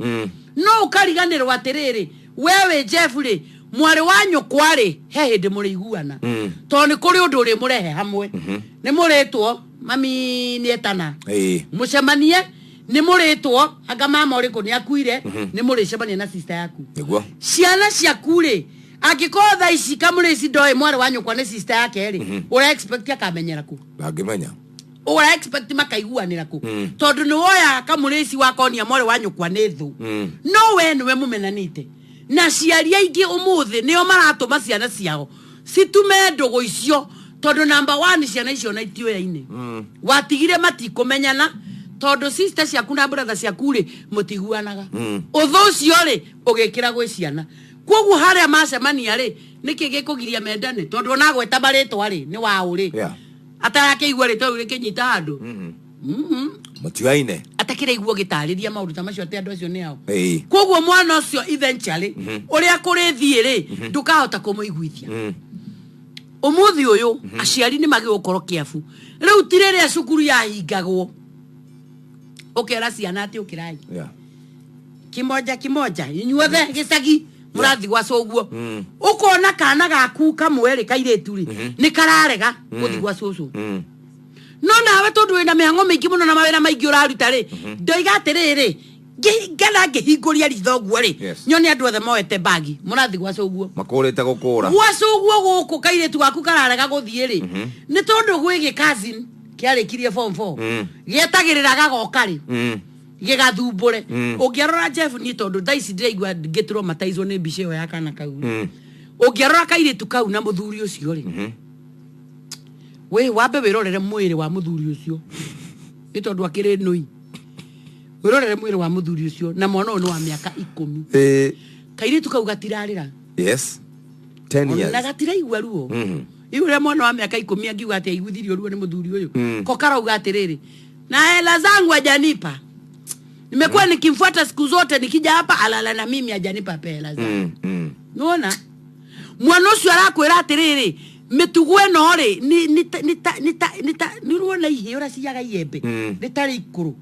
No ũkariganĩrwo atĩrĩrĩ, we wĩ Jeff rĩ, mwarĩ wa nyũkwa rĩ, he hĩndĩ mũrĩiguana. Tondũ nĩ kũrĩ ũndũ ũrĩmũrehe hamwe. Nĩ mũrĩtwo mami nĩ etana. Mũcemanie nĩ mũrĩtwo anga mama ũrĩkũ nĩ akuire, nĩ mũrĩcemania na sister yaku. Nĩguo. Ciana ciaku rĩ, angĩkorwo thaa ici kamũrĩci ndoĩ mwarĩ wa nyũkwa nĩ sister yake rĩ, ũra expect akamenyera kũ? Ndangĩmenya. Ũra expect makaiguanĩra kũ? Tondũ nĩ woya kamũrĩci wakonia mwarĩ wa nyũkwa nĩ thũ. No we nĩwe mũmenanĩte. Na aciari aingĩ ũmũthĩ nĩo maratũma ciana ciao citume ndũgũ icio tondũ number one ciana icio na itiũyaine. Watigire matikũmenyana tondũ sister ciaku na brother ciaku rĩ mũtiguanaga. Ũthũ ũcio rĩ ũgĩkĩra gwĩ ciana. Koguo harĩa macemania rĩ, nĩkĩ gĩkũgiria mendane? Tondũ ona agweta marĩtwa rĩ, nĩ waũ rĩ. Atarakĩigua rĩtwa rĩu rĩkĩnyita handũ. Matiũyaine. Atakĩraigua ũgĩtarĩria maũndũ ta macio atĩ andũ acio nĩ ao. Koguo mwana ũcio eventually ũrĩa kũrĩthiĩ rĩ, ndũkahota kũmũiguithia. Ũmũthĩ ũyũ aciari nĩ magĩrĩirwo gũkorwo kĩabu. Rĩu ti rĩrĩa cukuru yahingagwo ũkera ciana atĩ ũkĩrai. Kimoja kimoja inyuothe gĩcagi mũrathi gwa cũguo. Ũkona kana gaku kamwe rĩ, kairĩtu rĩ, nĩ kararega gũthiĩ gwa cũcũ. No nawe tondũ wĩna mĩhang'o mĩingĩ mũno na mawĩra maingĩ ũraruta rĩ, ndoiga atĩrĩrĩ, ngena ngĩhingũria ritho ũguo rĩ, nyone andũ othe moete bagi mũrathi gwa cũguo. Makũrĩte gũkũra. Gwa cũguo gũkũ kairĩtu gaku kararega gũthiĩ rĩ, nĩ tondũ gwĩ gĩ cousin kĩarĩkirie form 4. Gĩetagĩrĩra gagoka rĩ, gĩgathumbũre. Ũngĩarora Jeff, niĩ tondũ thaa ici ndĩraigua ngĩtraumatizwo nĩ mbica ĩyo ya kana kau. Ũngĩarora kairĩtu kau na mũthuri ũcio rĩ, wĩ wambe wĩrorere mwĩrĩ wa mũthuri ũcio, nĩ tondũ akĩrĩ nũi. Wĩrorere mwĩrĩ wa mũthuri ũcio na mwana ũyũ nĩ wa mĩaka 10. Kairĩtu kau gatirarĩra. Yes. 10 years. Na gatiraigua ruo. Rĩu ũrĩa mwana wa mĩaka 10 angiuga atĩ aiguithirio ruo nĩ mũthuri ũyũ. Ko karauga atĩrĩrĩ, na hela zangu hajanipa. Nimekuwa nikimfuata siku zote, nikija hapa alala na mimi, hajanipa hela zangu. Nĩwona? Mwana ũcio arakwĩra atĩrĩrĩ, mĩtugo ĩno rĩ, nĩ ũrona ihĩĩ ũrĩa ciaga iembe, rĩtarĩ ikũrũ.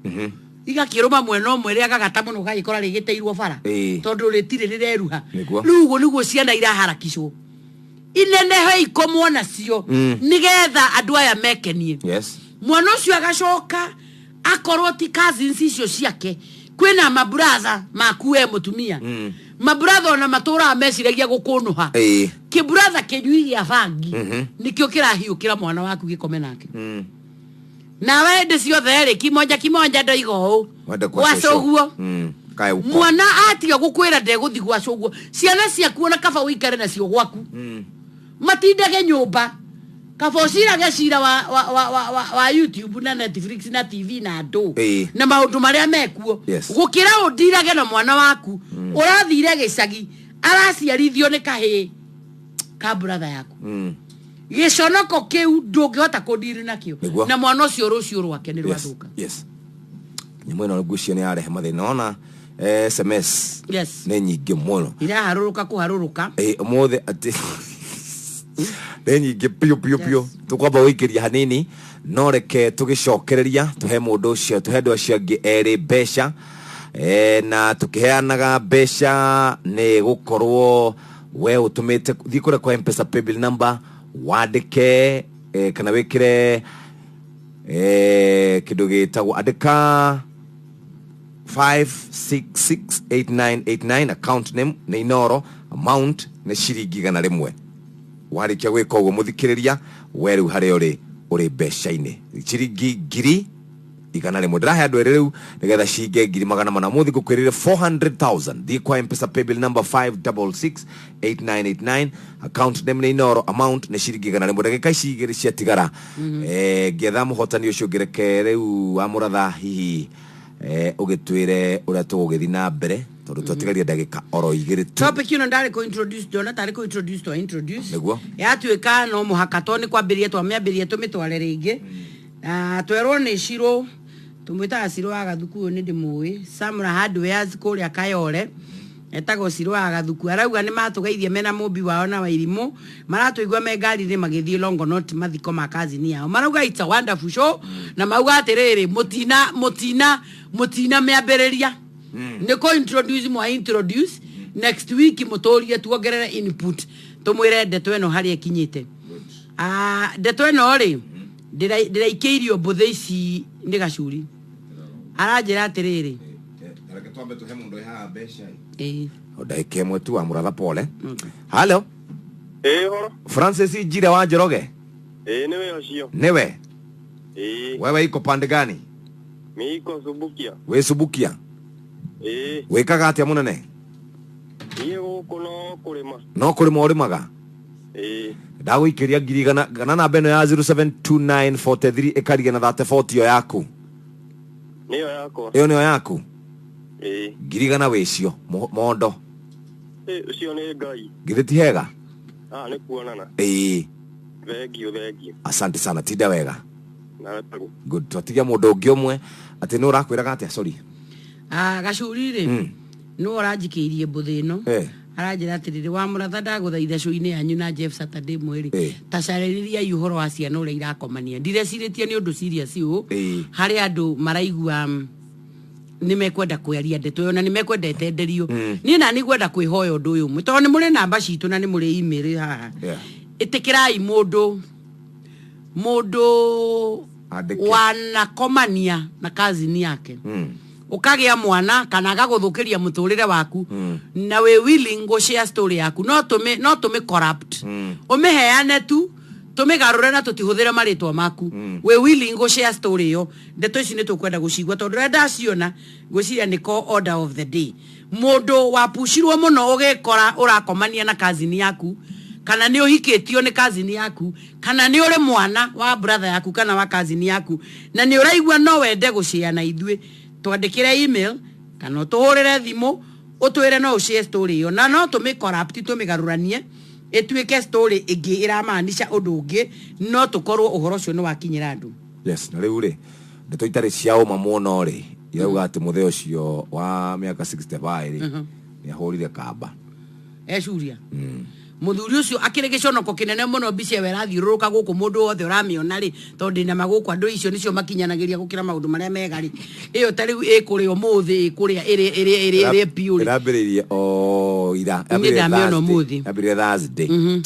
Igakĩrũma mwena ũmwe rĩagagata mũno ũgagĩkora rĩgĩteirwo bara. Tondũ rĩtirĩ rĩreruha. Rĩu ũguo nĩguo ciana iraharakicwo. Inenehe ikomwo nacio, nĩgetha andũ aya mekenie. Mwana ũcio agacoka akorwo ti cousins icio ciake, kwĩna maburatha maku we mũtumia. Maburatha ona matũraga meciragia gũkũnũha. Kĩburatha kĩnyui gĩa bangi nĩkĩo kĩrahiũkĩra mwana waku gĩkome nake. Nawe hĩndĩ ciothe rĩ, kimoja kimoja ndoiga ũũ. Wende kwa Gwa cũcũ. cũguo. Kae uko. Mwana atiga gũkwĩra ndegũthi gwa cũguo, ciana ciaku ona kaba ũikare nacio gwaku. Matindage nyũmba. Kaba ũcirage cira wa YouTube na Netflix na TV na andũ. Na maũndũ marĩa mekuo. Gũkĩra ũndirage na mwana waku. Ũrathire gĩcagi, araciarithio nĩ kahĩĩ ka brother yaku. Gĩconoko kĩu ndũngĩhota kũndiri nakĩo. Nĩguo. Na mwana ũcio rũciũ rwake nĩ Yes, rwathũka. Yes, nyamũ ĩno ngwĩciria nĩ yarehe mathĩna ona SMS Yes. nĩ nyingĩ mũno. Iraharũrũka kũharũrũka. Ĩ, ũmũthĩ atĩ nĩ nyingĩ biũ biũ biũ. Tũkwamba gũikĩria hanini, no reke tũgĩcokereria tũhe mũndũ ũcio, tũhe andũ acio angĩ erĩ mbeca. Na tũkĩheanaga mbeca nĩ gũkorwo we ũtũmĩte, thiĩ kũrĩa kwa Mpesa paybill number, wandĩke kana wĩkĩre kĩndũ gĩtagwo, andĩka 5668989, account name nĩ Inoro, amount nĩ ciringi 100. Warĩkia gwĩka ũguo, mũthikĩrĩria, we rĩu harĩa ũrĩ, ũrĩ mbeca-inĩ ciringi 100,000. Ndĩrahe andũ erĩ rĩu nĩgetha cinge 400,000. Mũthĩ ngũkwĩrĩre 400,000. Thiĩ kwa Mpesa paybill number 5668989, account name nĩ Inoro, amount nĩ ciringi 100. Ndagĩka ici igĩrĩ ciatigara, ngĩetha mũhotani ũcio ngĩreke rĩu wa mũratha hihi ũgĩtwĩre ũrĩa tũgũgĩthiĩ na mbere, tondũ twatigaria ndagĩka oro igĩrĩ tu. Topic ĩno ndarĩ kũ introduce, ndona tarĩ kũ introduce twa introduce. Nĩguo. Yatuĩka no mũhaka, to nĩ kwambĩrĩria twamĩambĩrĩria, tũmĩtware rĩngĩ. Na twerwo nĩ Cirũ, tũmwĩtaga Cirũ wa Gathuku, ũyũ nĩ ndĩmũĩ, Samra Hardwares kũrĩa Kayole, etagwo Cirũ wa Gathuku. Arauga nĩ matũgeithia mena mũmbi wao na Wairimũ, maratũigua me ngari-inĩ magĩthiĩ Longonot mathiko ma kazini yao. Marauga it's a wonderful show, na mauga atĩrĩrĩ, mũtina mũtina mũtina mĩambĩrĩria nĩ kũ introduce, mwa introduce. Next week mũtũrie tuongerere input, tũmwĩre ndeto ĩno harĩa ĩkinyĩte. Ah, ndeto ĩno rĩ, ndĩraikĩirio mbũthĩ ici nĩ Gacuri, aranjĩra atĩrĩrĩ. Reke twambe tũhe mũndũ wĩ haha mbeca. Ĩĩ. O ndagĩka ĩmwe tu, wa mũratha, pole. Halo. Ĩĩ horo. Francis Njira wa Njoroge. Ĩĩ nĩwe ũcio. Nĩwe? Ĩĩ. Wewe iko pande gani? Mi iko Subukia. Wĩ Subukia? Ĩĩ. Wĩkaga atĩa, mũnene? Niĩ gũkũ no kũrĩma. No kũrĩma ũrĩmaga? Ĩĩ. Ndagũikĩria 100,000 kana namba ĩno ya 072943 ĩkaria na 34 tiyo yaku? Nĩyo yakwa. Ĩyo nĩyo yaku? Ĩĩ. 100,000 wĩcio mondo. Ĩ ũcio nĩ Ngai. Githĩ ti hega? Ah, nĩ kuonana. Ĩĩ. Thengiũ, thengiũ. Asante sana, tinda wega. Nawe taguo. Good. Twatigia mũndũ ũngĩ ũmwe atĩ nĩ ũrakwĩraga atĩa, sorry. Ah, Gacuri rĩ, nĩwe ũranjikĩirie mbũthĩ ĩno. Aranjĩra atĩrĩrĩ, wa mũratha, ndagũthaitha show-inĩ yanyu na Jeff Saturday mweri, tacarĩrĩriai ũhoro wa ciana ũrĩa irakomania. Ndirecirĩtie nĩ ũndũ serious ũũ. Harĩ andũ maraigua nĩ mekwenda kwaria ndeto ĩyo na nĩ mekwenda ĩtenderio. Niĩ na nĩ ngwenda kwĩhoya ũndũ ũyũ ũmwe, tondũ nĩ mũrĩ namba citũ na nĩ mũrĩ email haha. Ĩtĩkĩrai mũndũ Andĩke. wanakomania na kazini yake, ũkagĩa mwana kana agagũthũkĩria mũtũrĩre waku, na wĩ willing gũ share story yaku, no tũmĩ corrupt, ũmĩheane tu, tũmĩgarũre na tũtihũthĩre marĩtwa maku. Wĩ willing gũ share story ĩyo? Ndeto ici nĩ tũkwenda gũcigua, tondũ rĩrĩa ndaciona ngwĩciria nĩko order of the day. Mũndũ wapucirwo mũno ũgĩkora ũrakomania na kazini yaku, kana nĩ ũhikĩtio nĩ kazini yaku, kana nĩ ũrĩ mwana wa brother yaku kana wa kazini yaku, na nĩ ũraigua no wende gũshare na ithuĩ, twandĩkĩre email kana ũtũhũrĩre thimũ, ũtwĩre no ũshare story ĩyo, na no tũmĩ corrupt, tũmĩgarũranie ĩtuĩke story ĩngĩ ĩramaanisha ũndũ ũngĩ, no tũkorwo ũhoro ũcio nĩ wakinyĩra andũ. Yes, na rĩu rĩ, ndeto itarĩ cia ũma mũno rĩ, irauga atĩ mũthee ũcio wa mĩaka 65 rĩ, nĩ ahũrire kamba. Ecuria mũthuri ũcio akĩrĩ gĩconoko kĩnene mũno. Mbica ĩyo ĩrathiũrũrũka gũkũ, mũndũ wothe ũramĩona rĩ, tondũ ndĩna magũkũ, andũ icio nĩcio makinyanagĩria gũkĩra maũndũ marĩa mega rĩ, ĩyo ta rĩu ĩkũrĩa ũmũthĩ, ĩkũrĩa ĩrĩ piũ rĩ. Ĩrambĩrĩirie o ira. Niĩ ndamĩona ũmũthĩ. Yambĩrĩirie Thursday.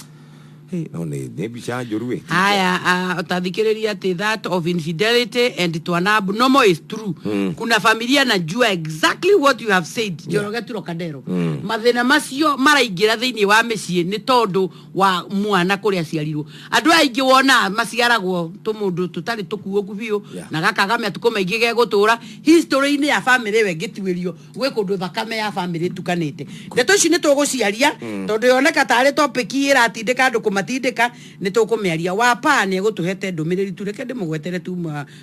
Hey, no nĩ mbica njũru ĩ. Haya, utathikĩrĩria atĩ that of infidelity and twana abnormal is true. Kuna familia najua exactly what you have said. Njoroge Trocadero. Mathĩna macio maraingĩra thĩinĩ wa mĩciĩ nĩ tondũ wa mwana kũrĩa aciarirwo. Andũ aya aingĩ wona maciaragwo tũmũndũ tũtarĩ tũkuũku biũ, na gakaga matukũ maingĩ gegũtũra history-inĩ ya family ĩyo. Ĩngĩtuĩrio gwĩ kũndũ thakame ya family ĩtukanĩte. Ndeto ici nĩ tũgũciaria, tondũ yoneka tarĩ topic ĩratindĩka andũ kũmatindĩka, nĩ tũkũmĩaria. Wapa nĩ egũtũhete ndũmĩrĩri tu, reke ndĩmũgwetere tu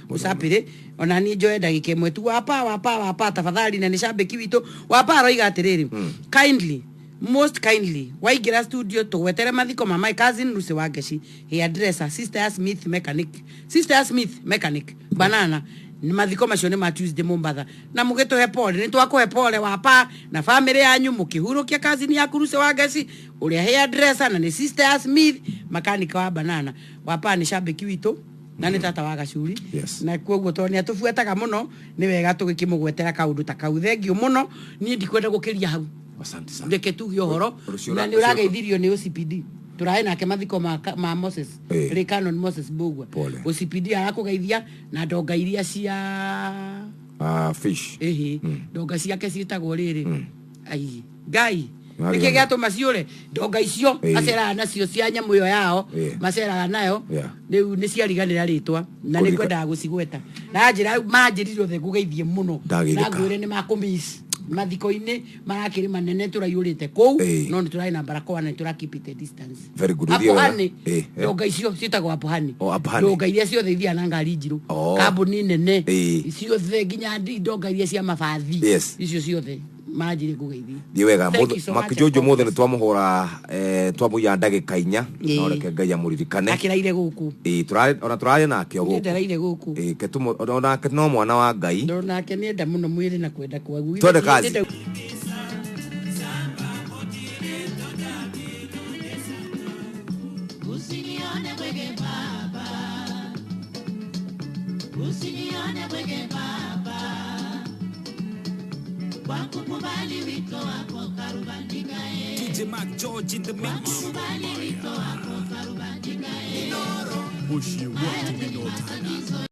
mũcapĩrĩ, ona niĩ njoe ndagĩka ĩmwe tu. Wapa, wapa, wapa, tafadhali, na nĩ cambĩki witũ. Wapa aroiga atĩrĩrĩ, kindly Most kindly waingĩra studio tũgwetere mathiko ma my cousin Lucy Wangeci, hairdresser, sister ya Smith mechanic, sister ya Smith mechanic banana. Nĩ mathiko macio nĩ ma Tuesday Mombatha, na mũgĩtũhe pole, nĩ twakũhe pole wapa na family yanyu mũkĩhurũkia cousin yaku Lucy Wangeci ũrĩa hairdresser na nĩ sister ya Smith mechanic wa banana. Wapa nĩ shabiki witũ na nĩ tata wa Gacuri. Yes. Na koguo tondũ nĩ atũbuataga mũno, nĩ wega tũgĩkĩmũgwetera kaũndũ ta kau. Thengiũ mũno, niĩ ndikwenda gũkĩria hau. Asante sana. Reke tuge ũhoro. Rũciũ Na nĩ ũrageithirio nĩ OCPD, tũraĩ nake mathiko ma Moses. Rĩ Canon Moses Mbugua. Pole. OCPD arakũgeithia na ndonga iria cia Fish. Ĩhĩ, ndonga ciake ciĩtagwo rĩrĩ, ai Ngai. Nĩ nĩkĩ gĩatũma ciũre ndonga icio? Aceraga nacio cia nyamũ ĩyo yao. Maceraga nayo. Rĩu nĩ ciariganĩra rĩtwa na nĩ ngwendaga gũcigweta na njĩra manjĩrire othe ngũgeithie mũno. Ndageithĩka. Na ngwĩre nĩ makũmiss mathiko-inĩ marakĩrĩ manene tũraiyũrĩte kũu. No nĩ tũrarĩ na barakoa na nĩ tũra keep it a distance. Very good. Ũthiĩ wega. Apohani. Eh. Ndonga icio ciĩtagwo Apohani. Oh, Apohani. Ndonga iria ciothe ithiaga na ngari njirũ. Oh. Kambuni nene ciothe nginya ndonga iria cia mabathi. Icio ciothe manjire ngũgeithie. Thiĩ wega. Thank you so much. Makĩnjũnjũ mũthĩ nĩ twamũhũra, twamũiya ndagĩka 4. No reke Ngai amũririkane. Akĩraire gũkũ. Ona tũrarĩ nake o gũkũ. Nĩndaraire gũkũ. Onake no mwana wa Ngai. No nake nĩenda mũno mwĩrĩ na kwenda kwaguo. Twende kazi. Usinione mwege baba, usinione mwege baba, kwa kukubali wito wako karubandika e. DJ Mark George in the mix. Kukubali wito wako karubandika e. Mushi watu minotana.